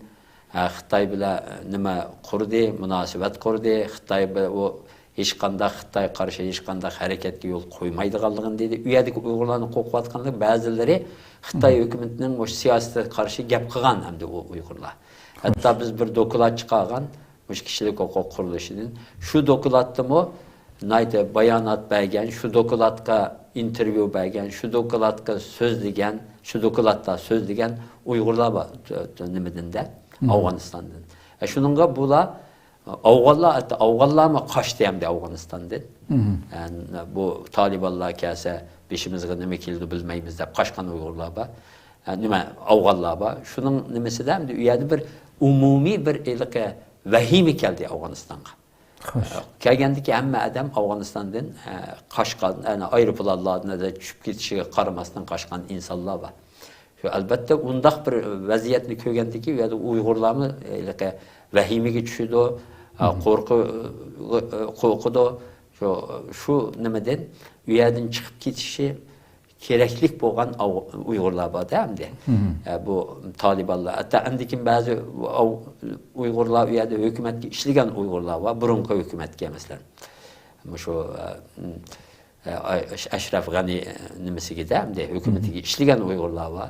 ئە، خىتاي بىلەن، ئە، نېمە قۇردى، مۇناسىۋەت قۇردى. خىتاي بىلەن ئۇ ھېچقانداق، خىتايغا قارشى ھېچقانداق ھەرىكەتكە يول قويمايدىغانلىقىنى دېدى. ئۇ يەردىكى ئۇيغۇرلارنى قوغلاۋاتقانلىقى، بەزىلىرى خىتاي ھۆكۈمىتىنىڭ مۇشۇ سىياسىتىگە قارشى گەپ قىلغان ئەمدى ئۇ ئۇيغۇرلار. ھەتتا بىز بىر دوكلات چىقارغان، مۇشۇ كىشىلىك ھوقۇق قۇرۇلۇشىدىن. شۇ دوكلاتتىمۇ ناھايىتى بايانات بەرگەن، شۇ دوكلاتقا ئىنتېرۋيۇ بەرگەن، شۇ دوكلاتقا سۆزلىگەن، شۇ دوكلاتتا سۆزلىگەن ئۇيغۇرلار بار، تۆ-، تۆ-، نېمىدىن-دە، ئافغانىستاندىن. ئە، شۇنىڭغا بۇلار، ئافغانلار، ھەتتا ئافغانلارمۇ قاچتى ئەمدى ئافغانىستاندىن. ئە، بۇ تالىبانلار كەلسە، بېشىمىزغا نېمە كېلىدۇ بىلمەيمىز دەپ قاچقان ئۇيغۇرلار بار. ئە، نېمە، ئافغانلار بار. شۇنىڭ نېمىسىدە ئەمدى ئۇ يەردە بىر ئومۇمىي بىر ھېلىقى ۋەھىمە كەلدى ئافغانىستانغا. خوش. ئە، كەلگەندىكى ھەممە ئادەم ئافغانىستاندىن، ئە، قاچقان، ئەنە، ئايروپىلانلاردىن چۈشۈپ كېتىشىگە قارىماستىن قاچقان ئىنسانلار بار. شۇ، ئەلۋەتتە، ئۇنداق بىر ۋەزىيەتنى كۆرگەندىكى، ئۇ يەردە ئۇيغۇرلارمۇ ھېلىقى ۋەھىمىگە چۈشىدۇ، ئە، قورقۇ-، قورقىدۇ. شۇ، شۇ نېمىدىن، ئۇ يەردىن چىقىپ كېتىشى كېرەكلىك بولغان ئۇيغۇرلار بار-دە ئەمدى. ئە، بۇ تالىبانلار. ھەتتا ئاندىن كېيىن بەزى ئۇيغۇرلار ئۇ يەردە ھۆكۈمەتكە ئىشلىگەن ئۇيغۇرلار بار، بۇرۇنقى ھۆكۈمەتكە، مەسىلەن. مۇشۇ، ئە، ئە، ئەشرەف غەنى نېمىسىگىدە، ئەمدى ھۆكۈمىتىگە ئىشلىگەن ئۇيغۇرلار بار.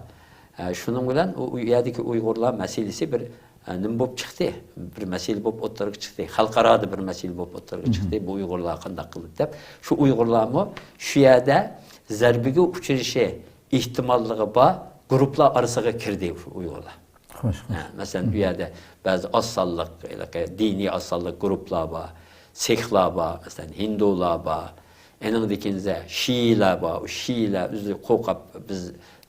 ئە، شۇنىڭ بىلەن ئۇ، ئۇ يەردىكى ئۇيغۇرلار مەسىلىسى بىر، ئە، نېمە بولۇپ چىقتى؟ بىر مەسىلە بولۇپ ئوتتۇرىغا چىقتى. خەلقئارادا بىر مەسىلە بولۇپ ئوتتۇرىغا چىقتى. بۇ ئۇيغۇرلار قانداق قىلدى دەپ. شۇ ئۇيغۇرلارمۇ شۇ يەردە زەربىگە ئۇچرىشى ئېھتىماللىقى بار گۇرۇپپىلار ئارىسىغا كىردى شۇ ئۇيغۇرلار. خوش، خوش. ھە، مەسىلەن، بۇ يەردە بەزى ئاز سانلىق، ھېلىقى دىنىي ئاز سانلىق گۇرۇپپىلار بار، سىخلار بار، مەسىلەن، ھىندۇلار بار. ئېنىڭدىن كېيىن شىئىلار بار. ئۇ شىئىلار ئۆزى قورقۇپ، بىز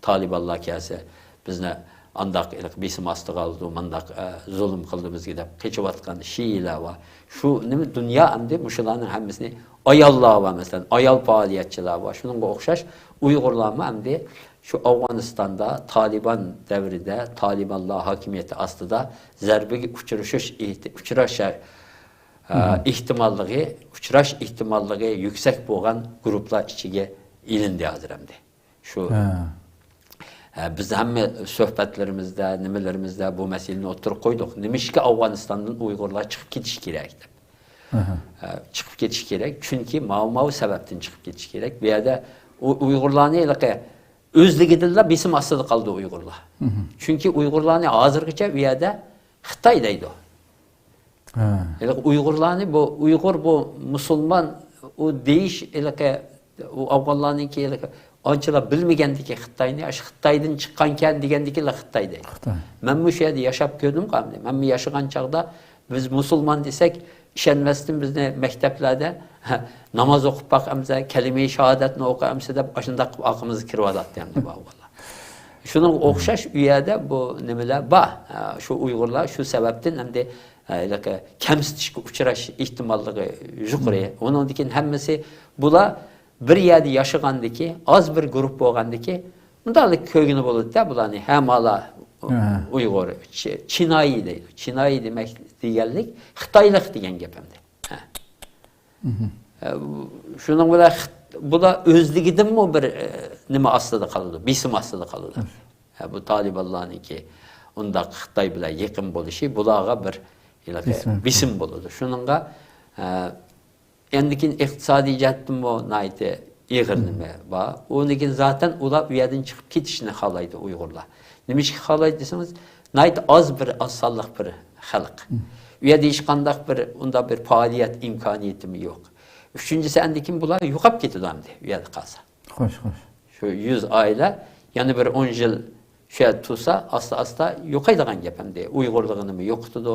تالىبانلار كەلسە، بىزنى ئانداق ھېلىقى بېسىم ئاستىغا ئالىدۇ، مانداق، ئە، زۇلۇم قىلىدۇ بىزگە دەپ قېچىۋاتقان شىئىلار بار. شۇ نېمە دۇنيا ئەمدى مۇشۇلارنىڭ ھەممىسىنى، ئاياللار بار، مەسىلەن، ئايال پائالىيەتچىلەر بار. شۇنىڭغا ئوخشاش ئۇيغۇرلارمۇ ئەمدى شۇ ئافغانىستاندا تالىبان دەۋرىدە، تالىبانلار ھاكىمىيىتى ئاستىدا زەربىگە ئۇچرىشىش ئېھتى-، ئۇچراش، ئە، ئېھتىماللىقى، ئۇچراش ئېھتىماللىقى يۈكسەك بولغان گۇرۇپپىلار ئىچىگە ئېلىندى ھازىر ئەمدى. شۇ، ئە، بىز ھەممە سۆھبەتلىرىمىزدە، نېمىلىرىمىزدە بۇ مەسىلىنى ئوتتۇرىغا قويدۇق. نېمىشقا ئافغانىستاندىن ئۇيغۇرلار چىقىپ كېتىشى كېرەك دەپ. ئە، چىقىپ كېتىشى كېرەك. چۈنكى ماۋۇ، ماۋۇ سەۋەبتىن چىقىپ كېتىشى كېرەك. بۇ يەردە ئۇ-، ئۇيغۇرلارنى ھېلىقى ئۆزلۈكىدىنلا بېسىم ئاستىدا قالىدۇ ئۇيغۇرلار. چۈنكى ئۇيغۇرلارنى ھازىرغىچە ئۇ يەردە خىتاي دەيدۇ. ھېلىقى ئۇيغۇرلارنى، بۇ ئۇيغۇر، بۇ مۇسۇلمان، ئۇ دېيىش، ھېلىقى ئۇ ئافغانلارنىڭكى ھېلىقى ئانچىلا بىلمىگەندىكى خىتاينى، ئاشۇ خىتايدىن چىققانكەن دېگەندىكىلا خىتاي دەيدۇ. خىتاي. مەنمۇ شۇ يەردە ياشاپ كۆردۈمغۇ ئەمدى. مەنمۇ ياشىغان چاغدا بىز مۇسۇلمان دېسەك، ئىشەنمەستىن بىزنى مەكتەپلەردە، ناماز ئوقۇپ باق ئەمسە، كەلىمە-ى شاھادەتنى ئوقۇ ئەمسە دەپ، ئاشۇنداق قىلىپ ئارقىمىزغا كىرىۋالاتتى ئەمدى بۇ ئافغانلار. شۇنىڭغا ئوخشاش ئۇ يەردە بۇ نېمىلەر بار. ھە، شۇ ئۇيغۇرلار شۇ سەۋەبتىن ئەمدى، ھە، ھېلىقى كەمسىتىشكە ئۇچراش ئېھتىماللىقى يۇقىرى. ئۇنىڭدىن كېيىن ھەممىسى بۇلار بىر يەردە ياشىغاندىكى، ئاز بىر گۇرۇپ بولغاندىكى، مۇنداقلا كۆرگىلى بولىدۇ-دە بۇلارنى. ھە، مالا ئۇيغۇر، چى-، چىنايى دەيدۇ. چىنايى دېمەك دېگەنلىك خىتايلىق دېگەن گەپ ئەمدى. ھە. ئە، شۇنىڭ بىلەن خىت-، بۇلار ئۆزلۈكىدىنمۇ بىر، ئە، نېمە ئاستىدا قالىدۇ، بېسىم ئاستىدا قالىدۇ. ھە، بۇ تالىبانلارنىڭكى ئۇنداق خىتاي بىلەن يېقىن بولۇشى بۇلارغا بىر ھېلىقى بېسىم. بېسىم بولىدۇ. شۇنىڭغا، ئە، ئەندىن كېيىن ئىقتىسادىي جەھەتتىنمۇ ناھايىتى ئېغىر نېمە بار. ئۇندىن كېيىن زاتەن ئۇلار ئۇ يەردىن چىقىپ كېتىشنى خالايدۇ ئۇيغۇرلار. نېمىشقا خالايدۇ دېسىڭىز، ناھايىتى ئاز بىر، ئاز سانلىق بىر خەلق. ئۇ يەردە ھېچقانداق بىر، ئۇنداق بىر پائالىيەت ئىمكانىيىتىمۇ يوق. ئۈچىنچىسى، ئەندىن كېيىن بۇلار يوقاپ كېتىدۇ ئەمدى ئۇ يەردە قالسا. خوش، خوش. شۇ يۈز ئائىلە يەنە بىر ئون يىل شۇ يەردە تۇرسا، ئاستا-ئاستا يوقايدىغان گەپ ئەمدى. ئۇيغۇرلۇقىنىمۇ يوقىتىدۇ،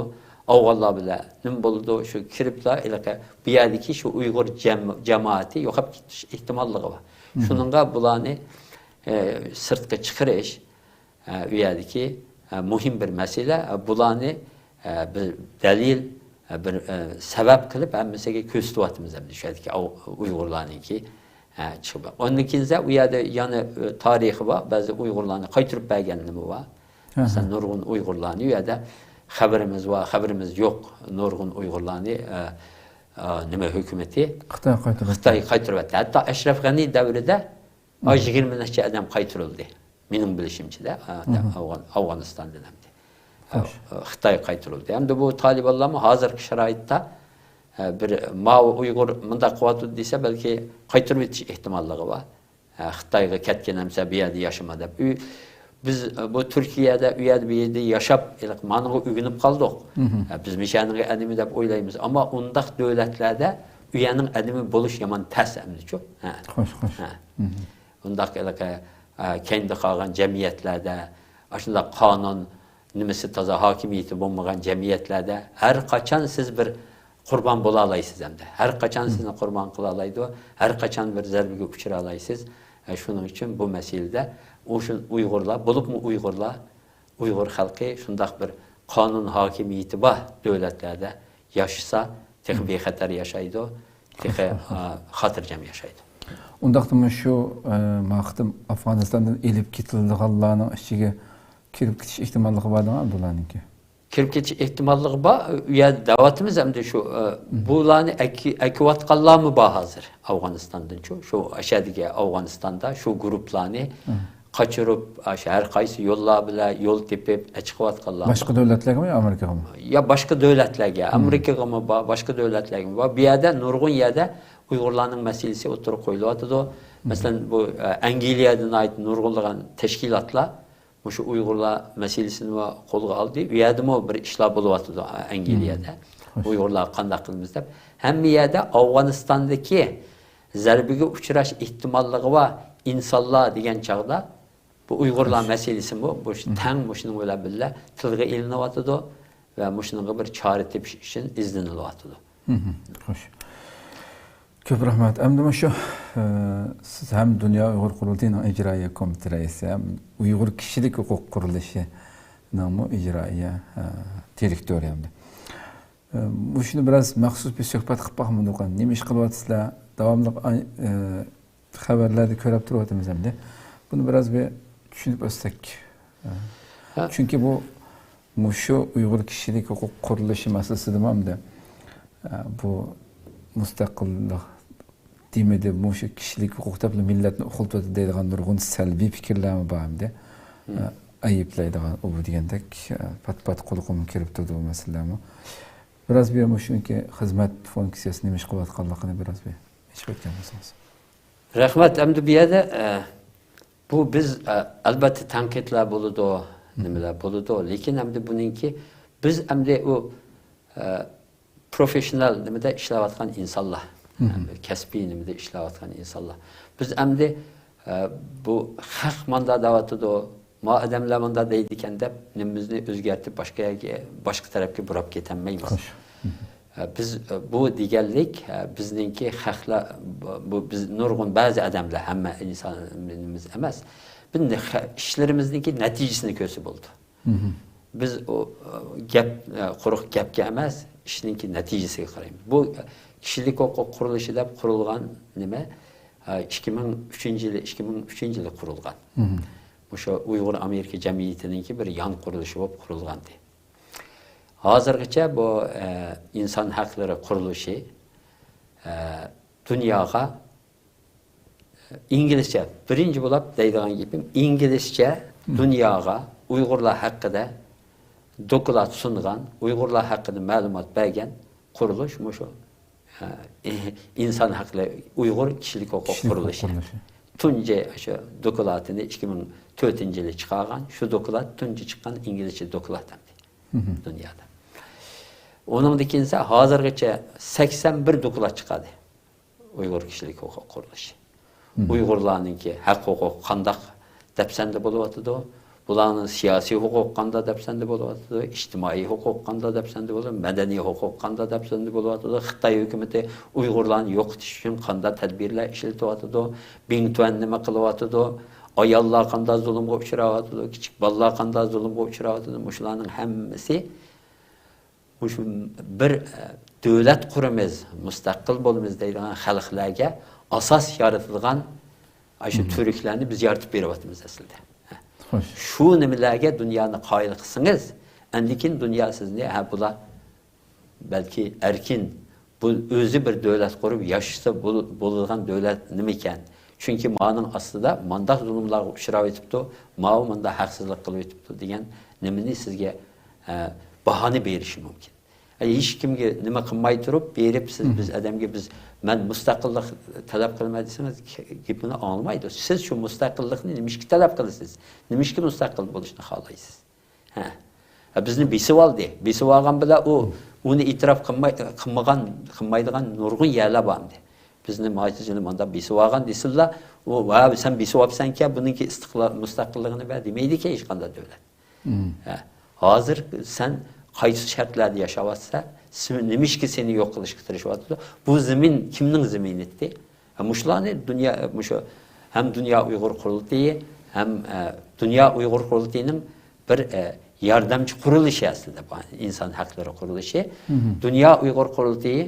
ئافغانلار بىلەن نېمە بولىدۇ، شۇ كىرىپلا ھېلىقى بۇ يەردىكى شۇ ئۇيغۇر جەم-، جامائىتى يوقاپ كېتىش ئېھتىماللىقى بار. شۇنىڭغا بۇلارنى، ئە، سىرتقا چىقىرىش، ئە، ئۇ يەردىكى، ئە، مۇھىم بىر مەسىلە. ئە، بۇلارنى، ئە، بىر دەلىل، ئە، بىر، ئە، سەۋەب قىلىپ ھەممىسىگە كۆرسىتىۋاتىمىز ئەمدى شۇ يەردىكى ئۇيغۇرلارنىڭكى، ئە، چىقىپ. ئۇندىن كېيىن ئۇ يەردە يەنە، ئە، تارىخى بار، بەزى ئۇيغۇرلارنى قايتۇرۇپ بەرگەنلىرىمۇ بار. مەسىلەن، نۇرغۇن ئۇيغۇرلارنى ئۇ يەردە خەۋىرىمىز بار، خەۋىرىمىز يوق، نۇرغۇن ئۇيغۇرلارنى، ئە، ئە، نېمە ھۆكۈمىتى خىتاي قايتۇرۇۋەتتى. خىتاي قايتۇرۇۋەتتى. ھەتتا ئەشرەف غەنى دەۋرىدە ئا، يىگىرمە نەچچە ئادەم قايتۇرۇلدى. مېنىڭ بىلىشىمچىدە، ئا، ئەفغان-، ئەفغانىستاندىن ئەمدى. ئە، خىتاي قايتۇرۇلدى. ئەمدى بۇ تالىبانلارمۇ ھازىرقى شارائىتتا، ئە، بىر ماۋۇ ئۇيغۇر مۇنداق قىلىۋاتىدۇ دېسە، بەلكى قايتۇرۇۋېتىش ئېھتىماللىقى بار. ئە، خىتايغا كەتكىن ئەمسە بۇ يەردە ياشىما دەپ. ئۇ، بىز، ئە، بۇ تۈركىيەدە، ئۇ يەردە، بۇ يەردە ياشاپ، ھېلىقى مانىغا ئۆگىنىپ قالدۇق. ئە، بىز مۇشۇ يەرنىڭ ئادىمى دەپ ئويلايمىز. ئەمما ئۇنداق دۆلەتلەردە ئۇ يەرنىڭ ئادىمى بولۇش يامان تەس ئەمدىچۇ. ھە. خوش، خوش. ھە. ئۇنداق ھېلىقى، ئە، كەينىدە قالغان جەمئىيەتلەردە، ئاشۇنداق قانۇن نېمىسى تازا ھاكىمىيىتى بولمىغان جەمئىيەتلەردە ھەر قاچان سىز بىر قۇربان بولالايسىز ئەمدى. ھەر قاچان سىزنى قۇربان قىلالايدۇ، ھەر قاچان بىر زەربىگە ئۇچرالايسىز. ئە، شۇنىڭ ئۈچۈن بۇ مەسىلىدە ئۇ شۇ ئۇيغۇرلار، بولۇپمۇ ئۇيغۇرلار، ئۇيغۇر خەلقى شۇنداق بىر قانۇن ھاكىمىيىتى بار دۆلەتلەردە ياشىسا، تېخى بىخەتەر ياشايدۇ، تېخى، ئا، خاتىرجەم ياشايدۇ. ئۇنداقتا مۇشۇ، ئە، ما قېتىم ئافغانىستاندىن ئېلىپ كېتىلىدىغانلارنىڭ ئىچىگە كىرىپ كېتىش ئېھتىماللىقى بار دەڭ ئابدۇللانىڭكى؟ كىرىپ كېتىش ئېھتىماللىقى بار. ئۇ يەردە دەۋاتىمىز ئەمدى شۇ، ئە، بۇلارنى ئەكى-، ئەكىۋاتقانلارمۇ بار ھازىر ئافغانىستاندىنچۇ. شۇ ئەشەدىكى ئافغانىستاندا شۇ گۇرۇپلارنى قاچۇرۇپ، ئاشۇ ھەر قايسى يوللار بىلەن يول تېپىپ ئەچىقىۋاتقانلار. باشقا دۆلەتلەرگىمۇ يا ئامېرىكىغىمۇ؟ يا باشقا دۆلەتلەرگە، ئامېرىكىغىمۇ بار، باشقا دۆلەتلەرگىمۇ بار. بۇ يەردە نۇرغۇن يەردە ئۇيغۇرلارنىڭ مەسىلىسى ئوتتۇرىغا قويۇلۇۋاتىدۇ. مەسىلەن، بۇ، ئە، ئەنگلىيەدە ناھايىتى نۇرغۇنلىغان تەشكىلاتلار مۇشۇ ئۇيغۇرلار مەسىلىسىنى قولغا ئالدى. ئۇ يەردىمۇ بىر ئىشلار بولۇۋاتىدۇ، ئە، ئەنگلىيەدە. ئۇيغۇرلارغا قانداق قىلىمىز دەپ. ھەممە يەردە ئافغانىستاندىكى زەربىگە ئۇچراش ئېھتىماللىقى بار ئىنسانلار دېگەن چاغدا، بۇ ئۇيغۇرلار مەسىلىسىمۇ بۇ تەڭ مۇشۇنىڭ بىلەن بىللە تىلغا ئېلىنىۋاتىدۇ ۋە مۇشۇنىڭغا بىر چارە تېپىش ئۈچۈن ئىزدىنىلىۋاتىدۇ. خوش. كۆپ رەھمەت. ئەمدى مۇشۇ، ئە، سىز ھەم دۇنيا ئۇيغۇر قۇرۇلتىيىنىڭ ئىجرائىيە كومىتېتى رەئىسى، ھەم ئۇيغۇر كىشىلىك ھوقۇق قۇرۇلۇشىنىڭمۇ ئىجرائىيە، ئە، دىرېكتورى ئەمدى. ئە، مۇشۇنى بىراز مەخسۇس بىر سۆھبەت قىلىپ باقمىدۇق. نېمە ئىش قىلىۋاتىسىلەر؟ داۋاملىق، ئە، خەۋەرلەردە كۆرۈپ تۇرۇۋاتىمىز ئەمدى. بۇنى بىراز بىر چۈشىنىپ ئۆتسەك. ھە. چۈنكى بۇ، مۇشۇ ئۇيغۇر كىشىلىك ھوقۇق قۇرۇلۇشى مەسىلىسىدىمۇ ئەمدى، ئە، بۇ مۇستەقىللىق دېمىدى، مۇشۇ كىشىلىك ھوقۇق دەپلا مىللەتنى ئۇخلىتىۋاتىدۇ دەيدىغان نۇرغۇن سەلبىي پىكىرلەرمۇ بار ئەمدى. ئە، ئەيىبلەيدىغان، ئۇ بۇ دېگەندەك، ئە، پات-پات قۇلىقىمغا كىرىپ تۇرىدۇ بۇ مەسىلىلەرمۇ. بىراز بىر مۇشۇنىڭكى خىزمەت فۇنكسىيەسى نېمە ئىش قىلىۋاتقانلىقىنى بىراز بىر ئېچىپ ئۆتكەن بولسىڭىز. رەھمەت. ئەمدى بۇ يەردە، ئە، بۇ بىز، ئە، ئەلۋەتتە تەنقىدلەر بولىدۇ، نېمىلەر بولىدۇ. لېكىن ئەمدى بۇنىڭكى، بىز ئەمدى ئۇ، ئە، پروفېشنال نېمىدە ئىشلەۋاتقان ئىنسانلار، ئەمدى كەسپىي نېمىدە ئىشلەۋاتقان ئىنسانلار. بىز ئەمدى، ئە، بۇ خەق ماندا دەۋاتىدۇ، ما ئادەملەر ماندا دەيدىكەن دەپ، نېمىمىزنى ئۆزگەرتىپ، باشقا يەرگە، باشقا تەرەپكە بۇراپ كېتەلمەيمىز. خوش. ئە، بىز، ئە، بۇ دېگەنلىك، ئە، بىزنىڭكى خەقلەر، بۇ، بۇ بىز نۇرغۇن بەزى ئادەملەر، ھەممە ئىنسانىمىز ئەمەس. بىز نە-، خە-، ئىشلىرىمىزنىڭكى نەتىجىسىنى كۆرسە بولىدۇ. بىز ئۇ، ئە، گەپ، ئە، قۇرۇق گەپكە ئەمەس، ئىشنىڭكى نەتىجىسىگە قارايمىز. بۇ، ئە، كىشىلىك ھوقۇق قۇرۇلۇشى دەپ قۇرۇلغان نېمە، ئە، ئىككى مىڭ ئۈچىنچى يىلى، ئىككى مىڭ ئۈچىنچى يىلى قۇرۇلغان. مۇشۇ ئۇيغۇر ئامېرىكا جەمئىيىتىنىڭكى بىر يان قۇرۇلۇشى بولۇپ قۇرۇلغانىدى. ھازىرغىچە بۇ، ئە، ئىنسان ھەقلىرى قۇرۇلۇشى، ئە، دۇنياغا، ئە، ئىنگلىزچە، بىرىنچى بولۇپ دەيدىغان گېپىم، ئىنگلىزچە دۇنياغا ئۇيغۇرلار ھەققىدە دوكلات سۇنغان، ئۇيغۇرلار ھەققىدە مەلۇمات بەرگەن قۇرۇلۇش مۇشۇ. ئە، ئىنسان ھەقلىرى، ئۇيغۇر كىشىلىك ھوقۇق قۇرۇلۇشى. تۇنجى شۇ دوكلاتىنى ئىككى مىڭ تۆتىنچى يىلى چىقارغان. شۇ دوكلات تۇنجى چىققان ئىنگلىزچە دوكلات ئەمدى دۇنيادا. ئۇنىڭدىن كېيىن ھازىرغىچە سەكسەن بىر دوكلات چىقاردى ئۇيغۇر كىشىلىك ھوقۇق قۇرۇلۇشى. ئۇيغۇرلارنىڭكى ھەق ھوقۇقى قانداق دەپسەندە بولۇۋاتىدۇ؟ ئۇلارنىڭ سىياسىي ھوقۇقى قانداق دەپسەندە بولۇۋاتىدۇ، ئىجتىمائىي ھوقۇقى قانداق دەپسەندە بولۇۋاتىدۇ، مەدەنىي ھوقۇقى قانداق دەپسەندە بولۇۋاتىدۇ، خىتاي ھۆكۈمىتى ئۇيغۇرلارنى يوقىتىش ئۈچۈن قانداق تەدبىرلەر ئىشلىتىۋاتىدۇ، بىڭتۈەن نېمە قىلىۋاتىدۇ، ئاياللار قانداق زۇلۇمغا ئۇچراۋاتىدۇ، كىچىك بالىلار قانداق زۇلۇمغا ئۇچراۋاتىدۇ، مۇشۇلارنىڭ ھەممىسى مۇشۇ بىر، ئە، دۆلەت قۇرىمىز، مۇستەقىل بولىمىز دەيدىغان خەلقلەرگە ئاساس يارىتىدىغان ئاشۇ تۈركلەرنى بىز يارىتىپ بېرىۋاتىمىز ئەسلىدە. شۇ نېمىلەرگە دۇنيانى قايىل قىلسىڭىز، ئاندىن كېيىن دۇنيا سىزنى، ھە، بۇلار بەلكى ئەركىن، بۇ ئۆزى بىر دۆلەت قۇرۇپ ياشىسا بول-، بولىدىغان دۆلەت نېمىكەن؟ چۈنكى مانىڭ ئاستىدا مانداق زۇلۇملارغا ئۇچراۋېتىپتۇ، ماۋۇ ماندا ھەقسىزلىق قىلىۋېتىپتۇ دېگەن نېمىنى سىزگە، ئە، باھانە بېرىشى مۇمكىن. ئە، ھېچكىمگە نېمە قىلماي تۇرۇپ، بېرىپ سىز، بىز ئادەمگە، بىز، مەن مۇستەقىللىق تەلەپ قىلىمەن دېسىڭىز، گېپىنى ئاڭلىمايدۇ. سىز شۇ مۇستەقىللىقنى نېمىشقا تەلەپ قىلىسىز؟ نېمىشقا مۇستەقىل بولۇشنى خالايسىز؟ ھە. ھە، بىزنى بېسىۋالدى. بېسىۋالغان بىلەن ئۇ، ئۇنى ئېتىراپ قىلماي، قىلمىغان، قىلمايدىغان نۇرغۇن يەرلەر بار ئىدى. بىزنى مايتىجىنى مانداق بېسىۋالغان دېسىلا، ئۇ، ۋە سەن بېسىۋاپسەنكەن، بۇنىڭكى ئىستىقلال، مۇستەقىللىقىنى بەر دېمەيدىكەن ھېچقانداق دۆلەت. ھە. ھازىر سەن قايسى شەرتلەردە ياشاۋاتسا، سېنى، نېمىشقا سېنى يوق قىلىشقا تىرىشىۋاتىدۇ؟ بۇ زېمىن كىمنىڭ زېمىنى ئىدى؟ ھە، مۇشۇلارنى دۇنيا، مۇشۇ ھەم دۇنيا ئۇيغۇر قۇرۇلتىيى، ھەم، ئە، دۇنيا ئۇيغۇر قۇرۇلتىيىنىڭ بىر، ئە، ياردەمچى قۇرۇلۇشى ئەسلىدە بۇ ئىنسان ھەقلىرى قۇرۇلۇشى. دۇنيا ئۇيغۇر قۇرۇلتىيى،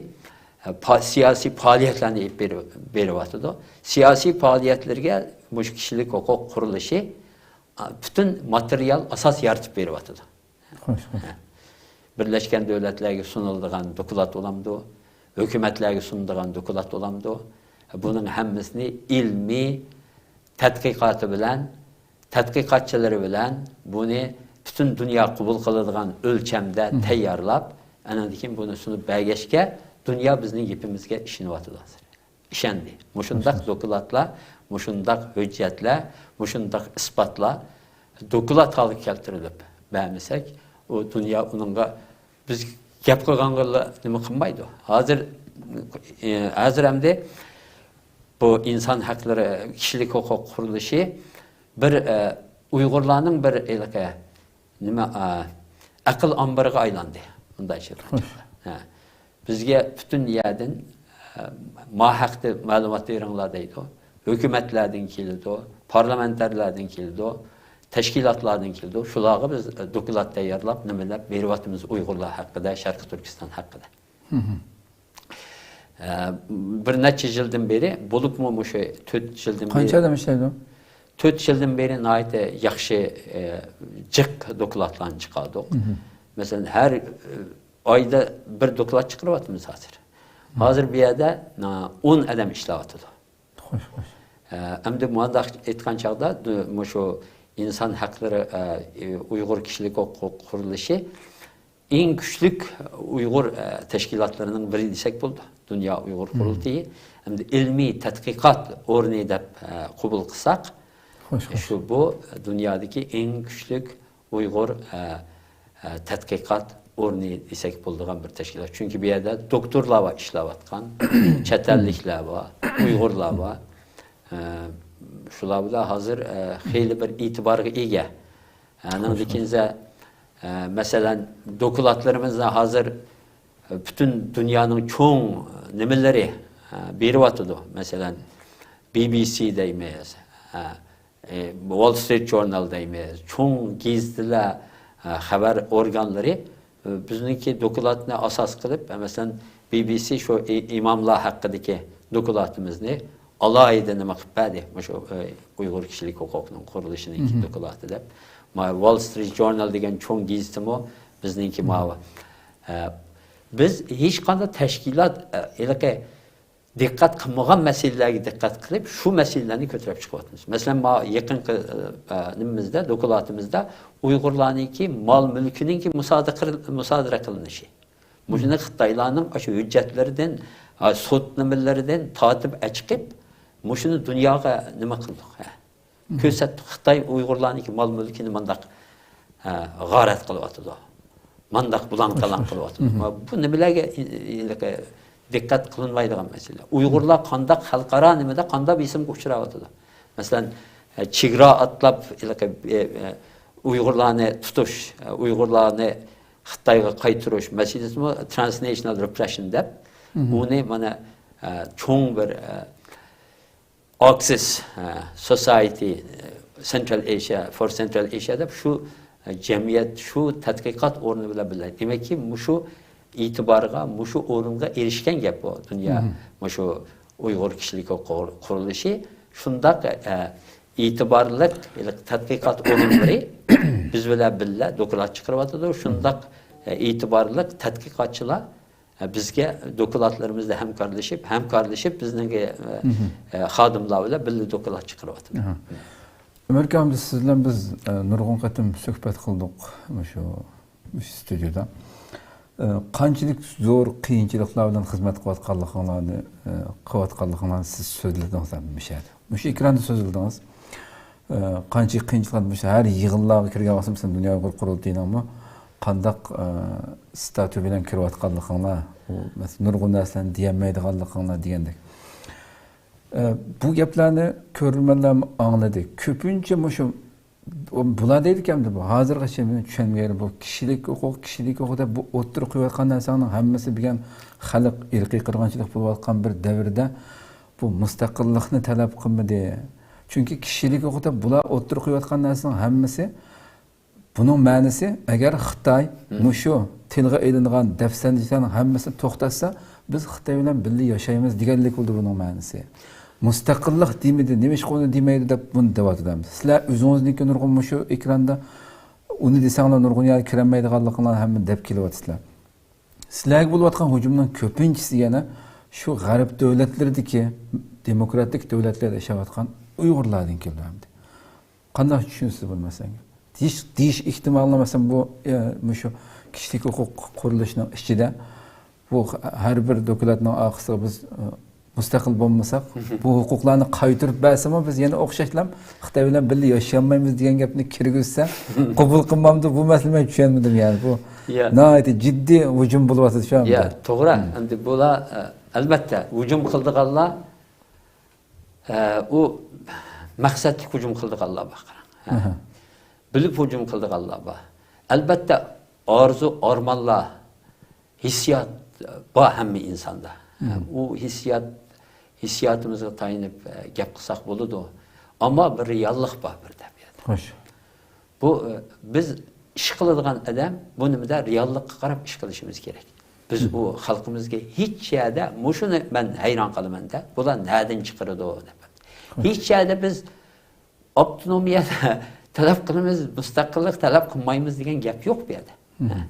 ئە، پا-، سىياسىي پائالىيەتلەرنى ئېلىپ بېرىپ، بېرىۋاتىدۇ. سىياسىي پائالىيەتلىرىگە مۇشۇ كىشىلىك ھوقۇق قۇرۇلۇشى، ئە، پۈتۈن ماتېرىيال ئاساس يارىتىپ بېرىۋاتىدۇ. خوش، خوش. ھە. بىرلەشكەن دۆلەتلەرگە سۇنۇلىدىغان دوكلات بولامدۇ؟ ھۆكۈمەتلەرگە سۇنىدىغان دوكلات بولامدۇ؟ بۇنىڭ ھەممىسىنى ئىلمىي تەتقىقاتى بىلەن، تەتقىقاتچىلىرى بىلەن بۇنى پۈتۈن دۇنيا قوبۇل قىلىدىغان ئۆلچەمدە تەييارلاپ، ئاندىن كېيىن بۇنى سۇنۇپ بەرگەچكە، دۇنيا بىزنىڭ گېپىمىزگە ئىشىنىۋاتىدۇ ھازىر. ئىشەندى. مۇشۇنداق دوكلاتلار، مۇشۇنداق ھۆججەتلەر، مۇشۇنداق ئىسپاتلار دوكلات ھالغا كەلتۈرۈلۈپ بەرمىسەك، ئۇ دۇنيا ئۇنىڭغا، بىز گەپ قىلغانغىلا نېمە قىلمايدۇ. ھازىر، ئى، ھازىر ئەمدى بۇ ئىنسان ھەقلىرى، كىشىلىك ھوقۇق قۇرۇلۇشى بىر، ئە، ئۇيغۇرلارنىڭ بىر ھېلىقى نېمە، ئە، ئەقىل ئامبىرىغا ئايلاندى. مۇنداق ئېيتقاندا. ھە. بىزگە پۈتۈن يەردىن، ئە، ما ھەقتە مەلۇمات بېرىڭلار دەيدۇ. ھۆكۈمەتلەردىن كېلىدۇ، پارلامېنتارلەردىن كېلىدۇ، تەشكىلاتلاردىن كېلىدۇ. شۇلارغا بىز، ئە، دوكلات تەييارلاپ، نېمىلەپ بېرىۋاتىمىز ئۇيغۇرلار ھەققىدە، شەرقىي تۈركىستان ھەققىدە. ئە، بىر نەچچە يىلدىن بېرى، بولۇپمۇ مۇشۇ تۆت يىلدىن بېرى، قانچە ئادەم ئىشلەيدۇ؟ تۆت يىلدىن بېرى ناھايىتى ياخشى، ئە، جىق دوكلاتلارنى چىقاردۇق. مەسىلەن، ھەر، ئە، ئايدا بىر دوكلات چىقىرىۋاتىمىز ھازىر. ھازىر بۇ يەردە، ئە، ئون ئادەم ئىشلەۋاتىدۇ. خوش، خوش. ئە، ئەمدى مۇنداق ئېيتقان چاغدا، دۇ-، مۇشۇ ئىنسان ھەقلىرى، ئە، ئۇيغۇر كىشىلىك ھوقۇق قۇرۇلۇشى ئەڭ كۈچلۈك ئۇيغۇر، ئە، تەشكىلاتلىرىنىڭ بىرى دېسەك بولىدۇ. دۇنيا ئۇيغۇر قۇرۇلتىيى. ئەمدى ئىلمىي تەتقىقات ئورنى دەپ، ئە، قوبۇل قىلساق، خوش، خوش. شۇ بۇ دۇنيادىكى ئەڭ كۈچلۈك ئۇيغۇر، ئە، ئە، تەتقىقات ئورنى دېسەك بولىدىغان بىر تەشكىلات. چۈنكى بۇ يەردە دوكتورلار بار ئىشلەۋاتقان، چەت ئەللىكلەر بار، ئۇيغۇرلار بار. ئە، شۇلار بىلەن ھازىر، ئە، خېلى بىر ئېتىبارغا ئىگە. ئە، ئاندىن كېيىن، ئە، مەسىلەن، دوكلاتلىرىمىزنى ھازىر، ئە، پۈتۈن دۇنيانىڭ چوڭ نېمىلىرى، ئە، بېرىۋاتىدۇ. مەسىلەن، بى بى سى دەيمىز، ئە، ئى، ۋال سترىت ژۇرنال دەيمىز، چوڭ گېزىتلەر، ئە، خەۋەر ئورگانلىرى، ئە، بىزنىڭكى دوكلاتنى ئاساس قىلىپ، ئە، مەسىلەن، بى بى سى شۇ ئى-، ئىماملار ھەققىدىكى دوكلاتىمىزنى ئالاھىدە نېمە قىلىپ بەردى، مۇشۇ، ئە، ئۇيغۇر كىشىلىك ھوقۇقنىڭ قۇرۇلۇشىنىڭكى دوكلاتى دەپ. ما-، ۋال سترىت ژۇرنال دېگەن چوڭ گېزىتىمۇ بىزنىڭكى ماۋۇ. ئە، بىز ھېچقانداق تەشكىلات، ئە، ھېلىقى دىققەت قىلمىغان مەسىلىلەرگە دىققەت قىلىپ، شۇ مەسىلىلەرنى كۆتۈرۈپ چىقىۋاتىمىز. مەسىلەن، ما يېقىنقى، ئە، ئە، نېمىمىزدە، دوكلاتىمىزدا ئۇيغۇرلارنىڭكى مال-مۈلكىنىڭكى مۇسادىقە-، مۇسادىرە قىلىنىشى. مۇشۇنى خىتايلارنىڭ ئاشۇ ھۆججەتلىرىدىن، ئا، سوت نېمىلىرىدىن تارتىپ ئەچىقىپ، مۇشۇنى دۇنياغا نېمە قىلدۇق، ھە؟ كۆرسەتتۇق، خىتاي ئۇيغۇرلارنىڭكى مال-مۈلكىنى مانداق، ھە، غارەت قىلىۋاتىدۇ. مانداق بۇلاڭ-تالاڭ قىلىۋاتىدۇ. بۇ نېمىلەرگە ئىلقى دىققەت قىلىنمايدىغان مەسىلە. ئۇيغۇرلار قانداق خەلقئارا نېمىدە قانداق بېسىمغا ئۇچراۋاتىدۇ؟ مەسىلەن، ئە، چېگرا ئاتلاپ، ھېلىقى، ئە، ئە، ئۇيغۇرلارنى تۇتۇش، ئۇيغۇرلارنى خىتايغا قايتۇرۇش مەسىلىسىمۇ، ترانسنېشنال رېپرېشن دەپ، ئۇنى مانا، ئە، چوڭ بىر، ئە، ئاكسىس، ئە، سوسايتى، ئە، سېنترال ئېشىيا، فور سېنترال ئېشىيا دەپ شۇ، ئە، جەمئىيەت، شۇ تەتقىقات ئورنى بىلەن بىللە. دېمەككى، مۇشۇ ئېتىبارغا، مۇشۇ ئورۇنغا ئېرىشكەن گەپ بۇ دۇنيا، مۇشۇ ئۇيغۇر كىشىلىك ھوقۇق قۇرۇلۇشى. شۇنداق، ئە، ئېتىبارلىق تەتقىقات ئورۇنلىرى بىز بىلەن بىللە دوكلات چىقىرىۋاتىدۇ. شۇنداق، ئە، ئېتىبارلىق تەتقىقاتچىلار، ئە، بىزگە دوكلاتلىرىمىزدا ھەمكارلىشىپ، ھەمكارلىشىپ بىزنىڭ، ئە، ئە، خادىملار بىلەن بىللە دوكلات چىقىرىۋاتىدۇ. ئۆمەر ئاكا، ئەمدى سىز بىلەن بىز، ئە، نۇرغۇن قېتىم سۆھبەت قىلدۇق مۇشۇ، مۇشۇ ستۇدىيەدە. ئە، قانچىلىك زور قىيىنچىلىقلار بىلەن خىزمەت قىلىۋاتقانلىقىڭلارنى، ئە، قىلىۋاتقانلىقىڭلارنى سىز سۆزلىدىڭىز ھەم مۇشۇ يەردە. مۇشۇ ئېكراندا سۆزلىدىڭىز. ئە، قانچىلىك قىيىنچىلىقلار، مۇشۇ ھەر يىغىنلارغا كىرگەن ۋاقتىمىزدا دۇنيا ئۇيغۇر قۇرۇلتىيىنىڭمۇ قانداق، ئە، ستاتۇ بىلەن كىرىۋاتقانلىقىڭلار، ئۇ، مەسىلەن، نۇرغۇن نەرسىلەرنى دېيەلمەيدىغانلىقىڭلار دېگەندەك. ئە، بۇ گەپلەرنى كۆرۈرمەنلەرمۇ ئاڭلىدى. كۆپىنچە مۇشۇ، بۇلار دەيدىكەن، بۇ ھازىرغىچە مېنى چۈشەنمىگەن، بۇ كىشىلىك ھوقۇق، كىشىلىك ھوقۇق دەپ بۇ ئوتتۇرىغا قويۇۋاتقان نەرسەڭنىڭ ھەممىسى بۈگۈن خەلق ئىرقىي قىرغىنچىلىق بولۇۋاتقان بىر دەۋردە بۇ مۇستەقىللىقنى تەلەپ قىلمىدى. چۈنكى كىشىلىك ھوقۇق دەپ بۇلار ئوتتۇرىغا قويۇۋاتقان نەرسىنىڭ ھەممىسى بۇنىڭ مەنىسى، ئەگەر خىتاي مۇشۇ تىلغا ئېلىنغان دەپسەندىچىلەرنىڭ ھەممىسىنى توختاتسا، بىز خىتاي بىلەن بىللە ياشايمىز دېگەنلىك بولىدۇ بۇنىڭ مەنىسى. مۇستەقىللىق دېمىدى، نېمىشقا ئۇنى دېمەيدۇ دەپ بۇنى دەۋاتىدۇ ئەمدى. سىلەر ئۆزىڭىزنىڭكى نۇرغۇن مۇشۇ ئېكراندا ئۇنى دېسەڭلار نۇرغۇن يەرگە كىرەلمەيدىغانلىقىڭلارنى ھەممىنى دەپ كېلىۋاتىسىلەر. سىلەرگە بولۇۋاتقان ھۇجۇمنىڭ كۆپىنچىسى يەنە شۇ غەرب دۆلەتلىرىدىكى دېموكراتىك دۆلەتلەردە ياشاۋاتقان ئۇيغۇرلاردىن كېلىدۇ ئەمدى. قانداق چۈشىنىسىز بۇنى مەسىلەنگە؟ دېيىش، دېيىش ئېھتىمالىنى مەسىلەن بۇ، ئە، مۇشۇ كىشىلىك ھوقۇق قۇرۇلۇشىنىڭ ئىچىدە بۇ ھەر بىر دوكلاتنىڭ ئارقىسىغا بىز، ئە، مۇستەقىل بولمىساق، بۇ ھوقۇقلارنى قايتۇرۇپ بەرسىمۇ بىز يەنە ئوخشاشلا خىتاي بىلەن بىللە ياشىيالمايمىز دېگەن گەپنى كىرگۈزسە قوبۇل قىلمامدۇ؟ بۇ مەسىلىنى مەن چۈشەنمىدىم يەنى. بۇ يا. ناھايىتى جىددىي ھۇجۇم بولۇۋاتىدۇ شۇ يا، ئەمدى. توغرا. مم. ئەمدى بۇلار، ئە، ئەلۋەتتە، ھۇجۇم قىلىدىغانلار، ئە، ئۇ مەقسەتلىك ھۇجۇم قىلىدىغانلار بار، قاراڭ. ھە. ئەھە. بىلىپ ھۇجۇم قىلىدىغانلار بار. ئەلۋەتتە، ئارزۇ، ئارمانلار، ھېسسىيات بار ھەممە ئىنساندا. مم. ئۇ ھېسسىيات، ھېسسىياتىمىزغا تايىنىپ، ئە، گەپ قىلساق بولىدۇ. ئەمما بىر رېئاللىق بار بىر تەبىئەتتە. خوش. بۇ، ئە، بىز ئىش قىلىدىغان ئادەم بۇ نېمىدە رېئاللىققا قاراپ ئىش قىلىشىمىز كېرەك. بىز مم. ئۇ خەلقىمىزگە ھېچ يەردە، مۇشۇنى مەن ھەيران قالىمەن-دە، بۇلار نەدىن چىقىرىدۇ دەپ. خوش. ھېچ يەردە بىز ئاپتونومىيە تەلەپ قىلىمىز، مۇستەقىللىق تەلەپ قىلمايمىز دېگەن گەپ يوق بۇ يەردە. مم.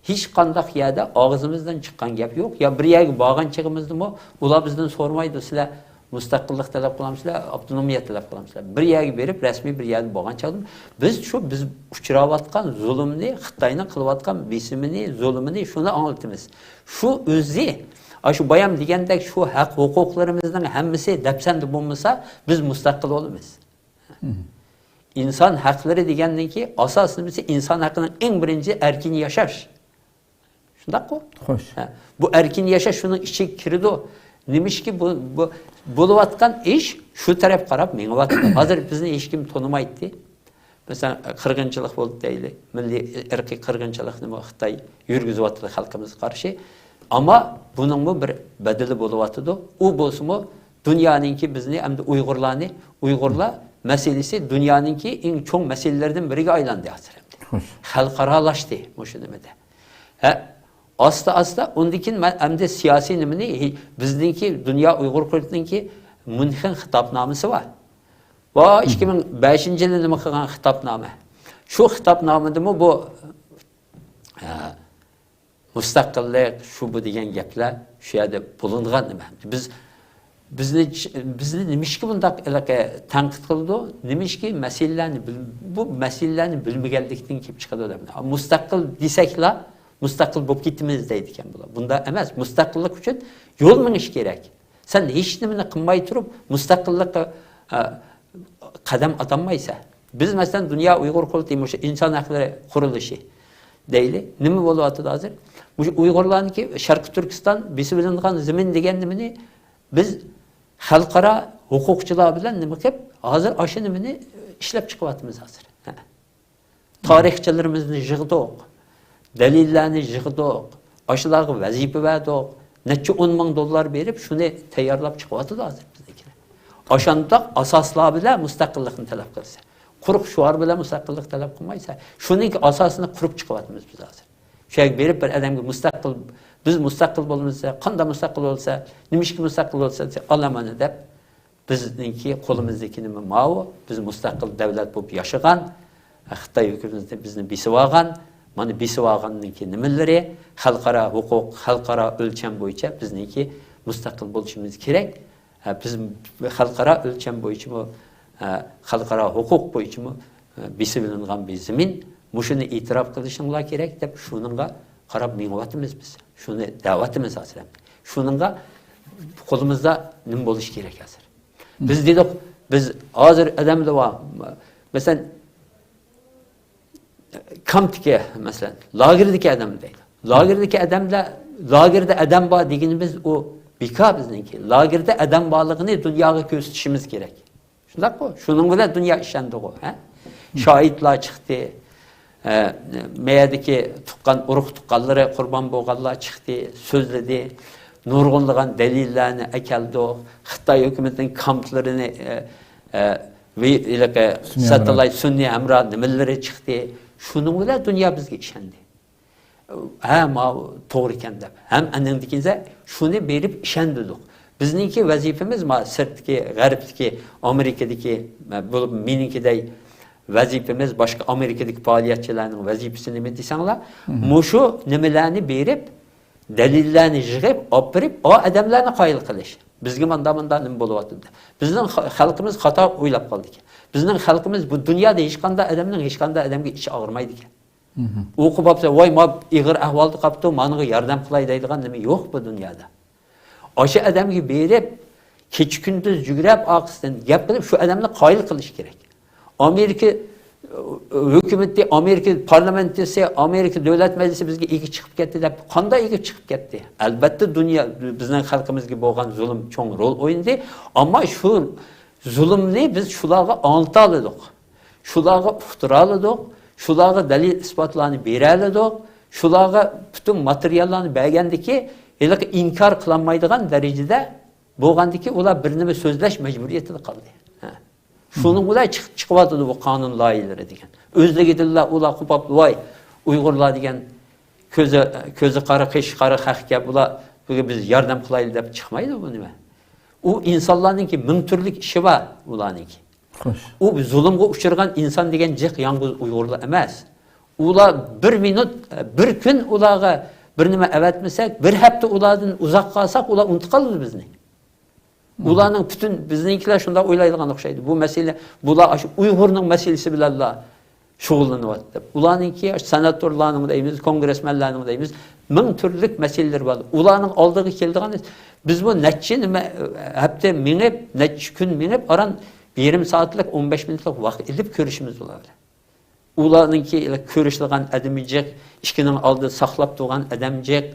ھېچقانداق يەردە ئاغزىمىزدىن چىققان گەپ يوق. يا بىر يەرگە بارغان چېغىمىزدىمۇ ئۇلار بىزدىن سورىمايدۇ، سىلەر مۇستەقىللىق تەلەپ قىلامسىلەر، ئاپتونومىيە تەلەپ قىلامسىلەر. بىر يەرگە بېرىپ، رەسمىي بىر يەردە بولغان چاغدا بىز شۇ بىز ئۇچراۋاتقان زۇلۇمنى، خىتاينىڭ قىلىۋاتقان بېسىمىنى، زۇلۇمىنى، شۇنى ئاڭلىتىمىز. شۇ ئۆزى، ئاشۇ بايام دېگەندەك، شۇ ھەق ھوقۇقلىرىمىزنىڭ ھەممىسى دەپسەندە بولمىسا، بىز مۇستەقىل بولىمىز. مم. ئىنسان ھەقلىرى دېگەننىڭكى ئاساس نېمىسى؟ ئىنسان ھەققىنىڭ ئەڭ بىرىنچى ئەركىن ياشاش. شۇنداققۇ؟ خوش. ھە. بۇ ئەركىن ياشاش شۇنىڭ ئىچىگە كىرىدۇ. نېمىشكى بۇ، بۇ بولۇۋاتقان ئىش شۇ تەرەپكە قاراپ مېڭىۋاتىدۇ. ھازىر بىزنى ھېچكىم تونۇمايتتى. مەسىلەن، قىرغىنچىلىق بولدى دەيلى. مىللىي ئىرقىي قىرغىنچىلىقنىمۇ خىتاي يۈرگۈزۈۋاتىدۇ خەلقىمىزگە قارشى. ئەمما بۇنىڭمۇ بىر بەدىلى بولۇۋاتىدۇ. ئۇ بولسىمۇ دۇنيانىڭكى بىزنى، ئەمدى ئۇيغۇرلارنى، ئۇيغۇرلار مەسىلىسى دۇنيانىڭكى ئەڭ چوڭ مەسىلىلەردىن بىرىگە ئايلاندى ھازىر ئەمدى. خوش. خەلقئارالاشتى مۇشۇ نېمىدە. ھە، ئاستا-ئاستا ئۇندىن كېيىن مەن ئەمدى سىياسىي نېمىنى، ھې-، بىزنىڭكى دۇنيا ئۇيغۇر قۇرۇلتىيىنىڭكى ميۇنخېن خىتابنامىسى بار. بۇ ئىككى مىڭ بەشىنچى يىلى نېمە قىلغان خىتابنامە. شۇ خىتابنامىدىمۇ بۇ، ھە، مۇستەقىللىق، شۇ بۇ دېگەن گەپلەر شۇ يەردە بولۇنغان نېمە. بىز، بىزنى، بىزنى نېمىشقا بۇنداق ھېلىقى تەنقىد قىلىدۇ؟ نېمىشقا مەسىلىلەرنى بىل-، بۇ مەسىلىلەرنى بىلمىگەنلىكتىن كېلىپ چىقىدۇ دەپ. مۇستەقىل دېسەكلا، مۇستەقىل بولۇپ كېتىمىز دەيدىكەن بۇلار. بۇنداق ئەمەس، مۇستەقىللىق ئۈچۈن يول مېڭىش كېرەك. سەن ھېچنېمىنى قىلماي تۇرۇپ مۇستەقىللىققا، ئە، قەدەم ئاتالمايسەن. بىز، مەسىلەن، دۇنيا ئۇيغۇر قۇرۇلتىيى، مۇشۇ ئىنسان ھەقلىرى قۇرۇلۇشى دەيلى. نېمە بولۇۋاتىدۇ ھازىر؟ مۇشۇ ئۇيغۇرلارنىڭكى شەرقىي تۈركىستان بېسىۋېلىنغان زېمىن دېگەن نېمىنى بىز خەلقئارا ھوقۇقچىلار بىلەن نېمە قىلىپ، ھازىر ئاشۇ نېمىنى ئىشلەپ چىقىۋاتىمىز ھازىر. ھە. تارىخچىلىرىمىزنى يىغدۇق، دەلىللەرنى يىغدۇق، ئاشۇلارغا ۋەزىپە بەردۇق. نەچچە ئون مىڭ دوللار بېرىپ، شۇنى تەييارلاپ چىقىۋاتىدۇ ھازىر بىزنىڭكىلەر. ئاشانداق ئاساسلار بىلەن مۇستەقىللىقنى تەلەپ قىلسا، قۇرۇق شوئار بىلەن مۇستەقىللىق تەلەپ قىلمايسا، شۇنىڭكى ئاساسىنى قۇرۇپ چىقىۋاتىمىز بىز ھازىر. شۇ يەرگە بېرىپ بىر ئادەمگە مۇستەقىل، بىز مۇستەقىل بولىمىز دېسە، قانداق مۇستەقىل بولسا، نېمىشقا مۇستەقىل بولسا دېسە، ئالامانا دەپ، بىزنىڭكى قولىمىزدىكى نېمە ماۋۇ، بىز مۇستەقىل دەۋلەت بولۇپ ياشىغان، خىتاي ھۆكۈمىتى بىزنى بېسىۋالغان، مانا بېسىۋالغاننىڭكى نېمىلىرى، خەلقئارا ھوقۇق، خەلقئارا ئۆلچەم بويىچە بىزنىڭكى مۇستەقىل بولۇشىمىز كېرەك. ھە، بىز خەلقئارا ئۆلچەم بويىچىمۇ، ھە، خەلقئارا ھوقۇق بويىچىمۇ، ھە، بېسىۋېلىنغان بىر زېمىن، مۇشۇنى ئېتىراپ قىلىشىڭلار كېرەك دەپ شۇنىڭغا قاراپ مېڭىۋاتىمىز بىز. شۇنى دەۋاتىمىز ھازىر ھەم. شۇنىڭغا قولىمىزدا نېمە بولۇشى كېرەك ھازىر؟ بىز دېدۇق، بىز ھازىر ئادەملەر بار. مەسىلەن، كامپتىكى، مەسىلەن، لاگېردىكى ئادەم دەيدۇ. لاگېردىكى ئادەملەر، لاگېردا ئادەم بار دېگىنىمىز ئۇ بىكار بىزنىڭكى. لاگېردا ئادەم بارلىقىنى دۇنياغا كۆرسىتىشىمىز كېرەك. شۇنداققۇ؟ شۇنىڭ بىلەن دۇنيا ئىشەندىغۇ، ھە؟ شاھىتلار چىقتى. ئە، مەيەردىكى تۇغقان، ئۇرۇق تۇغقانلىرى قۇربان بولغانلار چىقتى، سۆزلىدى. نۇرغۇنلىغان دەلىللەرنى ئەكەلدۇق. خىتاي ھۆكۈمىتىنىڭ كامپلىرىنى، ئە، ئە، ۋى-، ھېلىقى سۈنئىي ھەمراھ. ساتېلايت سۈنئىي ھەمراھ نېمىلىرى چىقتى. شۇنىڭ بىلەن دۇنيا بىزگە ئىشەندى. ھە، ماۋۇ توغرا ئىكەن دەپ. ھەم ئاندىن كېيىن شۇنى بېرىپ ئىشەندۈردۇق. بىزنىڭكى ۋەزىپىمىز، ما، سىرتتىكى، غەربتىكى، ئامېرىكىدىكى، بولۇپ مېنىڭكىدەي ۋەزىپىمىز، باشقا ئامېرىكىدىكى پائالىيەتچىلەرنىڭ ۋەزىپىسى نېمە دېسەڭلار، مۇشۇ نېمىلەرنى بېرىپ، دەلىللەرنى يىغىپ، ئاپىرىپ، ئا ئادەملەرنى قايىل قىلىش. بىزگە ماندا، ماندا نېمە بولۇۋاتىدۇ دەپ. بىزنىڭ خا-، خەلقىمىز خاتا ئويلاپ قالدىكەن. بىزنىڭ خەلقىمىز بۇ دۇنيادا ھېچقانداق ئادەمنىڭ ھېچقانداق ئادەمگە ئىچى ئاغرىمايدىكەن. ئۇ قوپۇپ، ۋاي، ما ئېغىر ئەھۋالدا قاپتۇ، مانىڭغا ياردەم قىلاي دەيدىغان نېمە يوق بۇ دۇنيادا. ئاشۇ ئادەمگە بېرىپ، كېچە-كۈندۈز يۈگرەپ، ئارقىسىدىن گەپ قىلىپ، شۇ ئادەمنى قايىل قىلىش كېرەك. ئامېرىكا، ئە، ھۆكۈمىتى، ئامېرىكا پارلامېنتىسى، ئامېرىكا دۆلەت مەجلىسى بىزگە ئىگە چىقىپ كەتتى دەپ، قانداق ئىگە چىقىپ كەتتى؟ ئەلبەتتە، دۇنيا بىزنىڭ خەلقىمىزگە بولغان زۇلۇم چوڭ رول ئوينىدى. ئەمما شۇ زۇلۇمنى بىز شۇلارغا ئاڭلىتالىدۇق. شۇلارغا ئۇقتۇرالىدۇق. شۇلارغا دەلىل-ئىسپاتلارنى بېرەلىدۇق. شۇلارغا پۈتۈن ماتېرىياللارنى بەرگەندىكى، ھېلىقى ئىنكار قىلالمايدىغان دەرىجىدە بولغاندىكى، ئۇلار بىر نېمە سۆزلەش مەجبۇرىيىتىدە قالدى. ھە. شۇنىڭ بىلەن چىقىپ چىقىۋاتىدۇ بۇ قانۇن لايىھىلىرى دېگەن. ئۆزلۈكىدىنلا ئۇلار قوپۇپ، ۋاي، ئۇيغۇرلار دېگەن كۆزى، كۆزى قارا، قېشى قارا خەقكە بۇلار، بۇگە بىز ياردەم قىلايلى دەپ چىقمايدۇ بۇ نېمە. ئۇ ئىنسانلارنىڭكى مىڭ تۈرلۈك ئىشى بار ئۇلارنىڭكى. خوش. ئۇ زۇلۇمغا ئۇچرىغان ئىنسان دېگەن جىق يالغۇز ئۇيغۇرلار ئەمەس. ئۇلار بىر مىنۇت، بىر كۈن ئۇلارغا بىر نېمە ئەۋەتمىسەك، بىر ھەپتە ئۇلاردىن ئۇزاق قالساق، ئۇلار ئۇنتۇپ قالىدۇ بىزنى. ئۇلارنىڭ پۈتۈن، بىزنىڭكىلەر شۇنداق ئويلايدىغان ئوخشايدۇ. بۇ مەسىلە، بۇلار ئاشۇ ئۇيغۇرنىڭ مەسىلىسى بىلەنلا شۇغۇللىنىۋاتىدۇ دەپ. ئۇلارنىڭكى ئاشۇ سېناتورلارنىڭ دەيمىز، كونگرېسمېنلارنىڭ دەيمىز، مىڭ تۈرلۈك مەسىلىلىرى بار. ئۇلارنىڭ ئالدىغا كېلىدىغان، بىز بۇ نەچچە نېمە، ھەپتە مېڭىپ، نەچچە كۈن مېڭىپ، ئاران يېرىم سائەتلىك، ئون بەش مىنۇتلۇق ۋاقىت ئېلىپ كۆرۈشىمىز بولىدۇ. ئۇلارنىڭكى كۆرۈشىدىغان ئادىمى جىق، ئىشىكنىڭ ئالدىدا ساقلاپ تۇرغان ئادەم جىق،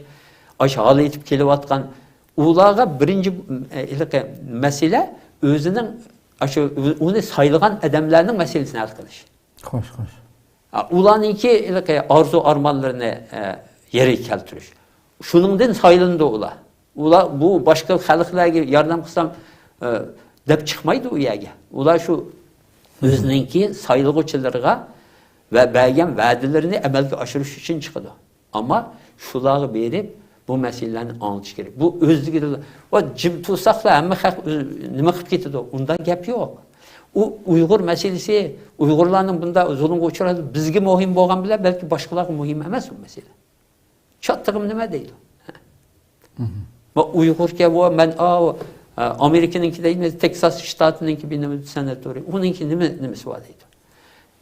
ئاشۇ ھالى ئېيتىپ كېلىۋاتقان. ئۇلارغا بىرىنچى، ئە، ھېلىقى مەسىلە ئۆزىنىڭ، ئاشۇ ئۇنى سايلىغان ئادەملەرنىڭ مەسىلىسىنى ھەل قىلىش. خوش، خوش. ئا، ئۇلارنىڭكى ھېلىقى ئارزۇ ئارمانلىرىنى، ئە، يەرگە كەلتۈرۈش. شۇنىڭدىن سايلىنىدۇ ئۇلار. ئۇلار بۇ باشقا خەلقلەرگە ياردەم قىلسام، ئە، دەپ چىقمايدۇ ئۇ يەرگە. ئۇلار شۇ ئۆزىنىڭكى سايلىغۇچىلىرىغا ۋە بەرگەن ۋەدىلىرىنى ئەمەلگە ئاشۇرۇش ئۈچۈن چىقىدۇ. ئەمما شۇلارغا بېرىپ بۇ مەسىلىلەرنى ئاڭلىتىش كېرەك. بۇ ئۆزلۈكىدىنلا، ۋە جىم تۇرساقلا ھەممە خەق ئۆز-، نېمە قىلىپ كېتىدۇ؟ ئۇنداق گەپ يوق. ئۇ ئۇيغۇر مەسىلىسى، ئۇيغۇرلارنىڭ بۇنداق زۇلۇمغا ئۇچرايدۇ، بىزگە مۇھىم بولغان بىلەن بەلكى باشقىلارغا مۇھىم ئەمەس ئۇ مەسىلە. چاتىقىم نېمە دەيدۇ؟ ۋە ئۇيغۇركەن، ۋە مەن، ئا، ئا، ئامېرىكىنىڭكى دەيمىز، تېكساس شتاتىنىڭكى بىر نېمە سېناتورى، ئۇنىڭكى نېمە، نېمىسى بار دەيدۇ.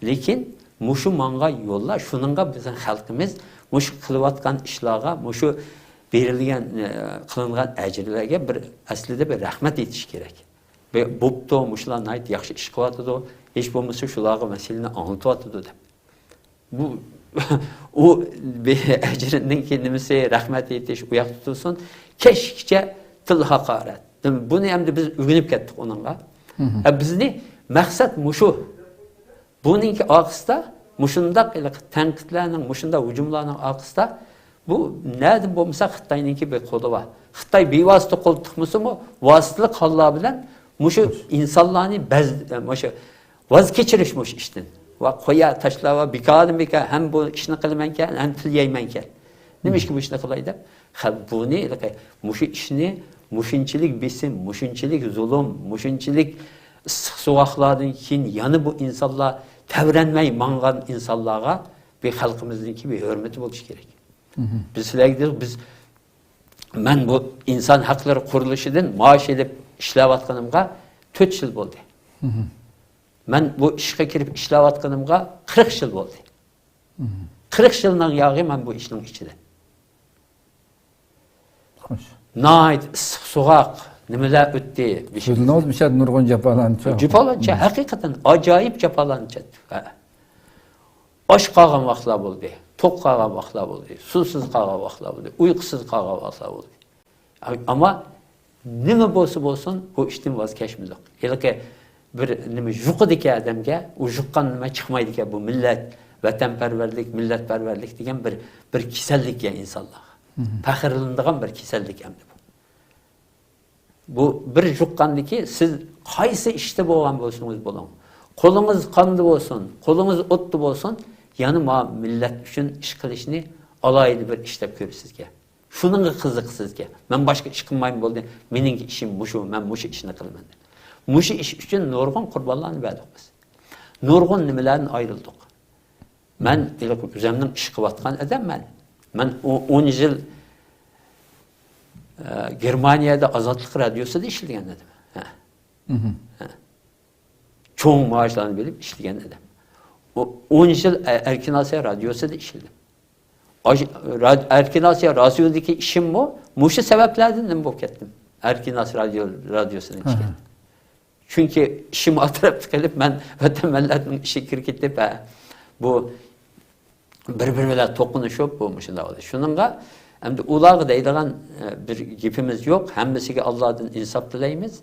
لېكىن مۇشۇ ماڭغان يوللار، شۇنىڭغا بىزنىڭ خەلقىمىز مۇشۇ قىلىۋاتقان ئىشلارغا، مۇشۇ بېرىلگەن، ئە، قىلىنغان ئەجىرلەرگە بىر، ئەسلىدە بىر رەھمەت ئېيتىش كېرەك. بى-، بوپتۇ، مۇشۇلار ناھايىتى ياخشى ئىش قىلىۋاتىدۇ، ھېچ بولمىسا شۇلارغا مەسىلىنى ئاڭلىتىۋاتىدۇ دەپ. بۇ، ئۇ بى-، ئەجرىنىڭكى نېمىسى، رەھمەت ئېيتىش ئۇ ياقتا تۇرسۇن، كەچكىچە تىل ھاقارەت. بۇنى ئەمدى بىز ئۆگىنىپ كەتتۇق ئۇنىڭغا. ئە، بىزنى مەقسەت مۇشۇ. بۇنىڭكى ئارقىسىدا مۇشۇنداق ھېلىقى تەنقىدلەرنىڭ، مۇشۇنداق ھۇجۇملارنىڭ ئارقىسىدا بۇ نەدىن بولمىسا خىتاينىڭكى بىر قولى بار. خىتاي بىۋاسىتە قول تىقمىسىمۇ، ۋاسىتىلىك ھاللار بىلەن مۇشۇ ئىنسانلارنى بەز-، مۇشۇ ۋاز كېچىرىش مۇشۇ ئىشتىن. ۋە قويا تاشلا ۋە بىكاردىن بىكار ھەم بۇ ئىشنى قىلىمەنكەن، ھەم پۇل يەيمەنكەن. نېمە ئىشقا بۇ ئىشنى قىلاي دەپ، خە-، بۇنى ھېلىقى مۇشۇ ئىشنى مۇشۇنچىلىك بېسىم، مۇشۇنچىلىك زۇلۇم، مۇشۇنچىلىك ئىسسىق سوغۇقلاردىن كېيىن يەنە بۇ ئىنسانلار تەۋرەنمەي ماڭغان ئىنسانلارغا بىر خەلقىمىزنىڭكى بىر ھۆرمىتى بولۇشى كېرەك. بىز سىلەرگە دېدۇق، بىز، مەن بۇ ئىنسان ھەقلىرى قۇرۇلۇشىدىن مائاش ئېلىپ ئىشلەۋاتقىنىمغا تۆت يىل بولدى. مەن بۇ ئىشقا كىرىپ ئىشلەۋاتقىنىمغا قىرىق يىل بولدى. قىرىق يىلنىڭ ياغى مەن بۇ ئىشنىڭ ئىچىدە. خوش. ناھايىتى ئىسسىق سوغۇق نېمىلەر ئۆتتى بېشىمىزدىن. سىزنىڭ بىشەر نۇرغۇن جاپالارنى چەكتىڭىز. جاپالارنى چە-، ھەقىقەتەن ئاجايىپ جاپالارنى چەكتۇق. ھە. ئاچ قالغان ۋاقىتلار بولدى، توق قالغان ۋاقىتلار بولدى، سۇسىز قالغان ۋاقىتلار بولدى، ئۇيقۇسىز قالغان ۋاقىتلار بولدى. ئەمما نېمە بولسا بولسۇن، بۇ ئىشتىن ۋاز كەچمىدۇق. ھېلىقى بىر نېمە يۇقىدىكەن ئادەمگە، ئۇ يۇققان نېمە چىقمايدىكەن، بۇ مىللەت، ۋەتەنپەرۋەرلىك، مىللەتپەرۋەرلىك دېگەن بىر، بىر كېسەللىك ئىكەن ئىنسانلارغا. پەخىرلىنىدىغان بىر كېسەللىك ئەمدى بۇ. بۇ بىر يۇققاندىكى سىز قايسى ئىشتا بولغان بولسىڭىز بولۇڭ، قولىڭىز قاندا بولسۇن، قولىڭىز ئوتتا بولسۇن، يەنە ما مىللەت ئۈچۈن ئىش قىلىشنى ئالاھىدە بىر ئىش دەپ كۆرىسىزكەن. شۇنىڭغا قىزىقىسىزكەن. مەن باشقا ئىش قىلمايمەن بولدى، مېنىڭكى ئىشىم مۇشۇ، مەن مۇشۇ ئىشنى قىلىمەن دەپ. مۇشۇ ئىش ئۈچۈن نۇرغۇن قۇربانلارنى بەردۇق بىز. نۇرغۇن نېمىلەردىن ئايرىلدۇق. مەن ھېلىقى ئۆزۈمنىڭ ئىش قىلىۋاتقان ئادەم مەن. مەن ئو-، ئون يىل، ئە، گېرمانىيەدە ئازادلىق رادىيوسىدا ئىشلىگەن ئادەم. ھە. ھە. چوڭ مائاشلارنى بېرىپ ئىشلىگەن ئادەم. ئو-، ئون يىل ئە-، ئەركىن ئاسىيا رادىيوسىدا ئىشلىدىم. ئاش-، را-، ئەركىن ئاسىيا رادىيودىكى ئىشىممۇ مۇشۇ سەۋەبلەردىن نېمە بولۇپ كەتتىم. ئەركىن ئاسىيا رادىيو-، رادىيوسىدىن ئىشلەپ. چۈنكى ئىشىم ئارتىراپ قېلىپ، مەن ۋەتەن مىللەتنىڭ ئىشىغا كىرىپ كېتىپ، ھە، بۇ بىر-بىرى بىلەن توقۇنۇشۇپ، بۇ مۇشۇنداق بولدى. شۇنىڭغا ئەمدى ئۇلارغا دەيدىغان، ئە، بىر گېپىمىز يوق. ھەممىسىگە ئاللادىن ئىنساپ تىلەيمىز.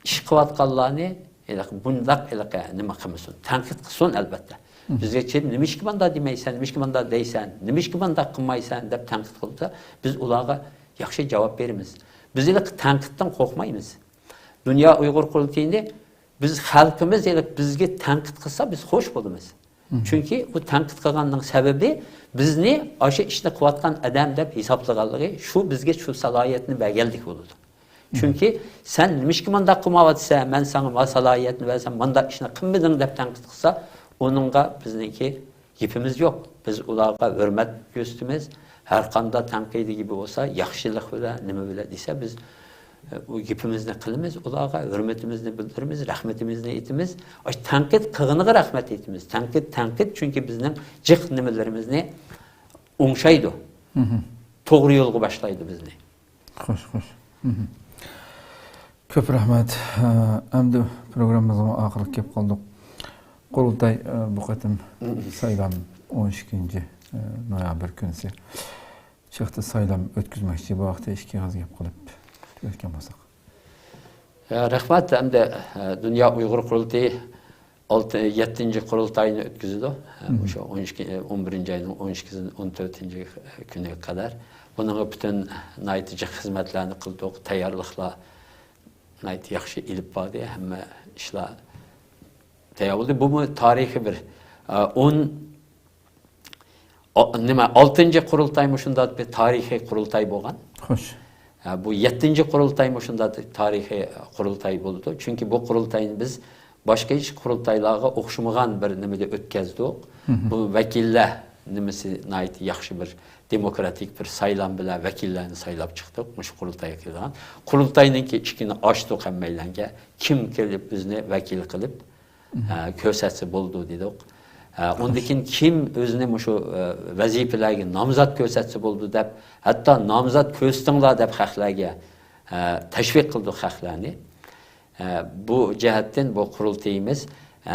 ئىش قىلىۋاتقانلارنى ھېلىقى بۇنداق ھېلىقى نېمە قىلمىسۇن، تەنقىد قىلسۇن ئەلۋەتتە. بىزگە كېلىپ، نېمىشقا مانداق دېمەيسەن، نېمىشقا مانداق دەيسەن، نېمىشقا مانداق قىلمايسەن دەپ تەنقىد قىلسا، بىز ئۇلارغا ياخشى جاۋاب بېرىمىز. بىز ھېلىقى تەنقىدتىن قورقمايمىز. دۇنيا ئۇيغۇر قۇرۇلتىيىنى بىز خەلقىمىز ھېلىقى بىزگە تەنقىد قىلسا، بىز خوش بولىمىز. چۈنكى ئۇ تەنقىد قىلغاننىڭ سەۋەبى بىزنى ئاشۇ ئىشنى قىلىۋاتقان ئادەم دەپ ھېسابلىغانلىقى، شۇ بىزگە شۇ سالاھىيەتنى بەرگەنلىك بولىدۇ. چۈنكى سەن نېمىشقا مانداق قىلمايۋاتىسەن، مەن ساڭا ما سالاھىيەتنى بەرسەم، مانداق ئىشنى قىلمىدىڭ دەپ تەنقىد قىلسا، ئۇنىڭغا بىزنىڭكى گېپىمىز يوق. بىز ئۇلارغا ھۆرمەت كۆرسىتىمىز. ھەر قانداق تەنقىدىي گېپى بولسا، ياخشىلىق بىلەن، نېمە بىلەن دېسە، بىز، ئۇ گېپىمىزنى قىلىمىز، ئۇلارغا ھۆرمىتىمىزنى بىلدۈرىمىز، رەھمىتىمىزنى ئېيتىمىز. ئاشۇ تەنقىد قىلغىنىغا رەھمەت ئېيتىمىز. تەنقىد، تەنقىد، چۈنكى بىزنىڭ جىق نېمىلىرىمىزنى ئوڭشايدۇ. توغرا يولغا باشلايدۇ بىزنى. خوش، خوش. كۆپ رەھمەت. ئە، ئەمدى پروگراممىمىزغا ئاخىرلىققا كېلىپ قالدۇق. قۇرۇلتاي، ئە، بۇ قېتىم سايلام ئون ئىككىنچى، ئە، نويابىر كۈنىسى. شۇ ۋاقىتتا سايلام ئۆتكۈزمەكچى، بۇ ھەقتە ئىككى ئېغىز گەپ قىلىپ ئۆتكەن بولساق. ئە، رەھمەت. ئەمدى، ئە، دۇنيا ئۇيغۇر قۇرۇلتىيى ئالتە، يەتتىنچى قۇرۇلتاينى ئۆتكۈزىدۇ. مۇشۇ ئون ئىككى، ئون بىرىنچى ئاينىڭ ئون ئىككىسىدىن ئون تۆتىنچى كۈنىگە قەدەر. بۇنىڭغا پۈتۈن ناھايىتى جىق خىزمەتلەرنى قىلدۇق، تەييارلىقلار ناھايىتى ياخشى ئېلىپ باردى، ھەممە ئىشلار تەييار بولدى. بۇمۇ تارىخىي بىر، ئە، ئون، ئا-، نېمە، ئالتىنچى قۇرۇلتايمۇ شۇنداق بىر تارىخىي قۇرۇلتاي بولغان. خوش. ئە، بۇ يەتتىنچى قۇرۇلتايمۇ شۇنداق تارىخىي قۇرۇلتاي بولىدۇ. چۈنكى بۇ قۇرۇلتاينى بىز باشقا ھېچ قۇرۇلتايلارغا ئوخشىمىغان بىر نېمىدە ئۆتكەزدۇق. بۇ ۋەكىللەر نېمىسى ناھايىتى ياخشى بىر دېموكراتىك بىر سايلام بىلەن ۋەكىللەرنى سايلاپ چىقتۇق. مۇشۇ قۇرۇلتايغا كىرىدىغان. قۇرۇلتاينىڭكى ئىشىكىنى ئاچتۇق ھەممەيلەنگە. كىم كېلىپ ئۆزىنى ۋەكىل قىلىپ، ئە، كۆرسەتسە بولىدۇ دېدۇق. ئە، ئۇندىن كېيىن كىم ئۆزىنى مۇشۇ، ئە، ۋەزىپىلەرگە نامزات كۆرسەتسە بولىدۇ دەپ، ھەتتا نامزات كۆرسىتىڭلار دەپ خەقلەرگە، ئە، تەشۋىق قىلدۇق خەقلەرنى. ئە، بۇ جەھەتتىن بۇ قۇرۇلتىيىمىز، ئە،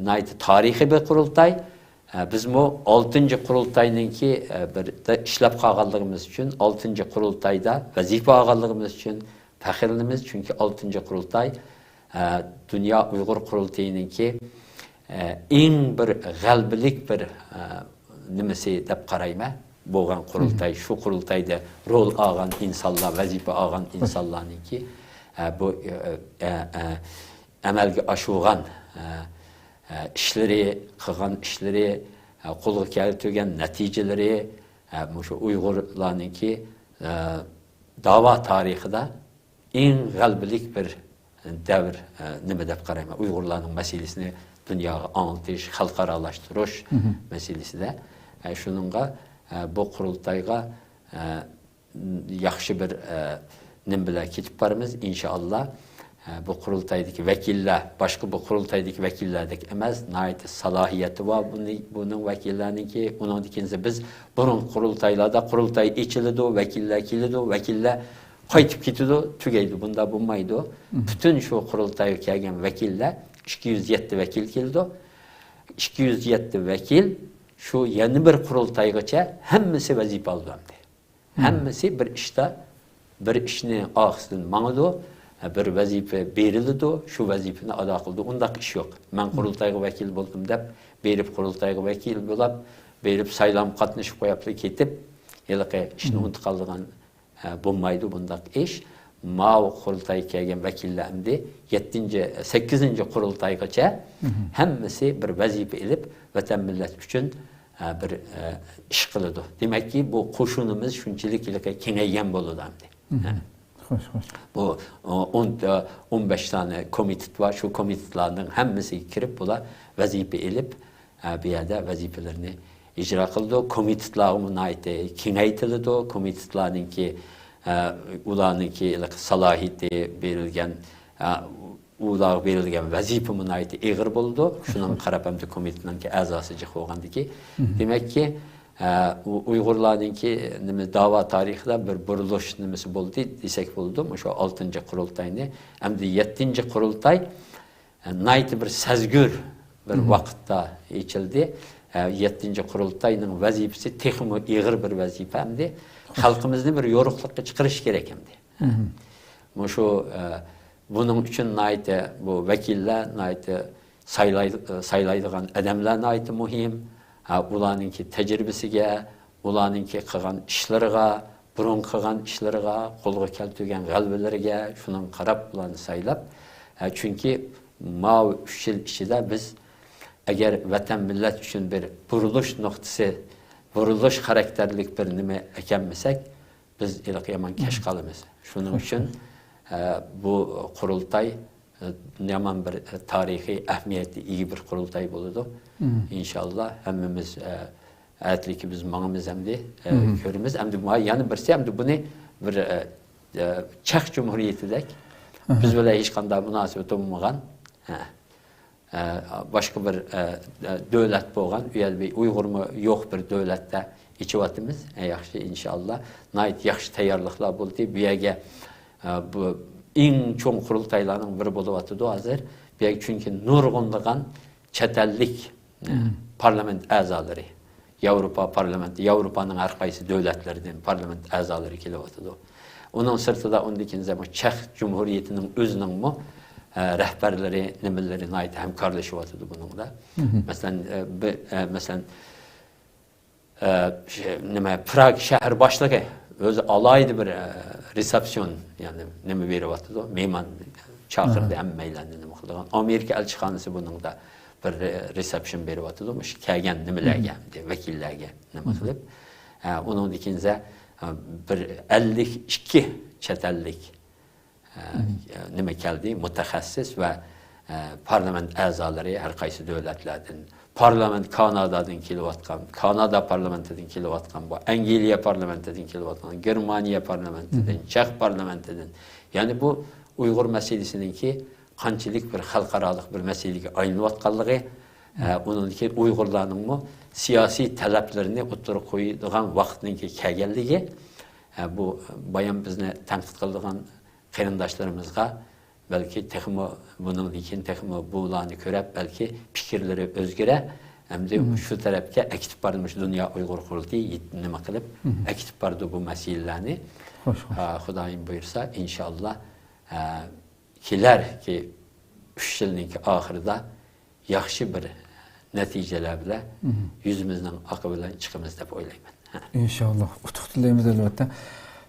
ناھايىتى تارىخىي بىر قۇرۇلتاي. ئە، بىزمۇ ئالتىنچى قۇرۇلتاينىڭكى، ئە، بىر دە ئىشلەپ قالغانلىقىمىز ئۈچۈن، ئالتىنچى قۇرۇلتايدا ۋەزىپە ئالغانلىقىمىز ئۈچۈن پەخىرلىنىمىز. چۈنكى ئالتىنچى قۇرۇلتاي، ئە، دۇنيا ئۇيغۇر قۇرۇلتىيىنىڭكى ئە، ئەڭ بىر غەلىبىلىك بىر، ئە، نېمىسى دەپ قارايمەن. بولغان قۇرۇلتاي، شۇ قۇرۇلتايدا رول ئالغان ئىنسانلار، ۋەزىپە ئالغان ئىنسانلارنىڭكى، ئە، بۇ، ئە، ئە، ئە، ئەمەلگە ئاشۇرغان، ئە، ئە، ئىشلىرى، قىلغان ئىشلىرى، ئە، قولغا كەلتۈرگەن نەتىجىلىرى، ئە، مۇشۇ ئۇيغۇرلارنىڭكى، ئە، داۋا تارىخىدا ئەڭ غەلىبىلىك بىر دەۋر، ئە، نېمە دەپ قارايمەن، ئۇيغۇرلارنىڭ مەسىلىسىنى دۇنياغا ئاڭلىتىش، خەلقئارالاشتۇرۇش مەسىلىسىدە. ئە، شۇنىڭغا، ئە، بۇ قۇرۇلتايغا، ئە، ياخشى بىر، ئە، نېمە بىلەن كېتىپ بارىمىز، ئىنشائاللا. ئە، بۇ قۇرۇلتايدىكى ۋەكىللەر، باشقا بۇ قۇرۇلتايدىكى ۋەكىللەردەك ئەمەس، ناھايىتى سالاھىيەتى بار بۇنى، بۇنىڭ ۋەكىللەرنىڭكى. ئۇنىڭدىن كېيىن بىز بۇرۇنقى قۇرۇلتايلاردا قۇرۇلتاي ئېچىلىدۇ، ۋەكىللەر كېلىدۇ، ۋەكىللەر قايتىپ كېتىدۇ، تۈگەيدۇ. بۇنداق بولمايدۇ. پۈتۈن شۇ قۇرۇلتايغا كەلگەن ۋەكىللەر، ئىككى يۈز يەتتە ۋەكىل كېلىدۇ. ئىككى يۈز يەتتە ۋەكىل شۇ يەنە بىر قۇرۇلتايغىچە ھەممىسى ۋەزىپە ئالىدۇ ئەمدى. ھەممىسى بىر ئىشتا، بىر ئىشنى ئارقىسىدىن ماڭىدۇ، بىر ۋەزىپە بېرىلىدۇ، شۇ ۋەزىپىنى ئادا قىلىدۇ. ئۇنداق ئىش يوق. مەن قۇرۇلتايغا ۋەكىل بولدۇم دەپ، بېرىپ قۇرۇلتايغا ۋەكىل بولاپ، بېرىپ سايلامغا قاتنىشىپ قوياپلا كېتىپ، ھېلىقى ئىشنى ئۇنتۇپ قالىدىغان، ئە، بولمايدۇ بۇنداق ئىش. ماۋۇ قۇرۇلتايغا كەلگەن ۋەكىللەر ئەمدى يەتتىنچى، سەككىزىنچى قۇرۇلتايغىچە ھەممىسى بىر ۋەزىپە ئېلىپ، ۋەتەن مىللەت ئۈچۈن، ئە، بىر، ئە، ئىش قىلىدۇ. دېمەككى، بۇ قوشۇنىمىز شۇنچىلىك ھېلىقى كېڭەيگەن بولىدۇ ئەمدى. ھە. خوش، خوش. بۇ، ئون، ئون بەش دانە كومىتېت بار. شۇ كومىتېتلارنىڭ ھەممىسىگە كىرىپ، بۇلار ۋەزىپە ئېلىپ، ئە، بۇ يەردە ۋەزىپىلىرىنى ئىجرا قىلىدۇ. كومىتېتلارغىمۇ ناھايىتى كېڭەيتىلىدۇ. كومىتېتلارنىڭكى، ئە، ئۇلارنىڭكى سالاھىيىتى بېرىلگەن، ئە، ئۇلارغا بېرىلگەن ۋەزىپىمۇ ناھايىتى ئېغىر بولىدۇ. شۇنىڭغا قاراپ ھەمدە كومىتېتنىڭكى ئەزاسى جىق بولغاندىكى. دېمەككى، ئە، ئۇ-، ئۇيغۇرلارنىڭكى نېمە، داۋا تارىخىدا بىر بۇرۇلۇش نېمىسى بولدى دېسەك بولىدۇ. مۇشۇ ئالتىنچى قۇرۇلتاينى، ئەمدى يەتتىنچى قۇرۇلتاي، ئە، ناھايىتى بىر سەزگۈر بىر ۋاقىتتا ئېچىلدى. ئە، يەتتىنچى قۇرۇلتاينىڭ ۋەزىپىسى تېخىمۇ ئېغىر بىر ۋەزىپە ئەمدى. خەلقىمىزنى بىر يورۇقلۇققا چىقىرىش كېرەك ئەمدى. مۇشۇ، ئە، بۇنىڭ ئۈچۈن ناھايىتى بۇ ۋەكىللەر ناھايىتى سايلاي-، سايلايدىغان ئادەملەر ناھايىتى مۇھىم. ھە، ئۇلارنىڭكى تەجرىبىسىگە، ئۇلارنىڭكى قىلغان ئىشلىرىغا، بۇرۇن قىلغان ئىشلىرىغا، قولغا كەلتۈرگەن غەلىبىلىرىگە، شۇنىڭغا قاراپ ئۇلارنى سايلاپ. ھە، چۈنكى ماۋۇ ئۈچ يىل ئىچىدە بىز ئەگەر ۋەتەن مىللەت ئۈچۈن بىر بۇرۇلۇش نۇقتىسى، بۇرۇلۇش خاراكتېرلىك بىر نېمە ئەكەلمىسەك، بىز ھېلىقى يامان كەچ قالىمىز. شۇنىڭ ئۈچۈن، ئە، بۇ قۇرۇلتاي، ئە، يامان بىر، ئە، تارىخىي ئەھمىيەتكە ئىگە بىر قۇرۇلتاي بولىدۇ. ئىنشاللا ھەممىمىز، ئە، ئەتىلىكى بىز ماڭىمىز ئەمدى، ئە، كۆرىمىز. ئەمدى ما-، يەنە بىرسى، ئەمدى بۇنى بىر، ئە، ئە، چەخ جۇمھۇرىيىتىدەك بىز بىلەن ھېچقانداق مۇناسىۋىتى بولمىغان. ھە. ئە، باشقا بىر، ئە، ئە، دۆلەت بولغان، ئۇ يەردە بىر ئۇيغۇرمۇ يوق بىر دۆلەتتە ئېچىۋاتىمىز. ئە، ياخشى، ئىنشاللا. ناھايىتى ياخشى تەييارلىقلار بولدى. بۇ يەرگە، ئە، بۇ ئەڭ چوڭ قۇرۇلتايلارنىڭ بىرى بولۇۋاتىدۇ ھازىر. بۇ يەرگە چۈنكى نۇرغۇنلىغان چەت ئەللىك، ئە، پارلامېنت ئەزالىرى، ياۋروپا پارلامېنتى، ياۋروپانىڭ ھەر قايسى دۆلەتلىرىدىن پارلامېنت ئەزالىرى كېلىۋاتىدۇ. ئۇنىڭ سىرتىدا ئۇندىن كېيىن زەمۇ چېخ جۇمھۇرىيىتىنىڭ ئۆزىنىڭمۇ، ئە، رەھبەرلىرى، نېمىلىرى ناھايىتى ھەمكارلىشىۋاتىدۇ بۇنىڭدا. مەسىلەن، ئە، بى-، ئە، مەسىلەن، ئە، ش-، نېمە، پراگ شەھەر باشلىقى ئۆزى ئالاھىدە بىر، ئە، رېسېپسىيون، يەنى نېمە بېرىۋاتىدۇ، مېھمان چاقىردى، ھەممەيلەننى نېمە قىلىدىغان. ئامېرىكا ئەلچىخانىسى بۇنىڭدا بىر، ئە، رېسېپسىيون بېرىۋاتىدۇ، مۇشۇ كەلگەن نېمىلەرگە، ۋەكىللەرگە نېمە قىلىپ. ئە، ئۇنىڭدىن كېيىن، ئە، بىر ئەللىك ئىككى چەت ئەللىك، ئە، نېمە كەلدى، مۇتەخەسسىس ۋە، ئە، پارلامېنت ئەزالىرى ھەر قايسى دۆلەتلەردىن، پارلامېنت كانادادىن كېلىۋاتقان، كانادا پارلامېنتىدىن كېلىۋاتقان، بۇ ئەنگلىيە پارلامېنتىدىن كېلىۋاتقان، گېرمانىيە پارلامېنتىدىن، چېخ پارلامېنتىدىن. يەنى بۇ ئۇيغۇر مەسىلىسىنىڭكى قانچىلىك بىر خەلقئارالىق بىر مەسىلىگە ئايلىنىۋاتقانلىقى، ئە، ئۇنىڭدىكى ئۇيغۇرلارنىڭمۇ سىياسىي تەلەپلىرىنى ئوتتۇرىغا قويىدىغان ۋاقىتنىڭكى كەلگەنلىكى، ئە، بۇ بايام بىزنى تەنقىد قىلىدىغان قېرىنداشلىرىمىزغا بەلكى تېخىمۇ بۇنىڭدىن كېيىن تېخىمۇ بۇلارنى كۆرەپ، بەلكى پىكىرلىرى ئۆزگىرە، ئەمدى شۇ تەرەپكە ئەكېتىپ بارىمىز، دۇنيا ئۇيغۇر قۇرۇلتىيى يېت-، نېمە قىلىپ، ئەكېتىپ بارىدۇ بۇ مەسىلىلەرنى. خوش، خوش. ئا، خۇدايىم بۇيرۇسا، ئىنشاللا، ئا، كېلەركى ئۈچ يىلنىڭكى ئاخىرىدا ياخشى بىر نەتىجىلەر بىلەن يۈزىمىزنىڭ ئاقى بىلەن چىقىمىز دەپ ئويلايمەن. ئىنشاللا، ئۇتۇق تىلەيمىز، ئەلۋەتتە.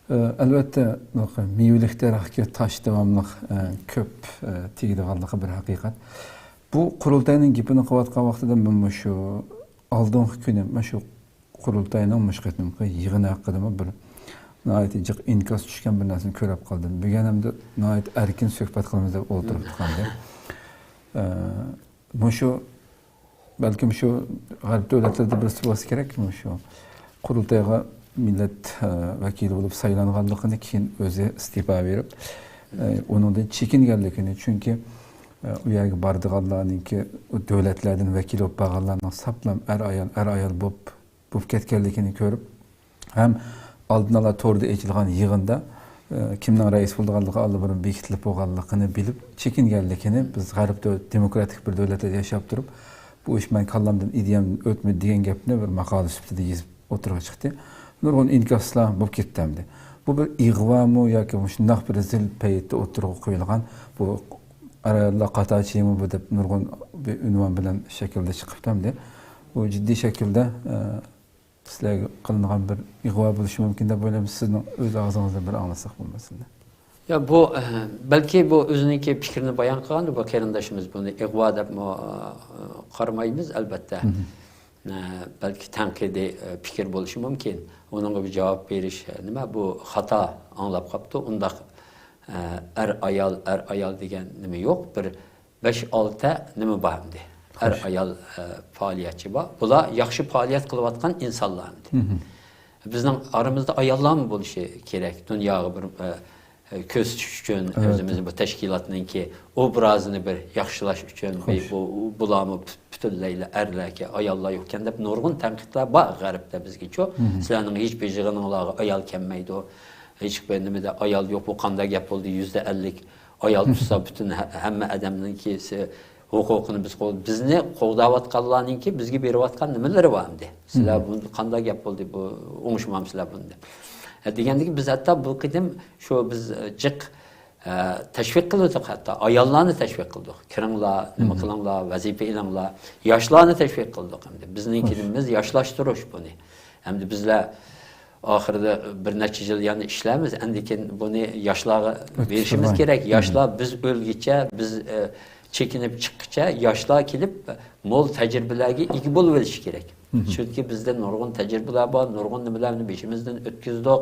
ئە، ئەلۋەتتە، بۇ مېۋىلىك دەرەخكە تاش داۋاملىق، ئە، كۆپ، ئە، تېگىدىغانلىقى بىر ھەقىقەت. بۇ قۇرۇلتاينىڭ گېپىنى قىلىۋاتقان ۋاقتىدا مەن مۇشۇ ئالدىنقى كۈنى مانا شۇ قۇرۇلتاينىڭ مۇشۇ قېتىمقى يىغىنى ھەققىدىمۇ بىر ناھايىتى جىق ئىنكاس چۈشكەن بىر نەرسىنى كۆرۈپ قالدىم. بۈگۈن ئەمدى ناھايىتى ئەركىن سۆھبەت قىلىمىز دەپ ئولتۇرۇپ تۇرغانىدى. ئە، مۇشۇ، بەلكىم شۇ غەرب دۆلەتلىرىدە بىرسى بولسا كېرەك، مۇشۇ قۇرۇلتايغا مىللەت، ئە، ۋەكىلى بولۇپ سايلانغانلىقىنى كېيىن ئۆزى ئىستېپا بېرىپ، ئە، ئۇنىڭدىن چېكىنگەنلىكىنى، چۈنكى، ئە، ئۇ يەرگە بارىدىغانلارنىڭكى، ئۇ دۆلەتلەردىن ۋەكىل بولۇپ بارغانلارنىڭ ساپلا ئەر ئايال، ئەر ئايال بولۇپ بولۇپ كەتكەنلىكىنى كۆرۈپ، ھەم ئالدىن ئالا توردا ئېچىلغان يىغىندا، ئە، كىمنىڭ رەئىس بولىدىغانلىقى ئاللىبۇرۇن بېكىتىلىپ بولغانلىقىنى بىلىپ، چېكىنگەنلىكىنى، بىز غەرب دۆ-، دېموكراتىك بىر دۆلەتتە ياشاپ تۇرۇپ، بۇ ئىش مەن كاللامدىن، ئىدىيەمدىن ئۆتمىدى دېگەن گەپنى بىر ماقالە سۈپىتىدە يېزىپ ئوتتۇرىغا چىقتى. نۇرغۇن ئىنكاسلار بولۇپ كەتتى ئەمدى. بۇ بىر ئىغۋامۇ ياكى مۇشۇنداق بىر زىل پەيتتە ئوتتۇرىغا قويۇلغان بۇ ئەر-ئاياللار قاتار چېيىمۇ بۇ دەپ نۇرغۇن بىر ئۇنۋان بىلەن شەكىلدە چىقىپتۇ ئەمدى. بۇ جىددىي شەكىلدە، ئە، سىلەرگە قىلىنغان بىر ئىغۋا بولۇشى مۇمكىن دەپ ئويلايمەن. سىزنىڭ ئۆز ئاغزىڭىزدىن بىر ئاڭلىساق بولماسمىدى؟ يا، بۇ، ئە، بەلكى بۇ ئۆزىنىڭكى پىكرىنى بايان قىلغاندا، بۇ قېرىنداشىمىز بۇنى ئىغۋا دەپمۇ، ئە، قارىمايمىز، ئەلۋەتتە. ئە، بەلكى تەنقىدىي، ئە، پىكىر بولۇشى مۇمكىن. ئۇنىڭغا بىر جاۋاب بېرىش، ئە، نېمە، بۇ خاتا ئاڭلاپ قاپتۇ. ئۇنداق، ئە، ئەر-ئايال، ئەر-ئايال دېگەن نېمە يوق. بىر بەش-ئالتە نېمە بار ئەمدى؟ ئەر-ئايال، ئە، پائالىيەتچى بار. بۇلار ياخشى پائالىيەت قىلىۋاتقان ئىنسانلار ئەمدى. بىزنىڭ ئارىمىزدا ئاياللارمۇ بولۇشى كېرەك. دۇنياغا بىر، ئە، ئە، كۆرسىتىش ئۈچۈن، ئۆزىمىزنى بۇ تەشكىلاتنىڭكى ئوبرازىنى بىر ياخشىلاش ئۈچۈن، بۇ، بۇ، بۇلارمۇ پۈ-، پۈتۈنلەيلا ئەرلەركەن، ئاياللار يوقكەن دەپ نۇرغۇن تەنقىدلەر بار غەربتە بىزگىچۇ. سىلەرنىڭ ھېچ بىر يىغىنىڭلارغا ئايال كەلمەيدۇ، ھېچ بىر نېمىدە ئايال يوق، بۇ قانداق گەپ بولدى؟ يۈزدە ئەللىك ئايال تۇتسا، پۈتۈن ھە-، ھەممە ئادەمنىڭكى ھوقۇقىنى بىز قوغ-، بىزنى قوغداۋاتقانلارنىڭكى بىزگە بېرىۋاتقان نېمىلىرى بار ئەمدى. سىلەر بۇ قانداق گەپ بولدى؟ بۇ ئوڭشىمامسىلەر بۇنى دەپ. ھە، دېگەندىكىن بىز ھەتتا بۇ قېتىم شۇ بىز، ئە، جىق، ئە، تەشۋىق قىلدۇق، ھەتتا ئاياللارنى تەشۋىق قىلدۇق. كىرىڭلار، نېمە قىلىڭلار، ۋەزىپە ئېلىڭلار. ياشلارنى تەشۋىق قىلدۇق ئەمدى. بىزنىڭكى نېمىمىز ياشلاشتۇرۇش بۇنى. ئەمدى بىزلەر ئاخىرىدا بىر نەچچە يىل يەنە ئىشلەرمىز، ئاندىن كېيىن بۇنى ياشلارغا بېرىشىمىز كېرەك. ياشلار بىز ئۆلگۈچە، بىز، ئە، چېكىنىپ چىققىچە ياشلار كېلىپ مول تەجرىبىلەرگە ئىگە بولۇۋېلىشى كېرەك. چۈنكى بىزدە نۇرغۇن تەجرىبىلەر بار، نۇرغۇن نېمىلەرنى بېشىمىزدىن ئۆتكۈزدۇق.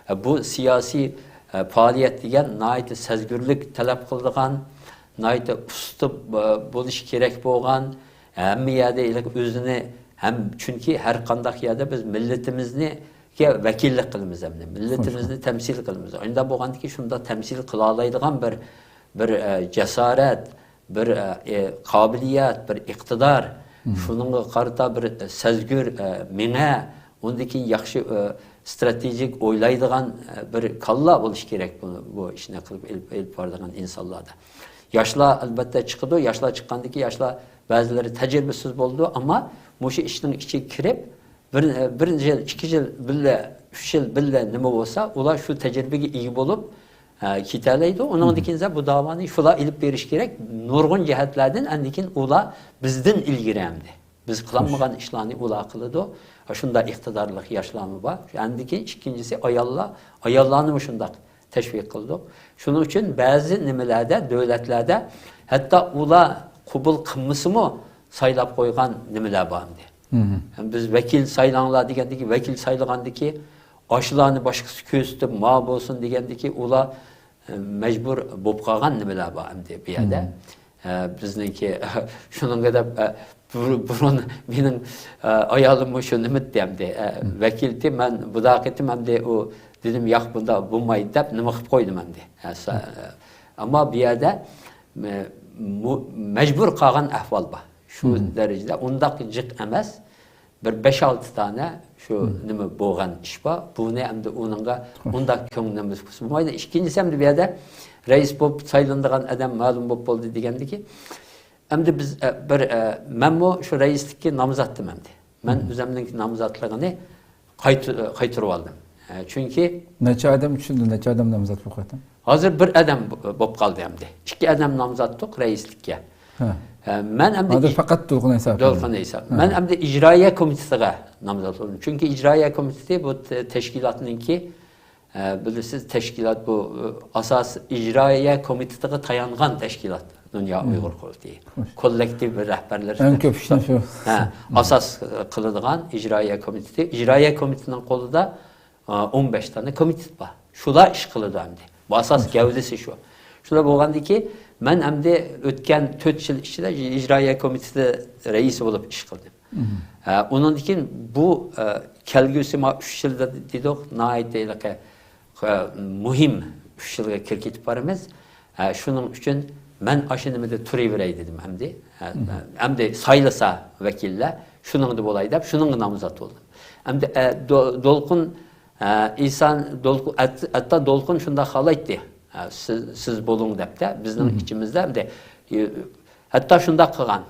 ئە، بۇ سىياسىي، ئە، پائالىيەت دېگەن ناھايىتى سەزگۈرلۈك تەلەپ قىلىدىغان، ناھايىتى ئۇستا، ئە، بولۇشى كېرەك بولغان، ھەممە يەردە ھېلىقى ئۆزىنى ھەم، چۈنكى ھەر قانداق يەردە بىز مىللىتىمىزنى ۋەكىللىك قىلىمىز ئەمدى. مىللىتىمىزنى تەمسىل قىلىمىز. ئۇنداق بولغاندىكىن شۇنداق تەمسىل قىلالايدىغان بىر، بىر، ئە، جاسارەت، بىر، ئە، ئە، قابىلىيەت، بىر ئىقتىدار، شۇنىڭغا قارىتا بىر، ئە، سەزگۈر، ئە، مېڭە، ئۇندىن كېيىن ياخشى، ئە، ئىستراتېگىك ئويلايدىغان، ئە، بىر كاللا بولۇشى كېرەك بۇ، بۇ ئىشنى قىلىپ ئېلىپ، ئېلىپ بارىدىغان ئىنسانلاردا. ياشلار ئەلۋەتتە چىقىدۇ، ياشلار چىققاندىكىن ياشلار بەزىلىرى تەجرىبىسىز بولىدۇ، ئەمما مۇشۇ ئىشنىڭ ئىچىگە كىرىپ، بىر، بىر يىل، ئىككى يىل بىللە، ئۈچ يىل بىللە نېمە بولسا، ئۇلار شۇ تەجرىبىگە ئىگە بولۇپ، ئە، كېتەلەيدۇ. ئۇنىڭدىن كېيىن بۇ داۋانى شۇلار ئېلىپ بېرىش كېرەك. نۇرغۇن جەھەتلەردىن ئاندىن كېيىن ئۇلار بىزدىن ئىلگىرى ئەمدى. بىز قىلالمىغان ئىشلارنى ئۇلار قىلىدۇ. شۇنداق ئىقتىدارلىق ياشلارمۇ بار. ئاندىن كېيىن ئىككىنچىسى ئاياللار. ئاياللارنىمۇ شۇنداق تەشۋىق قىلدۇق. شۇنىڭ ئۈچۈن بەزى نېمىلەردە، دۆلەتلەردە ھەتتا ئۇلار قوبۇل قىلمىسىمۇ سايلاپ قويغان نېمىلەر بار ئەمدى. بىز ۋەكىل سايلاڭلار دېگەندىكى، ۋەكىل سايلىغاندىكى ئاشۇلارنى باشقىسى كۆرسىتىپ، ما بولسۇن دېگەندىكى ئۇلار، ئە، مەجبۇر بولۇپ قالغان نېمىلەر بار ئەمدى بۇ يەردە. ئە، بىزنىڭكى شۇنىڭغا دەپ، ئە، بۇر-، بۇرۇن مېنىڭ، ئە، ئايالىممۇ شۇ نېمە دېدى ئەمدى، ئە، ۋەكىلتى مەن بۇدا قېتىم ئەمدى ئۇ دېدىم، ياق، بۇنداق بولمايدۇ دەپ نېمە قىلىپ قويدۇم ئەمدى. ئە، سا-، ئەمما بۇ يەردە، ئە، مۇ-، مەجبۇر قالغان ئەھۋال بار. شۇ دەرىجىدە ئۇنداق جىق ئەمەس. بىر بەش-ئالتە دانە شۇ نېمە بولغان ئىش بار. بۇنى ئەمدى ئۇنىڭغا ئۇنداق كۆڭلىمىز قىسمىمايدۇ. ئىككىنچىسى ئەمدى بۇ يەردە رەئىس بولۇپ سايلىنىدىغان ئادەم مەلۇم بولۇپ بولدى دېگەندىكى، ئەمدى بىز، ئە، بىر، ئە، مەنمۇ شۇ رەئىسلىككە نامزاتتىم ئەمدى. مەن ئۆزۈمنىڭ نامزاتلىقىنى قايتۇ-، قايتۇرۇۋالدىم. ئە، چۈنكى نەچچە ئادەم ئۈچۈن، نەچچە ئادەم نامزات بولۇپ قالدى؟ ھازىر بىر ئادەم بو-، بولۇپ قالدى ئەمدى. ئىككى ئادەم نامزاتلىق رەئىسلىككە. ھە. ئە، مەن ئەمدى ھازىر ئىج- پەقەت دولقۇن ئەيسا. دولقۇن ئەيسا. ھە. مەن ئەمدى ئىجرائىيە كومىتېتىغا نامزات بولدۇم. چۈنكى ئىجرائىيە كومىتېتى بۇ ت-، تەشكىلاتنىڭكى، ئە، بىلىسىز، تەشكىلات بۇ، ئە، ئاساس ئىجرائىيە كومىتېتىغا تايانغان تەشكىلات. دۇنيا ئۇيغۇر قۇرۇلتىيى. خوش. كوللېكتىپ رەھبەرلىرى ئەڭ كۆپ ئىشنى شۇ. ھە، ئاساس قىلىدىغان ئىجرائىيە كومىتېتى. ئىجرائىيە كومىتېتىنىڭ قولىدا ئون بەش دانە كومىتېت بار. شۇلار ئىش قىلىدۇ ئەمدى. بۇ ئاساس گەۋدىسى شۇ. شۇلار بولغاندىكى، مەن ئەمدى ئۆتكەن تۆت يىل ئىچىدە ئىجرائىيە كومىتېتى رەئىسى بولۇپ ئىش قىلدىم. ھە، ئۇنىڭدىن كېيىن بۇ، ئە، كەلگۈسى ما ئۈچ يىلدا دېدۇق، ناھايىتى ھېلىقى، ئە، مۇھىم ئۈچ يىلغا كىرىپ كېتىپ بارىمىز. ھە، شۇنىڭ ئۈچۈن مەن ئاشۇ نېمىدە تۇرۇۋېرەي دېدىم ئەمدى. ھە، ئەمدى سايلىسا ۋەكىللەر، شۇنىڭدا بولاي دەپ، شۇنىڭغا نامزات بولدۇم. ئەمدى، ئە، دو-، دولقۇن ئە، ئىسان دولقۇن، ھەت-، ھەتتا دولقۇن شۇنداق خالايتتى. ئە، سىز، سىز بولۇڭ دەپتە، بىزنىڭ ئىچىمىزدە ئەمدى، ئە، ھەتتا شۇنداق قىلغان.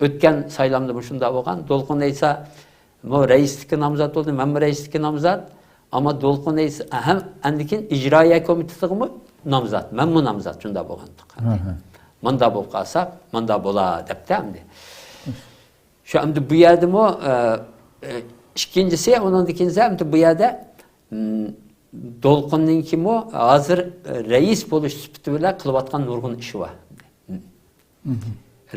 ئۆتكەن سايلامدىمۇ شۇنداق بولغان. دولقۇن ئەيسا مۇ رەئىسلىككە نامزات بولدى، مەنمۇ رەئىسلىككە نامزات. ئەمما دولقۇن ئەيسا ھەم ئاندىن كېيىن ئىجرائىيە كومىتېتىغىمۇ نامزات، مەنمۇ نامزات شۇنداق بولغان. مۇنداق بولۇپ قالساق، مۇنداق بولا دەپتە ئەمدى. شۇ ئەمدى بۇ يەردىمۇ، ئە، ئە، ئىككىنچىسى، ئۇنىڭدىن كېيىنسى ئەمدى بۇ يەردە، م، دولقۇننىڭكىمۇ ھازىر رەئىس بولۇش سۈپىتى بىلەن قىلىۋاتقان نۇرغۇن ئىشى بار.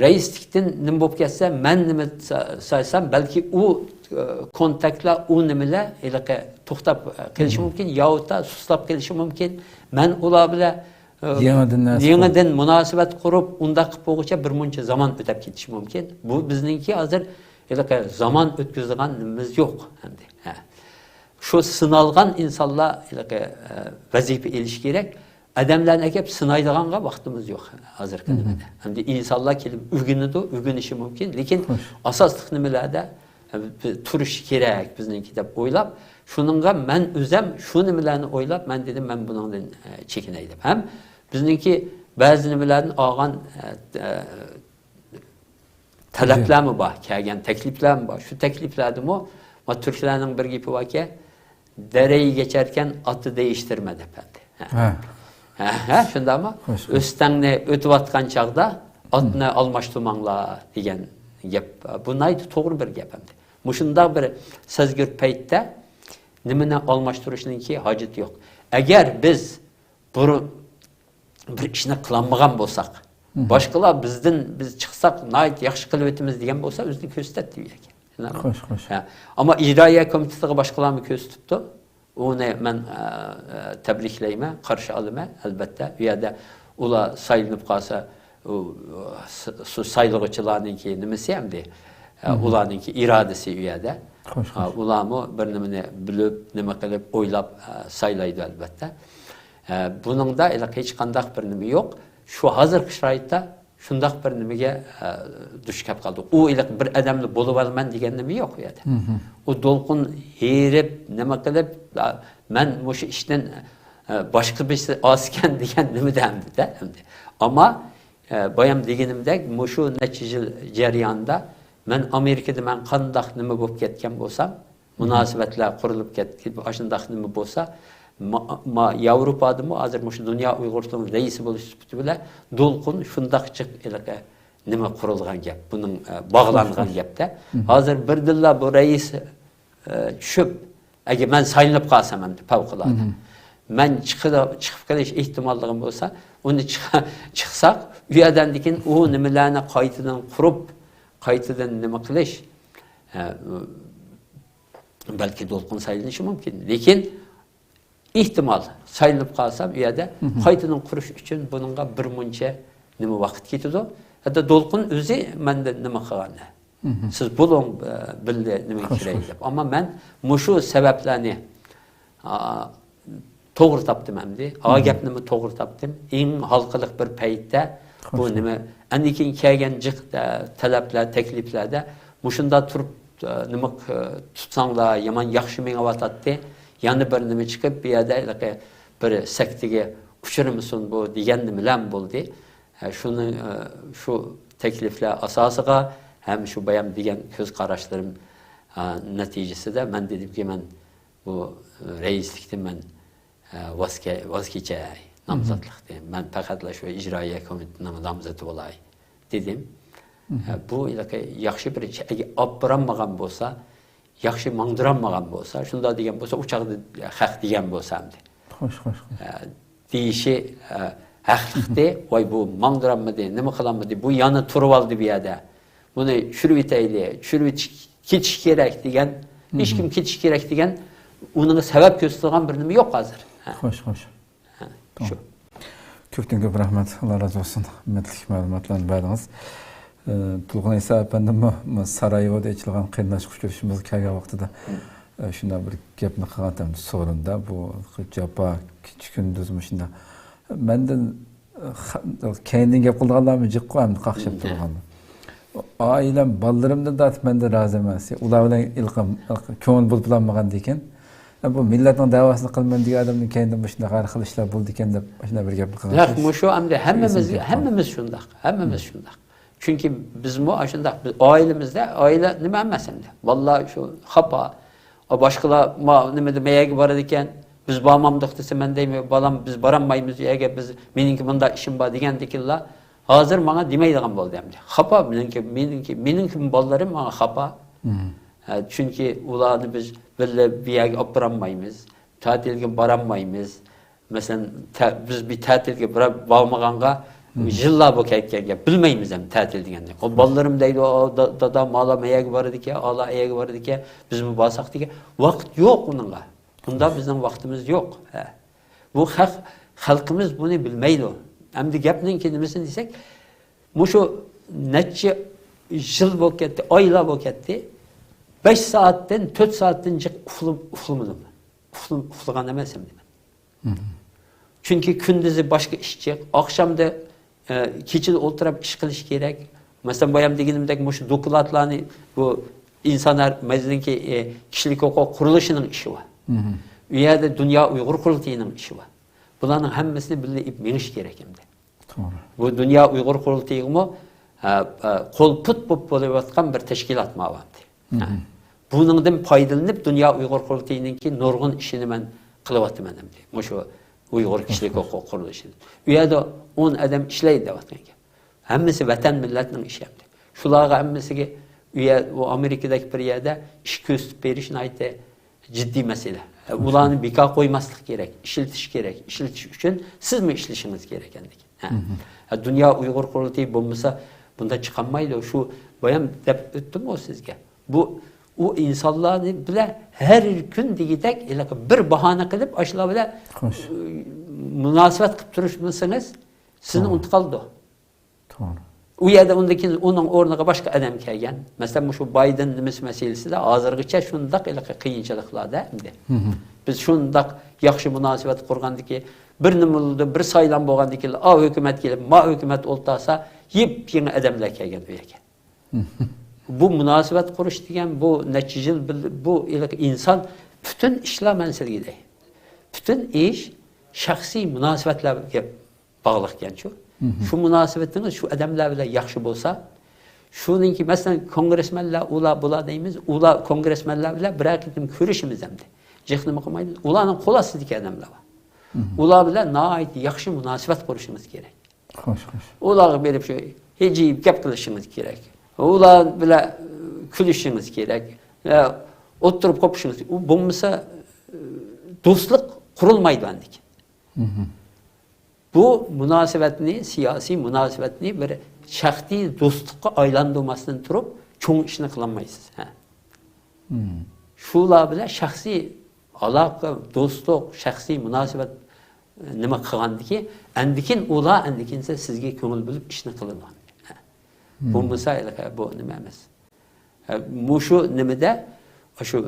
رەئىسلىكتىن نېمە بولۇپ كەتسە، مەن نېمە سا-، سايسام، بەلكى ئۇ، ئە، كونتاكتلار، ئۇ نېمىلەر ھېلىقى توختاپ، ئە، قېلىشى مۇمكىن، ياۋۇتا سۇسلاپ قېلىشى مۇمكىن. مەن ئۇلار بىلەن ئە، يېڭىدىن نەرسە يېڭىدىن مۇناسىۋەت قۇرۇپ، ئۇنداق قىلىپ بولغۇچە بىر مۇنچە زامان ئۆتەپ كېتىشى مۇمكىن. بۇ بىزنىڭكى ھازىر ھېلىقى زامان ئۆتكۈزىدىغان نېمىمىز يوق ئەمدى. ھە. شۇ سىنالغان ئىنسانلار ھېلىقى، ئە، ۋەزىپە ئېلىشى كېرەك. ئادەملەرنى ئەكەپ سىنايدىغانغا ۋاقتىمىز يوق ھازىرقى نېمىدە. ئەمدى ئىنسانلار كېلىپ ئۆگىنىدۇ، ئۆگىنىشى مۇمكىن. لېكىن ئاساسلىق نېمىلەردە تۇرۇشى كېرەك بىزنىڭكى دەپ ئويلاپ، شۇنىڭغا مەن ئۆزەم شۇ نېمىلەرنى ئويلاپ، مەن دېدىم، مەن بۇنىڭدىن، ئە، چېكىنەي دەپ. ھەم بىزنىڭكى بەزى نېمىلەردىن ئالغان، ئە، ئە، تەلەپلەرمۇ بار، كەلگەن تەكلىپلەرمۇ بار. شۇ تەكلىپلەردىمۇ، ما، تۈركلەرنىڭ بىر گېپى باركەن، «دەرەيگە گەچەركەن ئاتى دېيىشتىرمە» دەپ ئەمدى. ھە. ھە. ھە، ھە، شۇنداقمۇ؟ خوش، خوش. «ئۆستەڭنى ئۆتۈۋاتقان چاغدا ئاتنى ئالماشتۇرماڭلار» دېگەن گەپ. بۇ ناھايىتى توغرا بىر گەپ ئەمدى. مۇشۇنداق بىر سەزگۈر پەيتتە نېمىنى ئالماشتۇرۇشنىڭكى ھاجىتى يوق. ئەگەر بىز بۇرۇن بىر ئىشنى قىلالمىغان بولساق، باشقىلار بىزدىن، بىز چىقساق ناھايىتى ياخشى قىلىۋېتىمىز دېگەن بولسا، ئۆزىنى كۆرسىتەتتى ئۇ يەرگە. خوش، خوش. ھە. ئەمما ئىجرائىيە كومىتېتىغا باشقىلارمۇ كۆرسىتىپتۇ. ئۇنى مەن، ئە، ئە، تەبرىكلەيمەن، قارشى ئالىمەن، ئەلبەتتە. ئۇ يەردە ئۇلار سايلىنىپ قالسا، ئۇ، س-، س-، سايلىغۇچىلارنىڭكى نېمىسى ئەمدى، ئە، ئۇلارنىڭكى ئىرادىسى ئۇ يەردە. خوش، ئە، خوش. ئۇلارمۇ بىر نېمىنى بىلىپ، نېمە قىلىپ، ئويلاپ، ئە، سايلايدۇ، ئەلبەتتە. ئە، بۇنىڭدا ھېلىقى ھېچقانداق بىر نېمە يوق. شۇ ھازىرقى شارائىتتا شۇنداق بىر نېمىگە، ئە، دۇچ كەپ قالدۇق. ئۇ ھېلىقى بىر ئادەمنى بولۇۋالىمەن دېگەن نېمە يوق ئۇ يەردە. ئۇ دولقۇن ھېرىپ، نېمە قىلىپ، ئا، مەن مۇشۇ ئىشتىن، ئە، باشقا بىرسى ئاسىكەن دېگەن نېمىدە ئەمدى-دە، ئەمدى. ئەمما، ئە، بايام دېگىنىمدەك، مۇشۇ نەچچە يىل جەريانىدا مەن ئامېرىكىدا مەن قانداق نېمە بولۇپ كەتكەن بولسام، مۇناسىۋەتلەر قۇرۇلۇپ كەتكەن، ئاشۇنداق نېمە بولسا، ما-، ما-، ياۋروپادىمۇ ھازىر مۇشۇ دۇنيا ئۇيغۇر تورىنىڭ رەئىسى بولۇش سۈپىتى بىلەن دولقۇن شۇنداق جىق ھېلىقى نېمە قۇرۇلغان گەپ، بۇنىڭ، ئە، باغلانغان گەپتە. ھازىر بىردىنلا بۇ رەئىس، ئە، چۈشۈپ، ئەگەر مەن سايلىنىپ قالسام ئەمدى پەۋقۇلئاددە. مەن چىقىدۇ-، چىقىپ قېلىش ئېھتىماللىقىم بولسا، ئۇنى چىق-، چىقساق، ئۇ يەردىن كېيىن ئۇ نېمىلەرنى قايتىدىن قۇرۇپ، قايتىدىن نېمە قىلىش، ئە، بەلكى دولقۇن سايلىنىشى مۇمكىن. لېكىن ئېھتىمال سايلىنىپ قالسام، ئۇ يەردە قايتىدىن قۇرۇش ئۈچۈن بۇنىڭغا بىر مۇنچە نېمە ۋاقىت كېتىدۇ. ھەتتا دولقۇن ئۆزى مەندىن نېمە قىلغان، سىز بولۇڭ، ئە، بىللە نېمە كىرەي دەپ. ئەمما مەن مۇشۇ سەۋەبلەرنى، ئا، توغرا تاپتىم ئەمدى. ئا، گەپنىمۇ توغرا تاپتىم. ئەڭ ھالقىلىق بىر پەيتتە بۇ نېمە، ئاندىن كېيىن كەلگەن جىق، ئە، تەلەپلەر، تەكلىپلەردە مۇشۇنداق تۇرۇپ، ئە، نېمە، ئە، تۇتساڭلار يامان ياخشى مېڭىۋاتاتتى. يەنە بىر نېمە چىقىپ، بۇ يەردە ھېلىقى بىر سەكتىگە ئۇچرىمىسۇن بۇ دېگەن نېمىلەرمۇ بولدى. ئە، شۇنى، ئە، شۇ تەكلىپلەر ئاساسىغا ھەم شۇ بايام دېگەن كۆز قاراشلىرىم، ئە، نەتىجىسىدە مەن دېدىمكى، مەن بۇ، ئە، رەئىسلىكتىن مەن، ئە، ۋاز كە-، ۋاز كېچەي، نامزاتلىقتىن. مەن پەقەتلا شۇ ئىجرائىيە كومىتېتىنىڭ نامزىتى بولاي، دېدىم. ھە، بۇ ھېلىقى ياخشى بىر ئىش ئەگەر ئاپىرالمىغان بولسا، ياخشى ماڭدۇرالمىغان بولسا، شۇنداق دېگەن بولسا، ئۇ چاغدا خەق دېگەن بولسا ئەمدى. خوش، خوش، خوش. ھە، دېيىشى، ھە، ھەقلىقتى. ۋاي، بۇ ماڭدۇرالمىدى، نېمە قىلالمىدى، بۇ يەنە تۇرۇۋالدى بۇ يەردە. بۇنى چۈشۈرۈۋېتەيلى، چۈشۈرۈۋېتىش، كېتىش كېرەك دېگەن، ھېچكىم كېتىش كېرەك دېگەن، ئۇنىڭغا سەۋەب كۆرسىتىدىغان بىر نېمە يوق ھازىر. ھە. خوش، خوش. ھە، شۇ. كۆپتىن كۆپ رەھمەت، ئاللا رازى بولسۇن. ھۆرمەتلىك مەلۇماتلارنى بەردىڭىز. ئى، تۇلغۇن ئەيسا ئەپەندىممۇ مۇ-، سارايېۋودا ئېچىلغان قېرىنداشلىق ئۇچرىشىشىمىزغا كەلگەن ۋاقتىدا، ئى، شۇنداق بىر گەپنى قىلغانتىم سورۇندا. بۇ جاپا كېچە كۈندۈز مۇشۇنداق. مەندىن، ئى، خا-، كەينىدىن گەپ قىلىدىغانلارمۇ جىققۇ ئەمدى قاقشاپ تۇرغان. ئائىلەم، بالىلىرىمدىن تارتىپ مەندىن رازى ئەمەس. ئۇلار بىلەن ھېلىقى، ھېلىقى كۆڭۈل بولۇپ بولالمىغاندىكىن، بۇ مىللەتنىڭ دەۋاسىنى قىلىمەن دېگەن ئادەمدىن كەينىدىن مۇشۇنداق ھەر خىل ئىشلار بولىدىكەن دەپ، مۇشۇنداق بىر گەپنى قىلغان. نەق مۇشۇ ئەمدى ھەممىمىز، ھەممىمىز شۇنداق، ھەممىمىز شۇنداق. چۈنكى بىزمۇ ئاشۇنداق، بىز ئائىلىمىزدە، ئائىلە نېمە ئەمەس ئەمدى. بالىلار شۇ خاپا. ئا، باشقىلار ما-، نېمىدە، مەيەگە بارىدىكەن، بىز بارمامدۇق دېسە، مەن دەيمەن، بالام، بىز بارالمايمىز، ئەگەر بىز، مېنىڭكى مۇنداق ئىشىم بار دېگەندىكىنلا، ھازىر ماڭا دېمەيدىغان بولدى ئەمدى. خاپا، مېنىڭكى، مېنىڭكى، مېنىڭكى بالىلىرىم ماڭا خاپا. ھە، چۈنكى ئۇلارنى بىز بىللە بۇ يەرگە ئاپىرالمايمىز، تەتىلگە بارالمايمىز. مەسىلەن، تە-، بىز بىر تەتىلگە بىر بارمىغانغا يىللار بولۇپ كەتكەن گەپ، بىلمەيمىز ھەم تەتىل دېگەننى. ئۇ بالىلىرىم دەيدۇ، «ئا، دا-، دادا، مالا مەيەگە بارىدىكەن، ئالا ئەيەگە بارىدىكەن، بىزمۇ بارساق» دېگەن. ۋاقىت يوق ئۇنىڭغا. ئۇنداق بىزنىڭ ۋاقتىمىز يوق. ھە. بۇ خەق-، خەلقىمىز بۇنى بىلمەيدۇ. ئەمدى گەپنىڭكى نېمىسىنى دېسەك، مۇشۇ نەچچە يىل بولۇپ كەتتى، ئايلار بولۇپ كەتتى. بەش سائەتتىن، تۆت سائەتتىن جىق ئۇخلىم-، ئۇخلىمىدىم. ئۇخلىم-، ئۇخلىغان ئەمەس ئەمدى مەن. چۈنكى كۈندۈزى باشقا ئىش جىق، ئاخشامدا، ئە، كېچىدە ئولتۇرۇپ ئىش قىلىش كېرەك. مەسىلەن، بايام دېگىنىمدەك، مۇشۇ دوكلاتلارنى، بۇ ئىنسان ھەر-، مەجلىسىنىڭكى، ئە، كىشىلىك ھوقۇق قۇرۇلۇشىنىڭ ئىشى بار. ئۇ يەردە دۇنيا ئۇيغۇر قۇرۇلتىيىنىڭ ئىشى بار. بۇلارنىڭ ھەممىسىنى بىللە ئېلىپ مېڭىش كېرەك ئەمدى. توغرا. بۇ دۇنيا ئۇيغۇر قۇرۇلتىيىغىمۇ، ھە، ھە، قول پۇت بولۇپ بولۇۋاتقان بىر تەشكىلات ماۋامدى. ھە. بۇنىڭدىن پايدىلىنىپ، دۇنيا ئۇيغۇر قۇرۇلتىيىنىڭكى نۇرغۇن ئىشىنى مەن قىلىۋاتىمەن ئەمدى. مۇشۇ ئۇيغۇر كىشىلىك ھوقۇق قۇرۇلۇشىنى. ئۇ يەردە ئون ئادەم ئىشلەيدۇ دەۋاتقان گەپ. ھەممىسى ۋەتەن مىللەتنىڭ ئىشى ئەمدى. شۇلارغا ھەممىسىگە ئۇ يەر-، ئۇ ئامېرىكىدەك بىر يەردە ئىش كۆرسىتىپ بېرىش ناھايىتى جىددىي مەسىلە. ئۇلارنى بىكار قويماسلىق كېرەك، ئىشلىتىش كېرەك. ئىشلىتىش ئۈچۈن سىزمۇ ئىشلىشىڭىز كېرەك ئەمدى. ھە. ھە، دۇنيا ئۇيغۇر قۇرۇلتىيى بولمىسا، بۇنداق چىقالمايدۇ. شۇ بايام دەپ ئۆتتۈمغۇ سىزگە. بۇ، ئۇ ئىنسانلارنى بىلەن ھەر كۈن دېگۈدەك ھېلىقى بىر باھانە قىلىپ، ئاشۇلار بىلەن، ئى، مۇناسىۋەت قىلىپ تۇرۇشمىسىڭىز، سىزنى ئۇنتۇپ قالىدۇ. توغرا. ئۇ يەردە ئۇندىن كېيىن ئۇنىڭ ئورنىغا باشقا ئادەم كەلگەن. مەسىلەن، مۇشۇ بايدېن نېمىسى مەسىلىسىدە ھازىرغىچە شۇنداق ھېلىقى قىيىنچىلىقلاردا ئەمدى. بىز شۇنداق ياخشى مۇناسىۋەت قۇرغاندىكى، بىر نېمە بولىدۇ، بىر سايلام بولغاندىكىن، ئا ھۆكۈمەت كېلىپ، ما ھۆكۈمەت ئولتۇرسا، يېپيېڭى ئادەملەر كەلگەن ئۇ يەرگە. بۇ مۇناسىۋەت قۇرۇش دېگەن، بۇ نەچچە يىل بىل-، بۇ ھېلىقى ئىنسان، پۈتۈن ئىشلار مەن سىزگە دەي. پۈتۈن ئىش شەخسىي مۇناسىۋەتلەرگە باغلىق ئىكەنچۇ. شۇ مۇناسىۋىتىڭىز شۇ ئادەملەر بىلەن ياخشى بولسا، شۇنىڭكى، مەسىلەن، كونگرېسمېنلار، ئۇلار، بۇلار دەيمىز، ئۇلار كونگرېسمېنلار بىلەن بىرەر قېتىم كۆرۈشىمىز ئەمدى. جىق نېمە قىلمايمىز. ئۇلارنىڭ قول ئاستىدىكى ئادەملەر بار. ئۇلار بىلەن ناھايىتى ياخشى مۇناسىۋەت قۇرۇشىمىز كېرەك. خوش، خوش. ئۇلارغا بېرىپ شۇ ھىجىيىپ گەپ قىلىشىڭىز كېرەك. ئۇلار بىلەن كۈلۈشۈشىڭىز كېرەك. ئە، ئولتۇرۇپ قوپۇشىڭىز. ئۇ بولمىسا، ئە، دوستلۇق قۇرۇلمايدۇ ئاندىن كېيىن. بۇ مۇناسىۋەتنى، سىياسىي مۇناسىۋەتنى بىر شەخسىي دوستلۇققا ئايلاندۇرماستىن تۇرۇپ، چوڭ ئىشنى قىلالمايسىز. ھە. شۇلار بىلەن شەخسىي ئالاقە، دوستلۇق، شەخسىي مۇناسىۋەت، ئە، نېمە قىلغاندىكى، ئەندىكىن ئۇلار ئەندىكىنسە سىزگە كۆڭۈل بۆلۈپ ئىشنى قىلىدۇ. ھە. بولمىسا، ھېلىقى بۇ نېمە ئەمەس. ھە، مۇشۇ نېمىدە، شۇ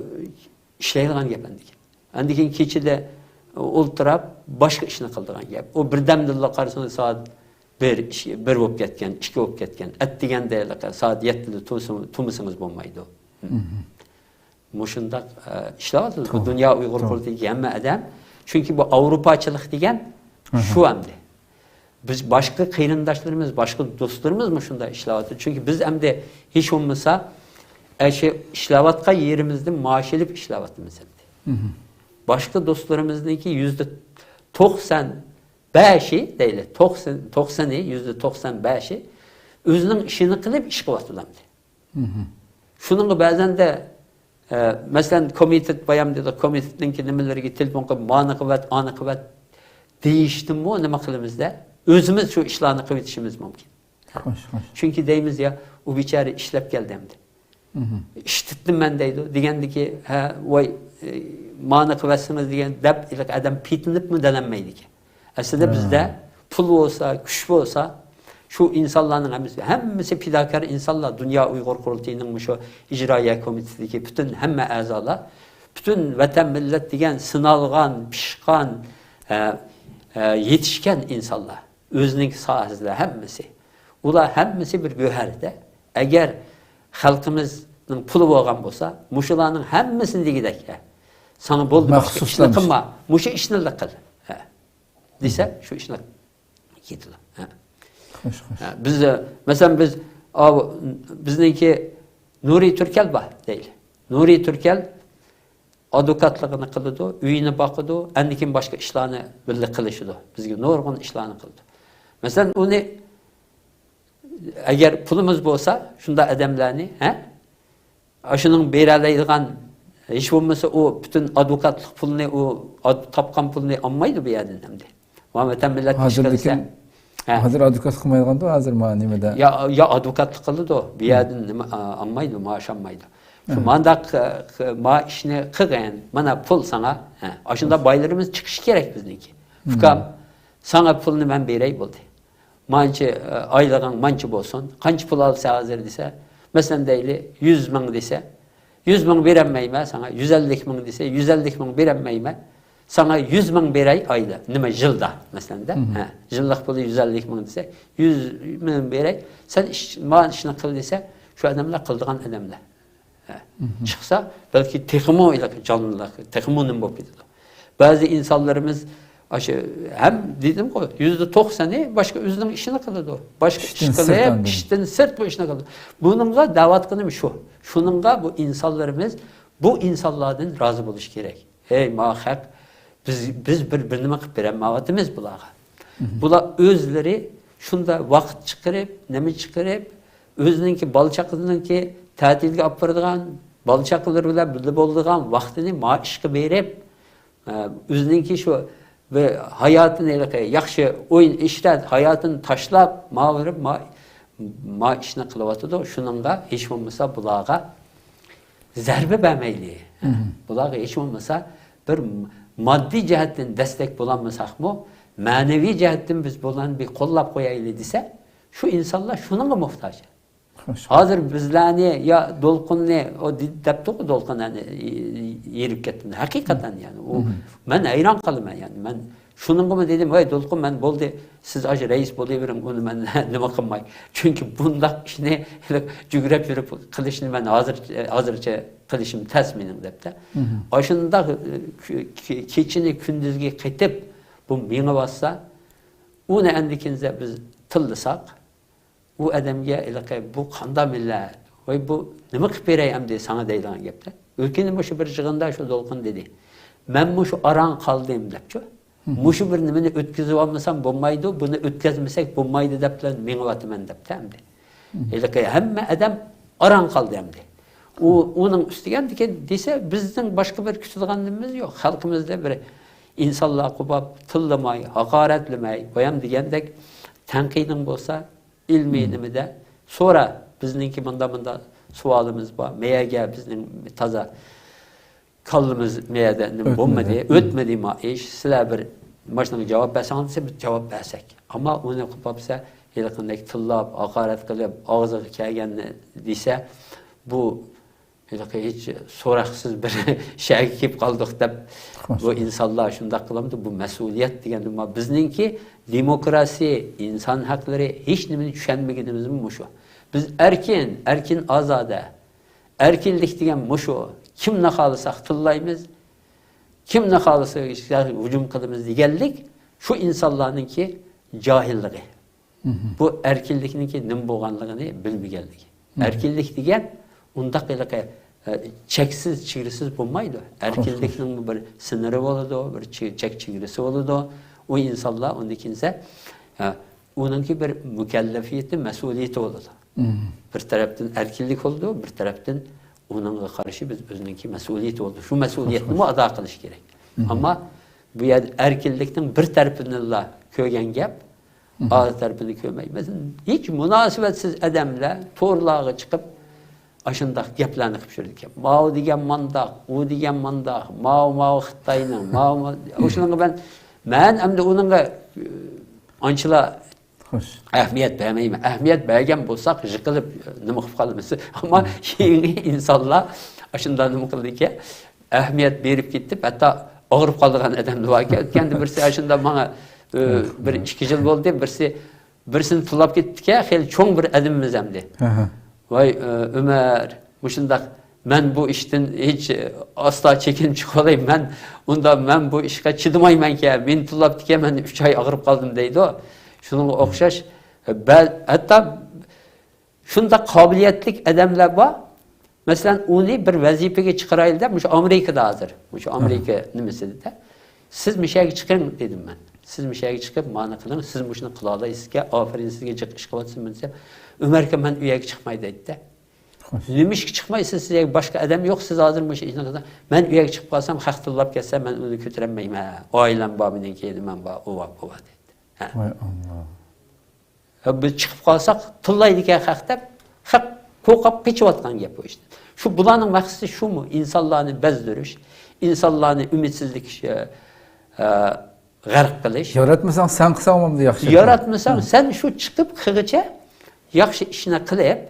ئىشلەيدىغان گەپ ئەندىكىن. ئەندىكىن كېچىدە ئولتۇراپ، باشقا ئىشنى قىلىدىغان گەپ. ئۇ بىردەمدىلا قارىسىڭىز، سائەت بىر، ئىككى، بىر بولۇپ كەتكەن، ئىككى بولۇپ كەتكەن. ئەتىگەندە سائەت يەتتىدە تۇرسىڭ-، تۇرمىسىڭىز بولمايدۇ. مۇشۇنداق، ئە، ئىشلەۋاتىدۇ. بۇ دۇنيا ئۇيغۇر قۇرۇلتىيىدىكى ھەممە ئادەم. چۈنكى بۇ ئاۋروپاچىلىق دېگەن شۇ ئەمدى. بىز باشقا قېرىنداشلىرىمىز، باشقا دوستلىرىمىزمۇ شۇنداق ئىشلەۋاتىدۇ. چۈنكى بىز ئەمدى ھېچ بولمىسا، ئە، شۇ ئىشلەۋاتقان يېرىمىزدىن مائاش ئېلىپ ئىشلەۋاتىمىز ئەمدى. باشقا دوستلىرىمىزنىڭكى يۈزدە توقسان بەشى دەيلى، توقسان، توقسىنى، يۈزدە توقسان بەشى ئۆزىنىڭ ئىشىنى قىلىپ ئىش قىلىۋاتىدۇ ئەمدى. شۇنىڭغا بەزەندە، ئە، مەسىلەن، كومىتېت بايام دېدۇق، كومىتېتنىڭكى نېمىلىرىگە تېلېفون قىلىپ، مانى قىلىۋەت، ئانى قىلىۋەت دېيىشتىنمۇ نېمە قىلىمىز-دە، ئۆزىمىز شۇ ئىشلارنى قىلىۋېتىشىمىز مۇمكىن. خوش، خوش. چۈنكى دەيمىز يا، ئۇ بىچارە ئىشلەپ كەلدى ئەمدى. ئىشلەتتىم مەن دەيدۇ. دېگەندىكى، ھە، ۋاي، ئى، مانى قىلىۋەتسىڭىز دېگەن دەپ، ئادەم پېتىنىپمۇ دەلەنمەيدىكەن. ئەسلىدە بىزدە پۇل بولسا، كۈچ بولسا، شۇ ئىنسانلارنىڭ ھەممىسى، ھەممىسى پىداكار ئىنسانلار. دۇنيا ئۇيغۇر قۇرۇلتىيىنىڭ مۇشۇ ئىجرائىيە كومىتېتىدىكى پۈتۈن ھەممە ئەزالار، پۈتۈن ۋەتەن مىللەت دېگەن سىنالغان، پىشقان، ئە، ئە، يېتىشكەن ئىنسانلار. ئۆزىنىڭ ساھەسىدە ھەممىسى. ئۇلار ھەممىسى بىر گۆھەردە. ئەگەر خەلقىمىزنىڭ پۇلى بولغان بولسا، مۇشۇلارنىڭ ھەممىسىنى دېگۈدەك، ھە، ساڭا بولدى، باشقا ئىشنى قىلما، مۇشۇ ئىشنىلا قىل، ھە، دېسە، شۇ ئىشنى كېتىدۇ. ھە. خوش، خوش. ھە، بىز، ئە، مەسىلەن، بىز، ئاۋۇ، بىزنىڭكى نۇرى تۈركەل بار دەيلى. نۇرى تۈركەل ئادۋوكاتلىقىنى قىلىدۇ، ئۆيىنى باقىدۇ، ئاندىن كېيىن باشقا ئىشلارنى بىللە قىلىشىدۇ. بىزگە نۇرغۇن ئىشلارنى قىلىدۇ. مەسىلەن، ئۇنى ئەگەر پۇلىمىز بولسا، شۇنداق ئادەملەرنى، ھە؟ ئاشۇنىڭ بېرەلەيدىغان، ھېچ بولمىسا ئۇ پۈتۈن ئادۋوكاتلىق پۇلىنى، ئۇ ئاد-، تاپقان پۇلىنى ئالمايدۇ بۇ يەردىن ئەمدى. ۋە ۋەتەن مىللەت ھازىر ئىشقا دېسە، لېكىن ھە. ھازىر ئادۋوكات قىلمايدىغاندۇ ھازىر ما نېمىدە؟ يا، يا ئادۋوكاتلىق قىلىدۇ، بۇ يەردىن نېمە، ئا، ئالمايدۇ، مائاش ئالمايدۇ. شۇ مانداق، ئا، ما ئىشنى قىلغىن، مانا پۇل ساڭا. ھە، ئاشۇنداق بايلىرىمىز چىقىشى كېرەك بىزنىڭكى. ئۇكام، ساڭا پۇلنى مەن بېرەي بولدى. مانچە، ئا، ئايلىقىڭ مانچە بولسۇن. قانچە پۇل ئالىسەن ھازىر دېسە، مەسىلەن دەيلى، يۈز مىڭ دېسە، يۈز مىڭ بېرەلمەيمەن ساڭا، يۈز ئەللىك مىڭ دېسە، يۈز ئەللىك مىڭ بېرەلمەيمەن. ساڭا يۈز مىڭ بېرەي ئايدا، نېمە، يىلدا، مەسىلەندە، ھە، يىللىق پۇلى يۈز ئەللىك مىڭ دېسە، يۈز مىڭ بېرەي، سەن ئىش، مانا ئىشنى قىل دېسە، شۇ ئادەملەر قىلىدىغان ئادەملەر. ھە. چىقسا، بەلكى تېخىمۇ جانلىق، تېخىمۇ نېمە بولۇپ كېتىدۇ. بەزى ئىنسانلىرىمىز ئاشۇ، ھەم دېدىمغۇ، يۈزدە توقسىنى باشقا ئۆزىنىڭ ئىشىنى قىلىدۇ. باشقا ئىش قىلىپ، ئىشتىن سىرت بۇ ئىشنى قىلىدۇ. بۇنىڭغا دەۋاتقىنىم شۇ. شۇنىڭغا بۇ ئىنسانلىرىمىز بۇ ئىنسانلاردىن رازى بولۇشى كېرەك. ھەي، ما خەق، بىز، بىز بىر، بىر نېمە قىلىپ بېرەلمەيۋاتىمىز بۇلارغا. بۇلار ئۆزلىرى شۇنداق ۋاقىت چىقىرىپ، نېمە چىقىرىپ، ئۆزىنىڭكى بالا-چاقىسىنىڭكى تەتىلگە ئاپىرىدىغان، بالا-چاقىلىرى بىلەن بىللە بولىدىغان ۋاقتىنى ما ئىشقا بېرىپ، ئە، ئۆزىنىڭكى شۇ بىر ھاياتىنى، ھېلىقى ياخشى ئويۇن-ئىشرەت ھاياتىنى تاشلاپ، ما بېرىپ، ما، ما ئىشنى قىلىۋاتىدۇ. شۇنىڭغا ھېچ بولمىسا بۇلارغا زەربە بەرمەيلى. بۇلارغا ھېچ بولمىسا بىر ماددىي جەھەتتىن دەستەك بولالمىساقمۇ، مەنىۋى جەھەتتىن بىز بۇلارنى بىر قوللاپ قويايلى دېسە، شۇ ئىنسانلار شۇنىڭغا موھتاج. خوش. ھازىر بىزلەرنى يا دولقۇننى، ئۇ دې-، دەپتۇقۇ دولقۇن، يەنى، يېرىپ كەتتى. ھەقىقەتەن، يەنى، ئۇ، مەن ھەيران قالىمەن، يەنى، مەن شۇنىڭغىمۇ دېدىم، ۋاي دولقۇن، مەن بولدى، سىز ئاشۇ رەئىس بولۇۋېرىڭ، ئۇنى مەن نېمە قىلماي. چۈنكى بۇنداق ئىشنى جۈگرەپ يۈرۈپ قىلىشنى مەن ھازىر، ھازىرچە قىلىشىم تەس مېنىڭ، دەپتە. ئاشۇنداق، ئە، كۈ-، كۈ-، كېچىنى كۈندۈزگە قېتىپ بۇ مېڭىۋاتسا، ئۇنى ئەندىكىنزە بىز تىللىساق، ئۇ ئادەمگە ھېلىقى، بۇ قانداق مىللەت؟ ۋاي، بۇ نېمە قىلىپ بېرەي ئەمدى ساڭا دەيدىغان گەپتە. ئۆتكەندە مۇشۇ بىر يىغىندا شۇ دولقۇن دېدى. مەنمۇ شۇ ئاران قالدىم دەپچۇ. مۇشۇ بىر نېمىنى ئۆتكۈزۈۋالمىسام بولمايدۇ، بۇنى ئۆتكۈزمىسەك بولمايدۇ دەپ بىلەن مېڭىۋاتىمەن دەپتە ئەمدى. ھېلىقى ھەممە ئادەم ئاران قالدى ئەمدى. ئۇ، ئۇنىڭ ئۈستىگە ئەمدىكىن دېسە، بىزنىڭ باشقا بىر كۈتىدىغان نېمىمىز يوق. خەلقىمىزدە بىر ئىنسانلار قوپاپ، تىللىماي، ھاقارەتلىمەي، بايام دېگەندەك تەنقىدىڭ بولسا، ئىلمىي نېمىدە سورا، بىزنىڭكى مۇنداق، مۇنداق سوئالىمىز بار، مەيەگە بىزنىڭ تازا كاللىمىز مەيەدە نېمە بولمىدى، ئۆتمىدى ما ئىش، سىلەر بىر ماشۇنىڭغا جاۋاب بەرسەڭلار دېسە، بىز جاۋاب بەرسەك. ئەمما ئۇنى قىلىپ بولسا، ھېلىقىندەك تىللاپ، ھاقارەت قىلىپ، ئاغزىغا كەلگەننى دېسە، بۇ ھېلىقى ھېچ سوراقسىز بىر شەھەرگە كېلىپ قالدۇق دەپ، بۇ ئىنسانلار شۇنداق قىلامدۇ؟ بۇ مەسئۇلىيەت دېگەندە، ما بىزنىڭكى دېموكراسىيە، ئىنسان ھەقلىرى، ھېچ نېمىنى چۈشەنمىگىنىمىزمۇ مۇشۇ. بىز ئەركىن، ئەركىن ئازادە، ئەركىنلىك دېگەن مۇشۇ. كىمنى خالىساق تىللايمىز، كىمنى خالىسا ھۇجۇم قىلىمىز دېگەنلىك شۇ ئىنسانلارنىڭكى جاھىللىقى. بۇ ئەركىنلىكنىڭكى نېمە بولغانلىقىنى بىلمىگەنلىكى. ئەركىنلىك دېگەن ئۇنداق ھېلىقى، ئە، چەكسىز، چېگرىسىز بولمايدۇ. ئەركىنلىكنىڭمۇ بىر سىنىرى بولىدۇ، بىر چې-، چەك چېگرىسى بولىدۇ. ئۇ ئىنسانلار ئۇندىن كېيىنسە، ئە، ئۇنىڭكى بىر مۇكەللەپىيىتى، مەسئۇلىيىتى بولىدۇ. بىر تەرەپتىن ئەركىنلىك بولىدۇ، بىر تەرەپتىن ئۇنىڭغا قارشى بىز ئۆزىنىڭكى مەسئۇلىيىتى بولىدۇ. شۇ مەسئۇلىيەتنىمۇ ئادا قىلىش كېرەك. ئەمما بۇ يەردە ئەركىنلىكنىڭ بىر تەرىپىنىلا كۆرگەن گەپ، ئاز تەرىپىنى كۆرمەي. مەسىلەن، ھېچ مۇناسىۋەتسىز ئادەملەر تورلارغا چىقىپ، ئاشۇنداق گەپلەرنى قىلىپ يۈرىدىكەن. ماۋۇ دېگەن مانداق، ئۇ دېگەن مانداق، ماۋۇ، ماۋۇ خىتاينىڭ، ماۋۇ، ماۋۇ. ئاشۇنىڭغا مەن، مەن ئەمدى ئۇنىڭغا، ئانچىلا ئەھمىيەت بەرمەيمەن. ئەھمىيەت بەرگەن بولساق، يىقىلىپ نېمە قىلىپ قالىمىز. ئەمما يېڭى ئىنسانلار ئاشۇنداق نېمە قىلىدىكەن، ئەھمىيەت بېرىپ كېتىپ، ھەتتا ئاغرىپ قالىدىغان ئادەملەر باركەن. ئۆتكەندە بىرسى ئاشۇنداق ماڭا، ئۆ، بىر ئىككى يىل بولدى، بىرسى، بىرسىنى تىللاپ كېتىپتىكەن، خېلى چوڭ بىر ئادىمىمىز ئەمدى. ۋاي، ئۆ، ئۆمەر، مۇشۇنداق، مەن بۇ ئىشتىن ھېچ، ئاستا چېكىنىپ چىقىۋالاي، مەن ئۇندا، مەن بۇ ئىشقا چىدىمايمەنكەن، مېنى تىللاپتىكەن، مەن ئۈچ ئاي ئاغرىپ قالدىم دەيدۇ. شۇنىڭغا ئوخشاش، بە-، ھەتتا شۇنداق قابىلىيەتلىك ئادەملەر بار. مەسىلەن، ئۇنى بىر ۋەزىپىگە چىقىرايلى دەپ، مۇشۇ ئامېرىكىدا ھازىر، مۇشۇ ئامېرىكا نېمىسىدە، سىز مۇشۇ يەرگە چىقىڭ دېدىم مەن. سىز مۇشۇ يەرگە چىقىپ، مانا قىلىڭ، سىز مۇشۇنى قىلالايسىزكەن، ئاپىرىن سىزگە، جىق ئىش قىلىۋاتىسىز دېسەم، ئۆمەر ئاكا، مەن ئۇ يەرگە چىقماي دەيدىدە. نېمە ئىشقا چىقمايسىز؟ سىز يەرگە باشقا ئادەم يوق، سىز ھازىر مۇشۇ ئىشنى قىلسا، مەن ئۇ يەرگە چىقىپ قالسام، خەق تىللاپ كەتسە، مەن ئۇنى كۆتۈرەلمەيمەن. ئائىلەم بار مېنىڭكى، نېمەم بار، ئۇ بار، بۇ بار دەيدىدە. ۋاي ئاللا. ھە، بىز چىقىپ قالساق، تىللايدىكەن خەق دەپ، خەق قورقۇپ قېچىۋاتقان گەپ بۇ ئىشتىن. شۇ بۇلارنىڭ مەقسىتى شۇمۇ؟ ئىنسانلارنى بەزدۈرۈش، ئىنسانلارنى ئۈمىدسىزلىك، ئە، غەرق قىلىش. ياراتمىساڭ، سەن قىلساڭ بولمامدۇ ياخشى؟ ياراتمىساڭ، سەن شۇ چىقىپ قىلغىچە ياخشى ئىشنى قىلىپ،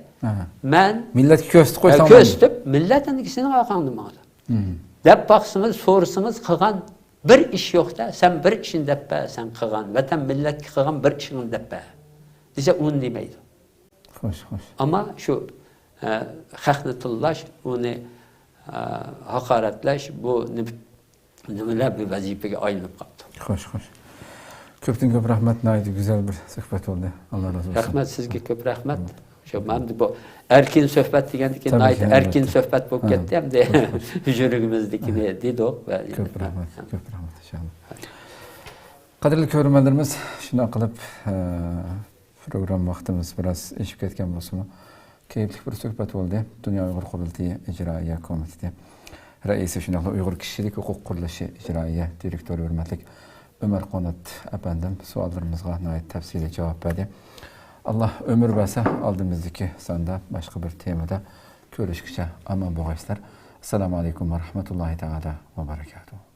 مەن، مىللەتكە كۆرسىتىپ قويساڭ، ئە، كۆرسىتىپ، مىللەت ئەمدى سېنىڭ ئارقاڭدا ماڭىدۇ. دەپ باقسىڭىز، سورىسىڭىز، قىلغان بىر ئىش يوق-دە، سەن بىر ئىشنى دەپ بەر، سەن قىلغان، ۋەتەن مىللەتكە قىلغان بىر ئىشىڭنى دەپ بەر دېسە، ئۇنى دېمەيدۇ. خوش، خوش. ئەمما شۇ، ئە، خەقنى تىللاش، ئۇنى، ئە، ھاقارەتلەش، بۇ نېمە، نېمىلەر بىر ۋەزىپىگە ئايلىنىپ قاپتۇ. خوش، خوش. كۆپتىن كۆپ رەھمەت، ناھايىتى گۈزەل بىر سۆھبەت بولدى. ئاللا رازى بولسۇن. رەھمەت، سىزگە كۆپ رەھمەت. شۇ، مەن بۇ ئەركىن سۆھبەت دېگەندىكىن ناھايىتى ئەركىن سۆھبەت بولۇپ كەتتى، ئەمدى يۈرىكىمىزدىكىنى دېدۇق. كۆپ رەھمەت، كۆپ رەھمەت، ئىنشاللا. قەدىرلىك كۆرۈرمەنلىرىمىز، شۇنداق قىلىپ، ئە، پروگرامما ۋاقتىمىز بىراز ئېشىپ كەتكەن بولسىمۇ، كەيپلىك بىر سۆھبەت بولدى. دۇنيا ئۇيغۇر قۇرۇلتىيى ئىجرائىيە كومىتېتى رەئىسى، شۇنداقلا ئۇيغۇر كىشىلىك ھوقۇق قۇرۇلۇشى ئىجرائىيە دىرېكتورى ھۆرمەتلىك ئۆمەر قانات ئەپەندىم سوئاللىرىمىزغا ناھايىتى تەپسىلىي جاۋاب بەردى. ئاللا ئۆمۈر بەرسە، ئالدىمىزدىكى ساندا باشقا بىر تېمىدا كۆرۈشكىچە ئامان بولغايسىلەر. ئەسسالامۇ ئەلەيكۇم ۋە رەھمەتۇللاھى تائالا ۋە بەرەكاتۇھۇ.